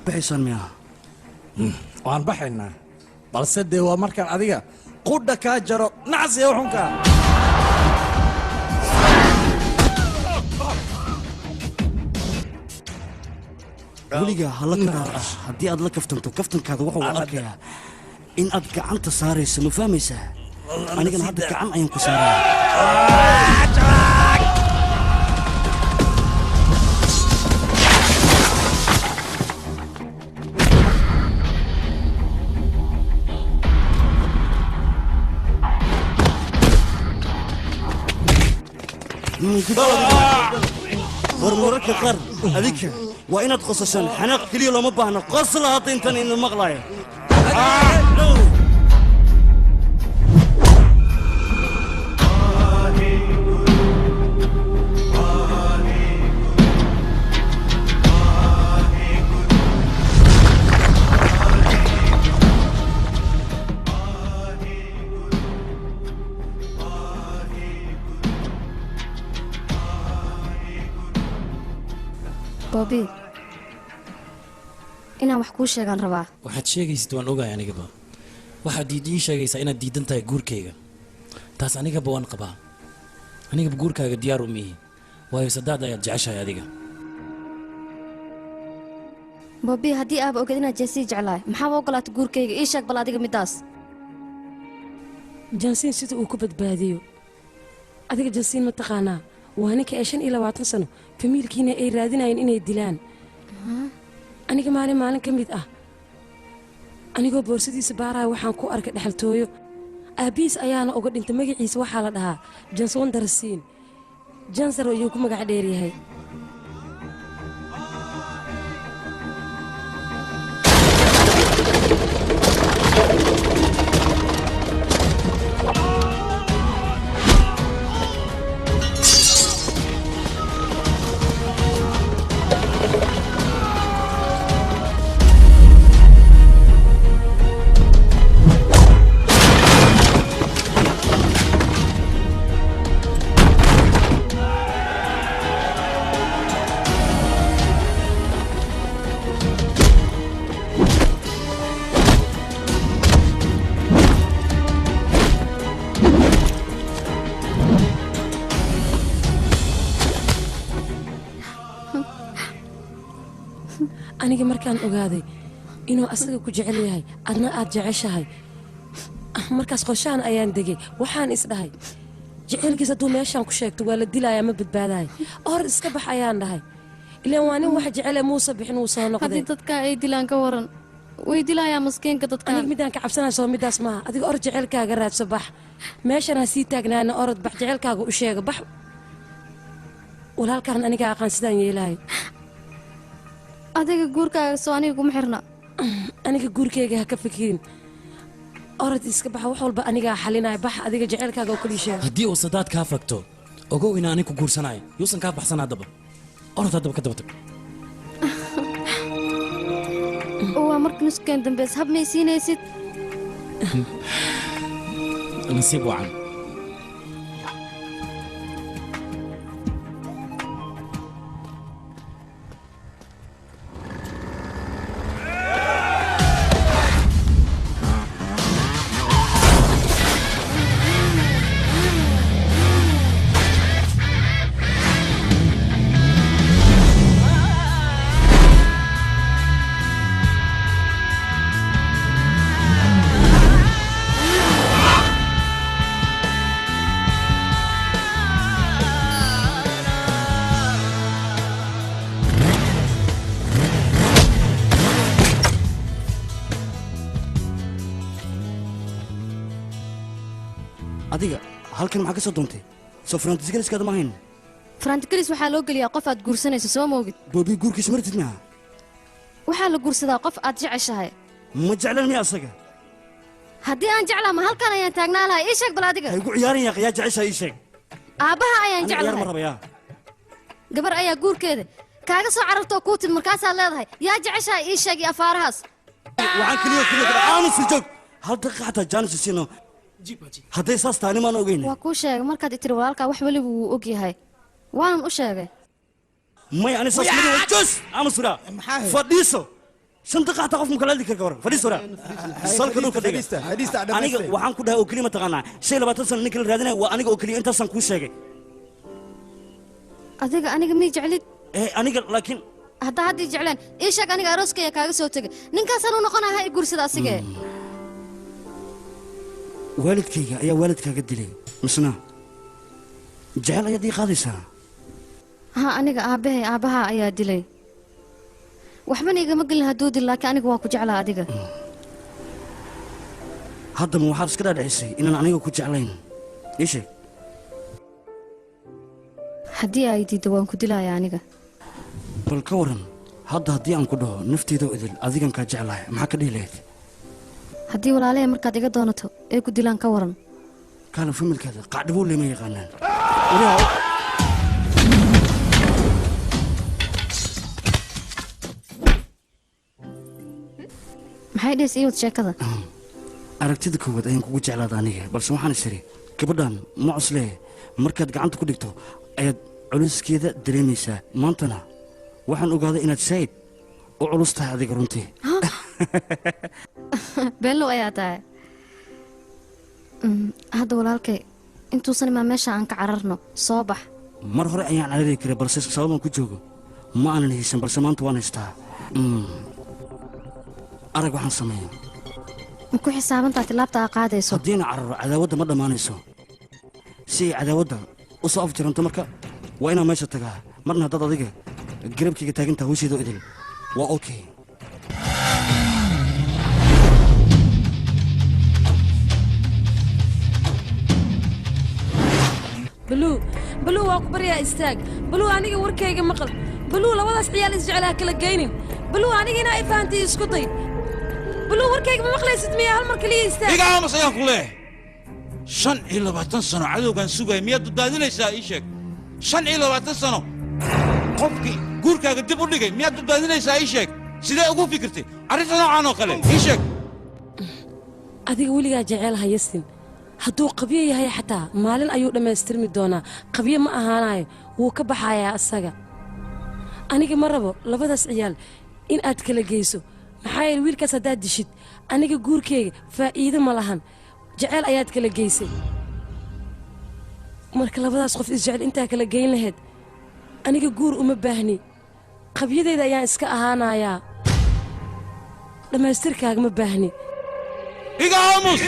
Baxaysaan miyaa? Waan baxaynaa, balse dee waa markaan adiga qudha kaa jaro nacas iyo xunka. Weligaa ha la karaar ah haddii aad la kaftanto, kaftankaada wuxuu arkayaa in aad gacanta saarayso, ma fahmaysaa? Anigana hadda gacan ayaan ku saaraya. War wararka qaar adinka waa inaad qosashaan, xanaaq keliya looma baahna, qosla hadda intaan idin maqlayo. Boobi, inaan wax kuu sheegaan rabaa. Waxaad sheegaysid waan ogahay anigaba. Waxaad ii sheegaysaa inaad diidan tahay guurkayga. Taas anigaba waan qabaa. Anigaba guurkaaga diyaar uma ihi, waayo sadaad ayaad jeceshahay adiga. Boobi, haddii aaba ogeed inaad Jeesii jeclahay, maxaaba ogolaatay guurkayga? Ii sheeg bal adiga middaas. Jansiin sida uu ku badbaadiyo adiga. Jansiin ma taqaanaa? Waa ninka ee 25 sano famiilkiina ay raadinayeen inay dilaan. Aniga maalin maalin ka mid ah anigoo boorsadiisa baaraya waxaan ku arkay dhexaltooyo. Aabbihiis ayaana uga dhintay. Magaciisa waxaa la dhahaa Janson Darasiin, Jansar ayuu ku magac dheeryahay. Aniga markaan ogaaday inuu asaga ku jecel yahay, adna aad jeceshahay, markaas qorshahan ayaan degay. Waxaan isdhahay jaceylkiis hadduu meeshaan ku sheegto waa la dilayaa, ma badbaadahay, or iska bax ayaan dhahay. Ilaan waa nin wax jecele, muuse bixin, wuu soo noqday. Haddii dadka ay dilaan ka waran? Way dilayaa maskiinka dadka. Aniga midaan ka cabsanaya soo midaas maaha. Adiga or jaceylkaaga raadso, bax meeshan ha sii taagnaana, orod bax, jaceylkaaga u sheega, bax. Walaalkaan aniga aqaan sidaan yeelaayo. Adiga guurkaaga soo aniga kuma xirna. Aniga guurkayga ha ka fikirin, orod iska baxa, wax walba anigaa xalinaya. Bax adiga jaceylkaaga oo kaliya sheega. Haddii uu sadaad kaa fagto, ogow inaan aniga ku guursanayo. Yuusan kaa baxsan haddaba, orod haddaba ka daba tag. Waa marka nuskeen dambeys hab may siinaysid. Nasiib wacan. Halkan maxaa ka soo doontay? Soo farantiisgaliskaada ma ahayn. Farantigalis waxaa loo geliyaa qof aad guursanayso, soo moogid. Boobi guurkiisa martid miyaa? Waxaa la guursadaa qof aad jeceshahay. Ma jeclan miya asaga? Haddii aan jeclaa ma halkan ayaan taagnaa lahay? Ii sheeg bal adiga. Ha igu ciyaarin yaa, yaa jeceshahay ii sheeg. Aabbaha ayaan Aniga ciyaar ma jeclahay. rabayaa. Gabar ayaa guurkeeda kaaga soo carartoo kuu timid, markaasaad leedahay yaa jeceshahay ii sheeg iyo afaarahaas. Waxaan keliya aamusi joog. Hal daqiiqa xataa jaanis siino. Hadday saas tahay nimaan ogeyn. Waa kuu sheegay markaad itiri walaalkaa wax weliba wuu og yahay, waanan u sheegay. Maya, ani saas mari jos aamus waraa. Fadhiiso. 5 daqiiqa xataa qof ma kala hadli kara waran. Fadhiiso waraa. Salka dhulka dhiga. Fadhiista, fadhiista, Aniga dhamaystay. waxaan ku dhahay oo keliya mataqaanaa 25 sano ninka la raadinaya waa aniga oo keliya, intaasaan kuu sheegay. Adiga aniga mii jeclid? Ee aniga laakiin Haddaa haddii jecleen ii sheeg, aniga arooskaya kaaga soo tegay ninkaasaan u noqonaa, ha i guursada asigee. Waalidkayga ayaa waalidkaaga dilay, misna jecel ayaad ii qaadaysaa. Ha, aniga aabbahay aabbaha ayaa dilay, waxbana igama gelin hadduu dil, laakiin aniga waa ku jeclaa adiga. Haddaba waxaad iska dhaadhicisay inaan aniga ku jeclayn, ii sheeg. Haddii ay diiddo waan ku dilaya aniga. Bal ka waran hadda haddii aan ku dhaho nafteedoo idil adigan kaa jeclahay, maxaa ka dhihi lahayd? Haddii walaalahay markaad iga doonato ay ku dilaan ka waran? Kaala familkaada qacdhibow lema yaqaanaan. Maxay dhees ii wad sheekada? Aragtida koowaad ayaan kugu jeclaada aniga, balse waxaan is iri gabadhan ma cuslee, markaad gacanta ku dhigto ayaad culuskeeda dareemaysaa. Maantana waxaan ogaaday inaad saa'id u culus tahay adiga runtii. Beenlow ayaa tahay. Hadda walaalkay intuusan imaan meesha aan ka cararno, soo bax. Mar hore ayaan carari karay, balse sababaan ku joogo ma aanan haysan, balse maanta waan haystaa. Arag waxaan sameeya. Ma ku xisaabantaa tilaabta aa qaadayso? Haddiina cararo cadaawadda ma dhammaanayso. Si ay cadaawadda u soo afjaranto marka waa inaan meesha tagaa. Marna haddaad adiga garabkayga taagantaha hawsheeda idil waa okay. Baluu, baluu, waa ku baryaa, istaag baluu, aniga warkayga maqal baluu, labadaas ciyaal isjeclaa kala geynin baluu, aniga inaa i fahantay isku day baluu, warkayga ma maqlaysid miya? Hal mar kaliya istaag. Iga aamus ayaan ku leeyahay. 25 sano cadowgaan sugaya miyaad badbaadinaysaa? Ii sheeg, 25 sano qofkii guurkaaga dib u dhigay miyaad badbaadinaysaa? Ii sheeg, sidee ugu fikirtay arrinta noocaan oo kale? Ii sheeg. Adiga weligaa jeceel hayasin, hadduu qabyo yahay xataa maalin ayuu dhammaystirmi doonaa. Qabyo ma ahaanayo, wuu ka baxayaa asaga. Aniga ma rabo labadaas ciyaal in aad kala geyso, maxaa yeele wiilkaas haddaad dishid aniga guurkayga faa'iido ma lahan. Jeceel ayaad kala geysay, marka labadaas qof isjecel intaa kala geyn lahayd aniga guur uma baahni, qabyadeyda ayaan iska ahaanayaa, dhammaystirkaaga ma baahni. Iga aamus.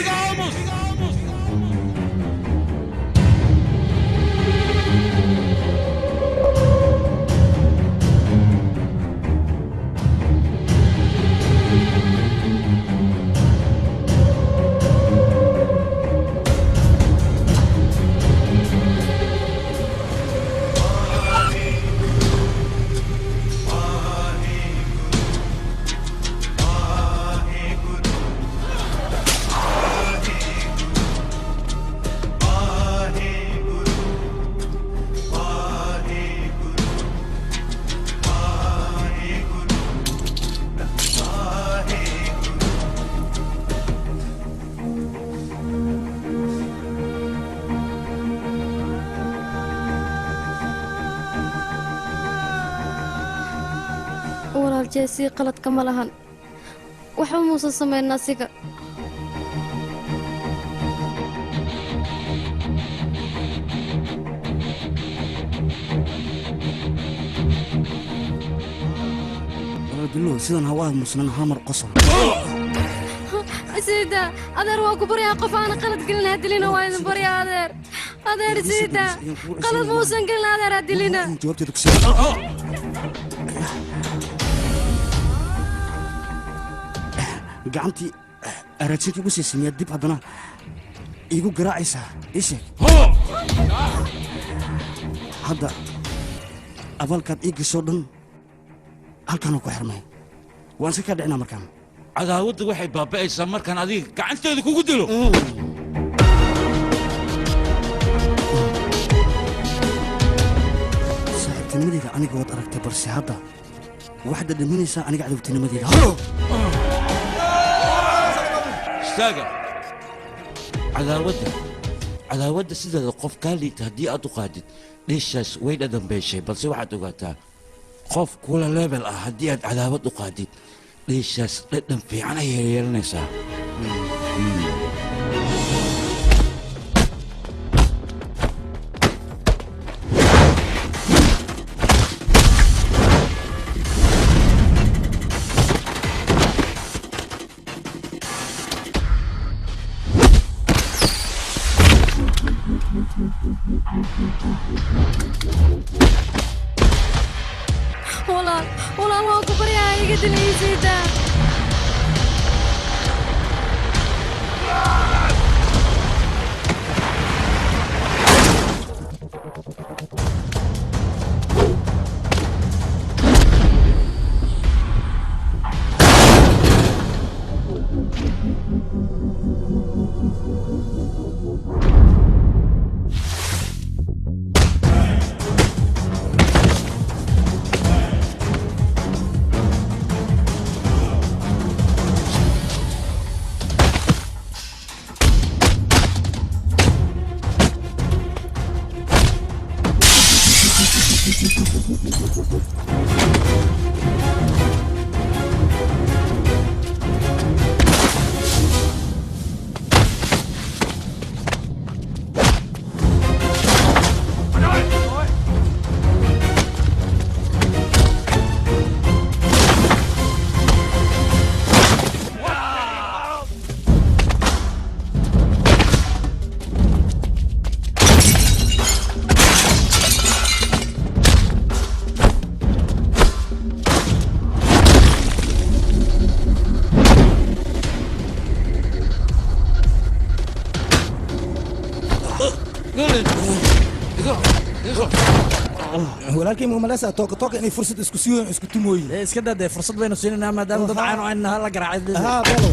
Walaal Jeesii qaladka ma lahan, waxba muusan samayn asiga. Walaal bilow, sidan ha u aamusnan, hal mar qosol. Siida adeer, waa ku baryaa, qof aana qalad gelin ha dilina, waa idin baryaa adeer, adeer siida, qalad muusan gelin adeer, ha dilina. Jawaabteeda ku sii gacantii raadsinkii ugu siisay miyaad dib haddana Iigu garaacaysaa ii sheeg. Hadda abaalkaad ii gasho dhan halkaanuu ku xirmay, waan iska kaa dhicinaa markaan. Cadaawadda waxay baaba'aysaa markaan adiga gacanteeda kugu dilo. Saaxiibtinimadeyda aniga waad aragtay, balse hadda waxaad dhadhaminaysaa aniga cadowtinimadeyda. Istaaga. Cadaawadda sideeda qof kaa liita haddii aad u qaadid dheeshaas way dhadhambeeshay, balse waxaad ogaataa qof kula leebel ah haddii aad cadaawad u qaadid dheeshaas dhadhan fiican ayay yeelanaysaa. Walaal, walaal, waan ku baryaa, iga dilaysiidaa. Walaalkay, ma umalaysaa tooka tooka inay fursad isku siiyoon isku tumooyin? Iska daa dee, fursad baynu siinaynaa maadaama dad caano ayna la garaacay. Haa, below.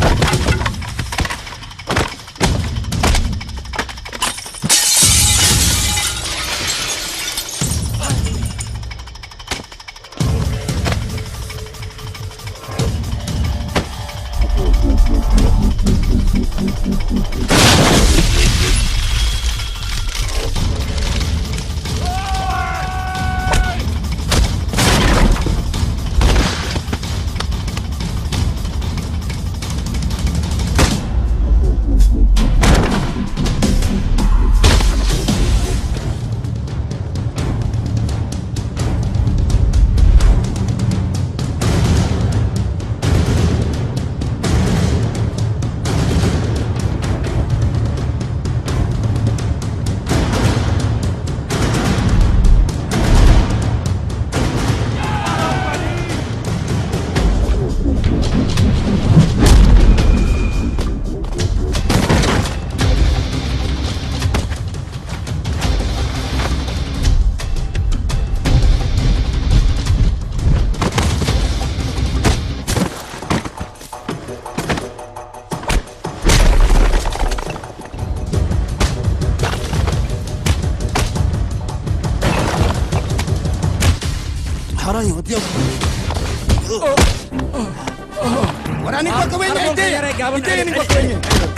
War aniga waa ka weyn yahay, intee? Intee aniga waa ka weyn yahay?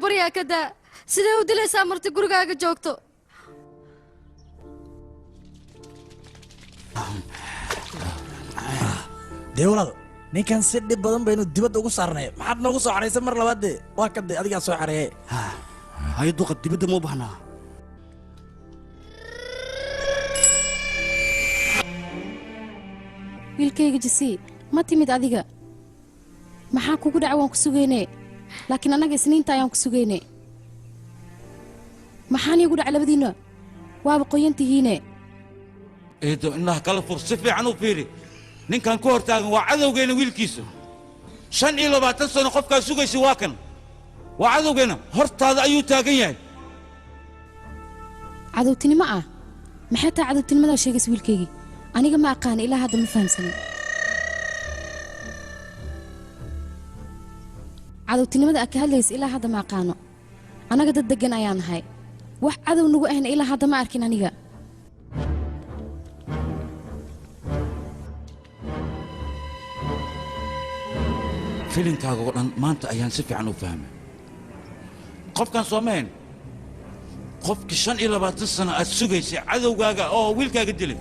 baryaa ka daa. Sidee u dilaysaa marti gurigaaga joogto? Dee walaal, ninkan si dhib badan baynu dibadda ugu saarnay. Maxaad noogu soo xaraysay mar labaad dee? Waa ka dee adigaa soo xareeyay. Hayo duqa, dibadda ma u baahnaa? Wiilkayga Jisi, ma timid adiga? Maxaa kugu dhaca? Waan ku sugaynay, laakiin annaga Isniinta ayaan ku sugaynay. Maxaan iigu dhaca labadiinna? Waaba qoyan tihiine. Eedo, indhaha kala fur, si fiican u fiiri. Ninkan ku hortaagan waa cadowgeena wiilkiisa. 25 sano qofkaa sugaysa waa kan, waa cadowgeena, hortaada ayuu taagan yahay. Cadowtinimo ah? Maxay tahay cadowtinimadaa sheegaysa wiilkaygii? Aniga ma aqaan, ilaa hadda ma fahamsanin. Cadowtinimada aad ka hadlaysa ilaa hadda ma aqaano. Annaga dad deggan ayaan nahay, wax cadow nagu ahna ilaa hadda ma arkin aniga. Filinkaaga oo dhan maanta ayaan si fiican u fahmay. Qofkan soo mahayn qofkii 25 sano aad sugaysay, cadowgaaga oo wiilkaaga dilay,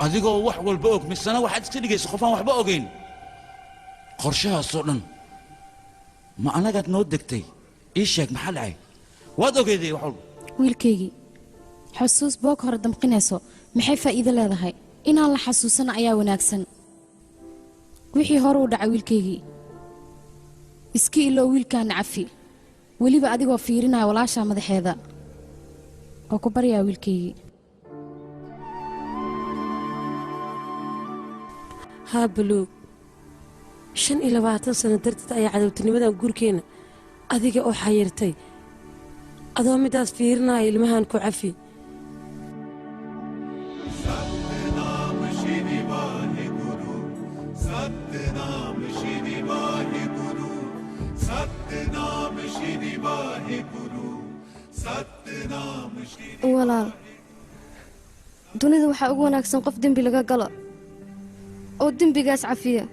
adigoo wax walba og, misena waxaad iska dhigaysa qofaan waxba ogayn. Qorshahaasoo dhan ma anagaad noo degtay? Ii sheeg, maxaa dhacay? Waad ogeyday wax walba. Wiilkaygii, xusuus boog hore damqinayso maxay faa'iido leedahay? Inaan la xasuusana ayaa wanaagsan. Wixii hore u dhacay wiilkaygii iska ilow, wiilkaana cafi, weliba adigoo fiirinaya walaashaa madaxeeda. Oo ku baryaa wiilkaygii. Haa Baluug, 25 sano darteed ayaa cadowtinimadan guurkeenna adiga oo xayirtay. Adoo midaas fiirinaya ilmahan ku cafi. Satnam Shri Waheguru, Satnam Shri Waheguru, Satnam Shri Waheguru, Satnam Shri. Walaal, dunida waxaa ugu wanaagsan qof dembi laga galo oo dembigaas cafiya.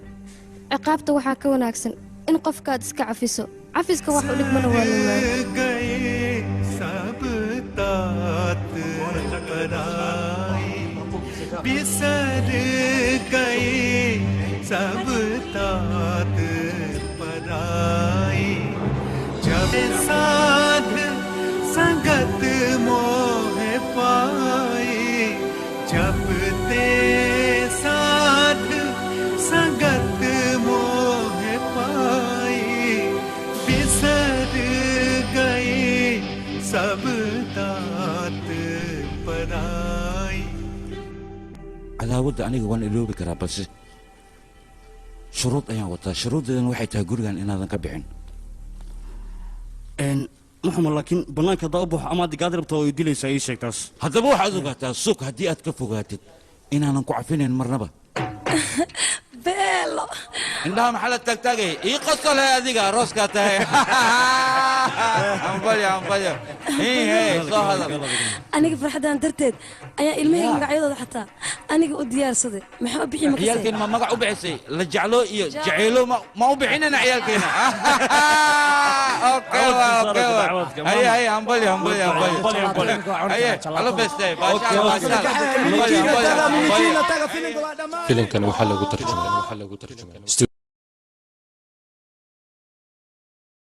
Ciqaabta waxaa ka wanaagsan in qofkaad iska cafiso. Cafiska wax u dhigmana waa la waayay. गए सब तात पराई, बिसर गए सब तात पराई। जब साध संगत मोह पाए, जब ते साध संगत मोह पाए, बिसर गए सब तात पराई। Cadaawadda aniga waan iloobi karaa, balse shuruud ayaan wataa. Shuruuddeedana waxay tahay gurigan inaadan ka bixin. Maxamed, laakiin bannaanka haddaa u baxo ama aad gaadi rabto oo i dilaysaa, ii sheeg taas. Haddaba waxaad ogaataa, sug, haddii aad ka fogaatid inaanan ku cafinayn marnaba. Beelo. Indhaha maxaa la taagtaagay? Ii qosole, adiga arooskaa tahay. Hambalyo, hambalyo. Hii, hey, soo hadal. Aniga farxaddan darteed ayaa ilmahayga magacyadooda xataa aniga u diyaarsaday. Maxaa u bixi makasay? Ciyaalkeena ma magac u bixisay? La jeclo iyo jaceylo ma u bixinana ciyaalkeena? Okay, waa okay, waa haye haye, hambalyo, hambalyo, hambalyo. Haye, alo bestay, baashaal, baashaal. Hambalyo, hambalyo, hambalyo. Filimkan waxaa lagu tarjumay.